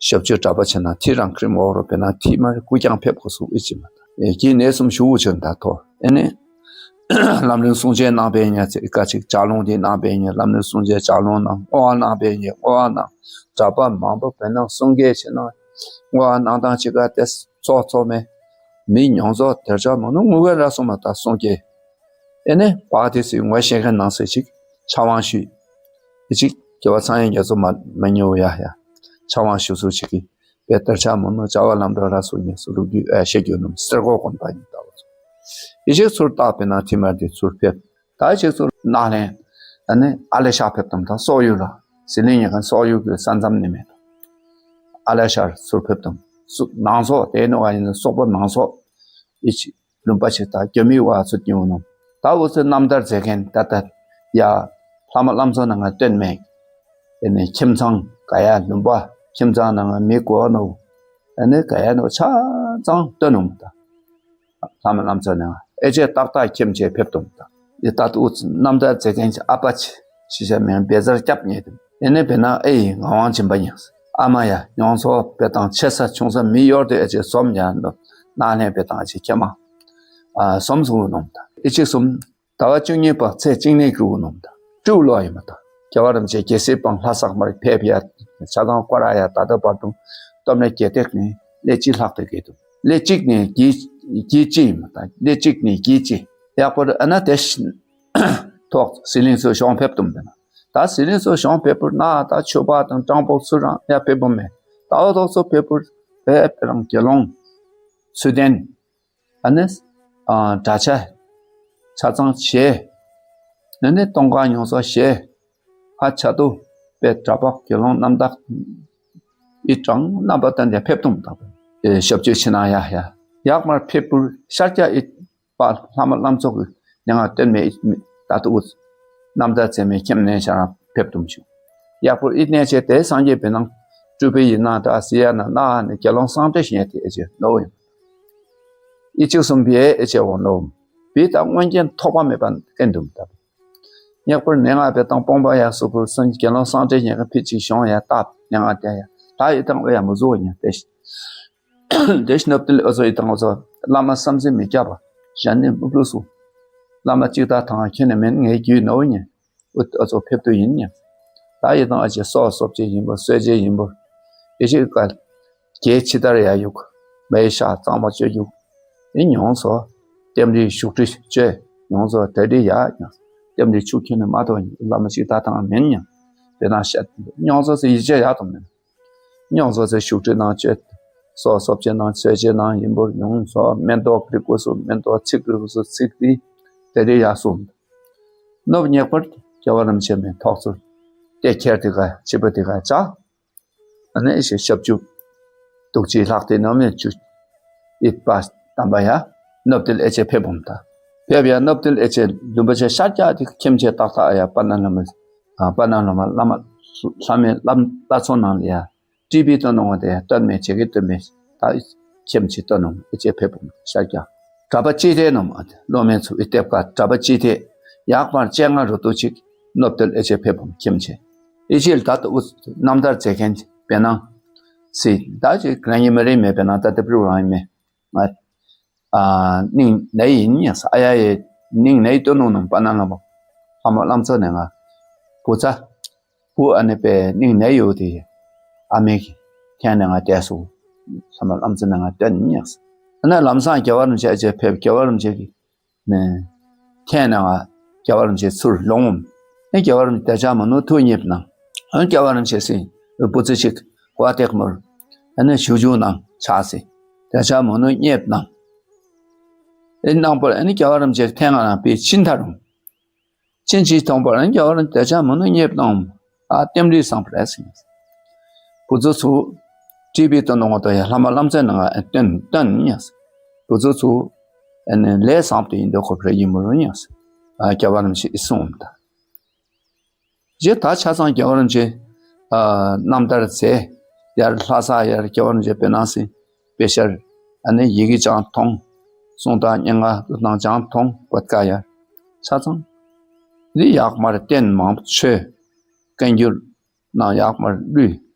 ཞབས་ཆུ་གྲྭ་པ་ཆེ་ན་ཐི་རང་ཁྲིམ་འོག་རོ་པེ་ན་ཐི་མར་ཀུ་ཀྱང་ཕེབས་གོ་སུ་ཨི་ཅི་མ་ད་ཀྱི་ནས་སུམ་ཞུ་བུ་ཆོན་ད་ཐོ་ཨེ་ནས། ལམ་རིམ་གསུང་ཆེན་གནང་པའི་ཉ་ཚེ་ཀ་ཅིག་ལྕགས་ལུང་དེ་གནང་པའི་ཉ་ལམ་རིམ་གསུང་ཆེན་ལྕགས་ལུང་གནང་བསྔོ་བ་གནང་པའི་ཉ་བསྔོ་བ་གནང་། གྲྭ་པ་མང་པོ་བེ་ནང་གསུང་སྐད་ཆེ་ན་བསྔོ་བ་གནང་སྟངས་ཅིག་ག་ཏེ་ཚོགས་ཚོགས་མེ་མི་ཉོང་ཚོགས་དེར་ཆ་མོ་ནུ་ངུ་ག་ར་སོང་མ་ད་གསུང་སྐད། ཨེ་ནས་བག་དེ་སི་ངོ་ཤེས་མཁན་ནང་སེ་ཅིག་ཕྱག་དབང་ཞུས། ཨེ་ཅིག་རྒྱལ་བ་ཚངས་དབྱངས་རྒྱ་མཚོ་མ་མ་ཉོ་ཡ་ཡ་ཕྱག་དབང་ཞུ་སུ་ཅིག་གི་པའི་དར་ཆ་མོ་ནུ་བྱ་བ་ལམ་འགྲོ་ར་སུ་ཉེ་སུ་ལུག་རྒྱུ་ཨེ་ཤེས་རྒྱུ་ནུམ་སེར་གོ་གོན་པ་ཡིན་ལྟ་བུ་ཚོ། ཡེ་ཤེས་ཚུར་བཏགས་པའི་ནང་ཐི་མར་དེ་ཚུར་ཕེབས། ད་ཅིག་ཚུར་ནག་ལེན། ཨ་ནི་ཨ་ལེ་ཤག་ཕེབས་དམ་ད་སོག་ཡུལ་ལ་ཟི་ལིང་ཉེ་གན་སོག་ཡུལ་གྱི་ས་མཚམས་ནི་མེད། ཨ་ལེ་ཤག་ཚུར་ཕེབས་དམ་སུ་ནང་སོག་དེ་ནོ་བ་ཡིན་ན་སོག་པོ་ནང་སོག་ཡེ་ཅིག་ལུམ་པ་ཆེ་ད་རྒྱ་མིའི་བ་ཚུ་སྐྱེ་བོ་ནོ། ད་འུ་ཚོའི་རྣམ་ཐར་མཛད་མཁན་ད་ལྟ་ཡ། ལྷ་ ལྷ་མོ་བླ་མཚོ་ནང་ང་སྟོན་མེད། དེ་ནས་ཁྱིམ་ཚང་ག་ཡ་ལུང་པ་ཁྱིམ་ཚང་ནང་ང་མི་གོ་ནོ། ཨ་ནི་ག་ཡ་ནོ་ཆ་ཚང་སྟོན་ནོ་མ་ད། ལྷ་མོ་བླ་མཚོ་ནང་ཨེ་ཅེ་ཏག་ཏག་ཁྱིམ་ཆེ་ཕེབས་དུམ་ད། ཡི་ད་དུ་རྣམ་ཐར་མཛད་མཁན་གྱི་ཨ་ཕ་ཆེ་ཤི་ཤ་མིང་བེ་ཟར་སྐྱབས་ཉེ་དུམ། ཨེ་ནི་བེ་ན་ཨེ་ཡི་ངག་དབང་སྦྱིན་པ་ཉག་ཨ་མ་ཡ་ཡོང་ཚོ་བེ་དང་ཆེ་ས་ཆུང་ས་མི་ཡོར་དེ་ཨེ་ཅེ་ཟོམ་ཡ་ནོ་ན་ལྷན་བེ་དང་ཨེ་ཅེ་ཁྱེ་མ། ཨ་ཟོམ་སུ་ནོ་མ་ད་ཨེ་ཅེ་གསུམ། ཟླ་བ་བཅུ་གཉིས་པ་ཚེས་གཅིག་ནས་བཞུགས་ནོ་མ་ད། སྤྲུལ་ལོ་ཡིན་མ་ད། རྒྱལ་བ་རིན་པོ་ཆེ་རྒྱལ་སྲས་སྤང་ལྷ་ས་མར་ཕེབས་ཡ། ཆ་ཚང་སྐོར་ར་ཡ་ད་ལྟ་བར་དུ་སྟོད་སྨད་རྒྱལ་ཐེག་ནས་སླེ་གཅིག་ལྷག་ཏུ་གེ་དུ་སླེ་གཅིག་ནས་རྒྱལ་རྒྱལ་གཅིག་ཡིན་མ་ད། སླེ་གཅིག་ནས་རྒྱལ་གཅིག་ཡག་པོ་ཨ་ན་དེ་ཐོག་ཟི་ལིང་ཚོ་གཞུང་ཕེབས་དུམ་དེ་ན་ད་ཟི་ལིང་ཚོ་གཞུང་ཕེབས་པོ་ན་ད་ཆོས་པ་དང་སྤྲང་པོ་ཚུ་རང་ཡ་ཕེབས་པོ་མེད། ད་འོ་ཐོག་ཚོ་ཕེབས་པོ་བེ་རང་དགེ་སློང་ཚུལ་ལྡན། ཨ་ནི། ཨ་གྲྭ་ཆ། ཆ་ཚང་བྱས། ཨ་ནི་གཏོང་ཁ་ཉུང་ཚོ་བྱས། ཧ་ཆ་ཏུ། པའི་གྲྭ་པ་དགེ་སློང་རྣམ་དག་ཨི་གྲངས་རྣམ་པ་ལྟར་ནས་ཕེབས་དུམ་དང་། ཨེ་ཞབས་ཕྱི་ཕྱི་ནང་ཡ་ཡ། ཡག་མར་ཕེབས་པུར་ཤར་རྒྱ་ཨི་པ་ལྷ་མོ་བླ་མཚོ་གི་ནང་ང་སྟོན་མེ་ཨི་མི་ད་ཏུ་ཨུ། རྣམ་ཐར་མཛད་མེ་ཁྱིམ་ནས་ཤར་ཕེབས་དུམ་ཞུ། ཡག་པོ་ཨི་གནས་ཆེ་དེ་སངས་རྒྱས་པའི་ནང་སྤྲུལ་པའི་ཡིན་ན་ད་སི་ཡ་ན་ན་ནི་དགེ་སློང་སངས་རྒྱས་ཞིང་ཡ་དེ་ཨེ་ཅེ་ནོ་ཡིན། ཨི་གཅིག་གསུམ་པའི་ཨེ་ཅེ་འོང་ནོ། བི་ད་མངོན་རྐྱེན་ཐོགས་པ་མེད་པ་ཨེ་འདུམ་ད། ཉག་པར་ནེ་ང་བེ་དང་སྤོང་པ་ཡ་སུ་ཕུར་སུན་དགེ་སློང་སངས་རྒྱས་ཉེ་ག་ཕི་ཅིག་ཤོང་ཡ་ཏབ་ནེ་ང་དེ་ཡ་ད་ཡི་དང་ཨོ་ཡ་མུ་ཟུ་ཉ་དེ་ཤི་དེ་ཤི་ནབ་ཏིལ་ཨོ་ཚོ་ཡི་དང་ཨོ་ཚོ་བླ་མ་བསམ་སེམས་མི་སྐྱབས་པ་གཞན་ནི་མུག་ལུ་སུ་བླ་མ་གཅིག་ད་ཐང་ཁྱེད་ནི་མེན་ངའི་རྒྱུད་ནོ་ཉ། ཨུ་ཨ་ཚོ་ཕེབས་དུས་ཡིན་ཉ། ད་ཡི་དང་ཨ་ཅེ་སོ་སོབ་ཅེ་ཡིན་པོ་སོས་ཅེ་ཡིན་པོ། ཨེ་ཤེ་ཀ་རྒྱལ་ཕྱི་དར་ཡ་ཡུག་མའི་ཤ་གཙང་མ་བཅོས་རྒྱུག་ཨེ་ཉོང་སོ། ལྟེམ་རིའི་བཞུགས་ཁྲི་བཅོས་ཉོང་སོ་གྲ་སྒྲིག་ཡ་ཉོང་། ལྟེམ་རིའི་ཆུ་ཁྱོན་ནས་མ་ཐོག་བླ་མ་ཅིག་ད་ཐང་མེན་ཉ། དེ་དང་ཤ་ཉོང་སོ་སི་ཡི་ཅེ་ཡ་དང་མེན། ཉོང་སོ་སི་བཞུགས་ཁྲི་ནང་བཅོས། སོ་སོབ་ཅེ་ནང་སོས་ཅེ་ནང་ཡིན་པོ་ཉོང་སོ་མེན་ཏོ་ཁྲི་ཀུ་སུ་མེན་ཏོ་ཚིག་ཁྲི་ཀུ་སུ་ཚིག་དི་དེ་རི་ཡ་སུ། ནོབ་ཉེག་པར་རྒྱལ་བ་རིན་ཆེན་མའི་ཐོག་ཚུར་ཏེ་ཁྱེར་དེ་ག་ཆིབས་པ་དེ་ག་ཅག་ཨ་ནི་ཨེ་ཤེ་ཞབས་ཀྱུ། དུག་ཅི་ལྷག་སྟེ་ནོ་མེ་ཅུ། ཨིད་པ་དམ་པ་ཡ། ནོབ་ཏིལ་ཨེ་ཅེ་ཕེབས་འོང་ད། ཕེབས་ཡ་ནོབ་ཏིལ་ཨེ་ཅེ་ལུམ་པ་ཆེ་ཤར་རྒྱ་དེ་ཁྱིམ་ཆེ་ཏག་ཏག་ཡ་པ་ན་ལ་མ། པ་ན་ལ་མ་བླ་མ། ལྷ་མེ་བླ་བླ་ཚོ་ནང་ལ་ཡ། ཀྲི་པི་ཏོ་ནོ་དེ་ཡ་སྟོན་མེ་ཆེ་གི་སྟོན་མེ། ད་ཁྱིམ་ཆེ་ཏོ་ནོ་ཨེ་ཅེ་ཕེབས་འོང་ཤར་རྒྱ། གྲྭ་པ་སྤྱི་ཐེ་ནོ་མ་ལོ་མེ་ཚུ་ཨི་ཏེབ་ཀ་གྲྭ་པ་སྤྱི་ཐེ། ཡག་པར་སྤྱན་སྔ་རུ་ཏུ་ཅིག་ནོབ་ཏིལ་ཨེ་ཅེ་ཕེབས་འོང་ཁྱིམ་ཆེ། ཨི་ཅིལ་ད་ཏུ་ཨུ་རྣམ་ཐར་མཛད་མཁན་བེ་ནང་། སི་ད་ཅིག་རང་ཡིན་མ་རེད་མེད་བེ་ནང་ད་ཏི་པྲུ་རང་ཡིན་མེད། ང་ཨ་ནིང་ནའི་ཡིན་ཉ་ས་ཨ་ཡ་ཡེ་ནིང་ནའི་ཏོ་ནོ་ནང་པ་ན་ལ་མོ་ལྷ་མོ་བླ་མཚོ་ནས་ང་བུ་ཚ་བུ་ཨ་ནི་པའི་ནིང་ནའི་ཡོད་དེ་ཨ་མེ་གི་ཐན་ནས་ང་བསྡད་སོང་། ལྷ་མོ་བླ་མཚོ་ནས་ང་སྟོན་ཉ་ས་ཨ་ན་ལམ་སང་རྒྱལ་བ་རིན་ཆེན་ཨ་ཅེ་ཕེབས་རྒྱལ་བ་རིན་ཆེན་གི་ནས། ཁྱེད་ནང་རྒྱལ་བ་རིན་ཆེན་ཚུར་ལོངས། ཨེ་རྒྱལ་བ་རིན་ཆེན་དེ་ཅག་མ་ནུ་ཐུགས་མཉེས་ན། ཨེ་རྒྱལ་བ་རིན་ཆེན་སྲིད་བུ་ཚུ་ཅིག་གོ་ཏེག་མོར། ཨ་ནི་ཞུ་ཞུ་ནང་ཆགས་སྲིད། དེ་ཅག་མ་ནུ་མཉེས་ན། ཨེ་ནང་པར་ཨ་ནི་རྒྱལ་བ་རིན་ཆེན་ཐེངས་ང་རང་པའི་ཕྱིན་ཐར་རུང་། ཕྱིན་ཅི་ཐོང་པར་ཨ་ནི་རྒྱལ་བ་རིན་དེ་ཅག་མ་ནུ་མཉེས་ན། ཨ་ལྟེམ་རིས་སང་པར་ཨེ་སྲིད། བུ་ཚུ་ཚུ། ཀྲི་པི་ཏོ་ནོ་ང་ཏོ་ཡ་ལྷ་མ་བླ་མཚོའི་ནང་ང་སྟོན་སྟོན་ཉ་ས། བུ་ཚུ་ཚུ། ཨ་ནི་ལས་བཟང་པོ་ཡིན་འདོད་ཁོ་བོ་ཡིན་མོ་རུ་ཉ་ས། ཨ་རྒྱལ་བ་རིན་ཆེན་ཨི་སོང་ད། རྗེ་ད་ཆ་ཚང་རྒྱལ་བ་རིན་ཆེན། ཨ་རྣམ་ཐར་མཛད། ཡར་ལྷ་ས་ཡར་རྒྱལ་བ་རིན་ཆེན་བེ་ནང་སི། དཔེ་ཤར། ཨ་ནི་ཡི་གེ་ཅང་མཐོང་། གསུང་དང་སྙན་ངག་ཏུ་དང་ཅང་མཐོང་བོད་ཀ་ཡར། ཆ་ཚང་། འདི་ཡག་མར་བསྟན་མང་ཆོས། བཀའ་འགྱུར། ནང་ཡག་མར་བླུས།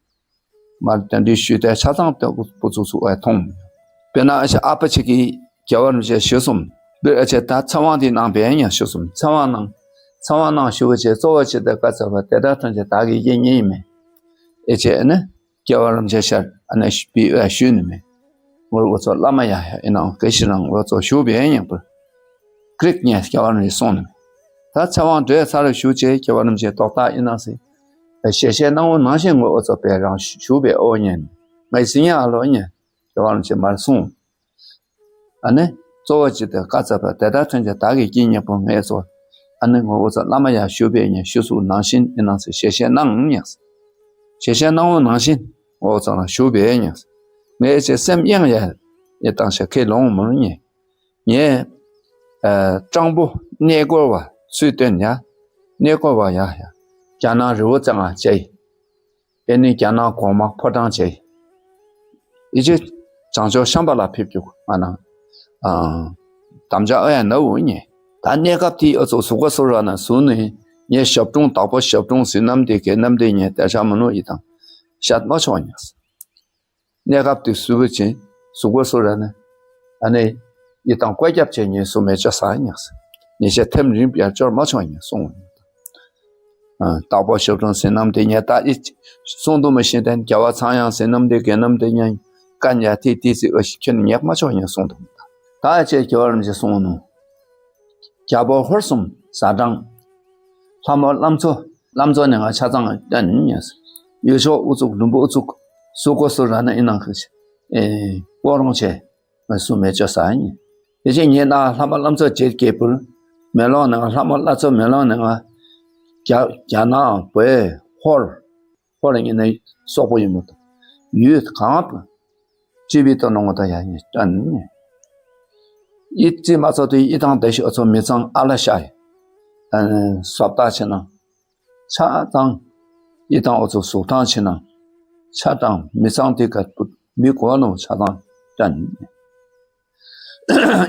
མར་གདན་འདྲེན་ཞུས་ཏེ་ཆ་ཚང་ལྟ་བུ་བུ་ཚུ་ཚུ་ཨེ་མཐོང་། དཔེར་ན་ཨ་ཞེ་ཨ་ཕ་ཆེ་གི་རྒྱལ་བ་རིན་ཆེན་ཞུ་སོང་། འདིར་ཨ་ཞེ་ད་ཚེ་དབང་དེ་ནང་བས་ཡང་ཞུ་སོང་། ཚེ་དབང་ནང་། ཚེ་དབང་ནང་ཞུ་བ་ཆེ་གཙོ་བོ་ཆེ་ད་བཀའ་སྩལ་པ་དེ་དག་ཐམས་ཅད་བདག་གིས་བགྱིས་ཉིད་ཡིན་མས། ཨེ་ཆེ་ཨ་ནི་རྒྱལ་བ་རིན་ཆེན་ཤར་ཨ་ནི་བི་ཨ་ཞུས་ནི་མེད། ངོར་འུ་ཚོ་བླ་མ་ཡ་ཡ་ཨེ་ནང་ག་ཤི་རང་འུ་ཚོ་ཞུ་བས་ཡང་པར། ཀྲིག་ཉེ་རྒྱལ་བ་རིན་ཆེན་སོང་ནི་མེད། ད་ཚེ་དབང་བགྲོས་ཚར་ཞུ་ཆེ་རྒྱལ་བ་རིན་ཆེན་རྟོག་བཏགས་ཡིན་ནང་སི། ཞལ་བཞེས་གནང་བ་ནང་བཞིན་ངོ་འུ་ཚོ་པའི་རང་ཞུ་བའི་ཨོ་ཉན། ངའི་སི་ཉ་ཨ་ལོ་ཉན། རྒྱལ་བ་རིན་ཆེན་མར་གསུངས། ཨ་ནི། གཙོ་བོ་ཅི་སྟེ་བཀའ་སྩལ་པ་དེ་དག་ཐམས་ཅད་བདག་གིས་བགྱིས་ཉེ་པོ་ངས་སོ། ཨ་ནི་ངོ་འུ་ཚོ་བླ་མ་ཡ་ཞུ་བའི་ཉན་ཞུ་སུ་ནང་བཞིན་ཨེ་ནང་སི་ཞལ་བཞེས་གནང་ཉན། ཞལ་བཞེས་གནང་བ་ནང་བཞིན་ངོ་འུ་ཚོ་རང་ཞུ་བའི་ཉན། ངས་ཅི་སེམས་གཡེང་ཡ། ཨེ་བཏང་ཤ་ཁས་ལོང་མོར་ཉན། ངས། ཨ་སྤྲང་པོ་གནས་སྐོར་བ་ཚུལ་སྟོན་ཡ། གནས་སྐོར་བ་ཡ་ཡ། རྒྱ་ནག་རི་བོ་རྩེ་ལྔ་བཅས། ཨེ་ནི་རྒྱ་ནག་གོང་མ་ཕོ་བྲང་བཅས། ཨི་ཅེ་བྱང་ཕྱོགས་ཤམ་བྷ་ལ་ཕེབས་རྒྱུ་ང་ནང་། ཨ། དམ་བཅའ་ཨ་ཡ་ན་འུ་ཉེ། ད་གནས་སྐབས་དེའི་ཨ་ཚོ་གཟུགས་པོ་སོ་ར་ན་བཟུང་ནས་ངས་ཞབས་དྲུང་བདག་པོ་ཞབས་དྲུང་ཟིན་ནམ་དེ་གེ་ནམ་དེ་ཉེ་དེ་ཤ་མ་ནུ་ཡི་དང་ཤད་མ་ཆོག་ཉེ། གནས་སྐབས་དེ་སུ་བུ་ཆེན་གཟུགས་པོ་སོ་ར་ན་ཨ་ནི་ཡི་དང་བཀོད་ཁྱབ་བྱས་ཉེ་སུ་མེ་ཅོ་ས་ཉེ། ཉེ་ཤ་ཐེམ་རིམ་ཡར་ཅོར་མ་ཆོག་ཉེ་གསུངས། ཨ། བདག་པོ་ཞབས་དྲུང་ཟིན་ནམ་དེ་ཉེ་ད་ཨི་གསུང་དུ་མི་ཤེས་དན་རྒྱལ་བ་ཚངས་དབྱངས་ཟིན་ནམ་དེ་གེ་ནམ་དེ་ཉེ་ཀ་ཉ་ཐི་ཏི་སི་ཨོ་ཤི་ཁྱོད་ཉེག་མ་ཆོག་ཉེ་གསུང་དུ་མི་ད་ཨ་ཅེ་རྒྱལ་བ་རིན་པོ་ཆེ་གསུང་ནུ། རྒྱལ་པོ་ཧོར་གསུམ་ཟ་འབྲང་། ལྷ་མོ་བླ་མཚོ་བླ་མཚོ་ནས་ང་ཆ་ཚང་བསྟན་ཉེ། ཡུལ་ཕྱོགས་ཨུ་ཚུགས་ལུམ་བུ་ཨུ་ཚུགས་སུ་ཀོ་སུ་ར་ན་ཨི་ནང་ཁུ་ཆེ། ཨེ་ཀོ་རོང་ཆེ། སུ་མེ་ཅོ་ས་ཡིན། དེ་བཞིན་ཉེ་ན་ལྷ་མོ་བླ་མཚོ་བྱེད་སྐྱེས་བུར། མེ་ལོང་ནང་ལྷ་མོ་བླ་མཚོ་མེ་ལོང་ནང་རྒྱ་རྒྱ་ནག་བོད་ཧོར་ཧོར་ཉེ་ན་སོག་པོ་ཡིན་མོད། ཡུལ་གང་བ་ཅི་བི་ཏོ་ནོ་ང་ད་ཡ་ཡིན་ཏན་ནི། ཡི་ཙི་མ་ཚོ་དེ་ཡི་དང་དེ་ཤོ་ཚོ་མི་ཚང་ཨ་ལ་ཤ་ཡི། སོབ་ཏ་ཆེ་ན། ཆ་དང་། ཡི་དང་ཨོ་ཚོ་གཟུགས་ཐང་ཆེ་ན། ཆ་དང་མི་ཚང་དེ་ག་མི་གོ་ནོ་ཆ་དང་ཏན་ནི།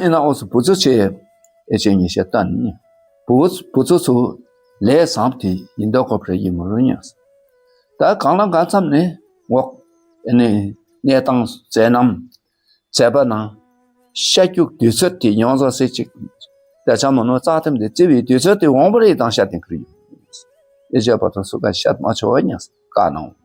ཨི་ན་ཨོ་སུ་བུ་ཚོ་ཆེ། ཨེ་ཆེ་ཉེ་ཤེ་ཏན་ནི། བུ་བུ་ཚོ་ཚོ་ལས་བཟང་དེ་ཡིན་མདོག་ཁོ་རེ་ཡིན་མོ་རུ་ཉག་ད་གང་ལ་གང་འཚམ་ནས་འོག་ཨེ་ནི་གནས་སྟངས་མཛད་རྣམ་མཛད་པ་ནང་ཤ་རྒྱུག་དུས་ཚོད་དེ་ཡོངས་རྫོགས་སེ་གཅིག་ད་ཆ་མོ་ནོ་རྩ་ཐེམ་དེ་བརྩི་བའི་དུས་ཚོད་དེ་འོང་པ་རེད་དང་ཤ་དེ་ཁུར་ཡོད། ཨེ་ཆེ་བ་དང་སུ་ག་ཤ་མ་ཆོ་བ་ཉག་བཀའ་གནང་།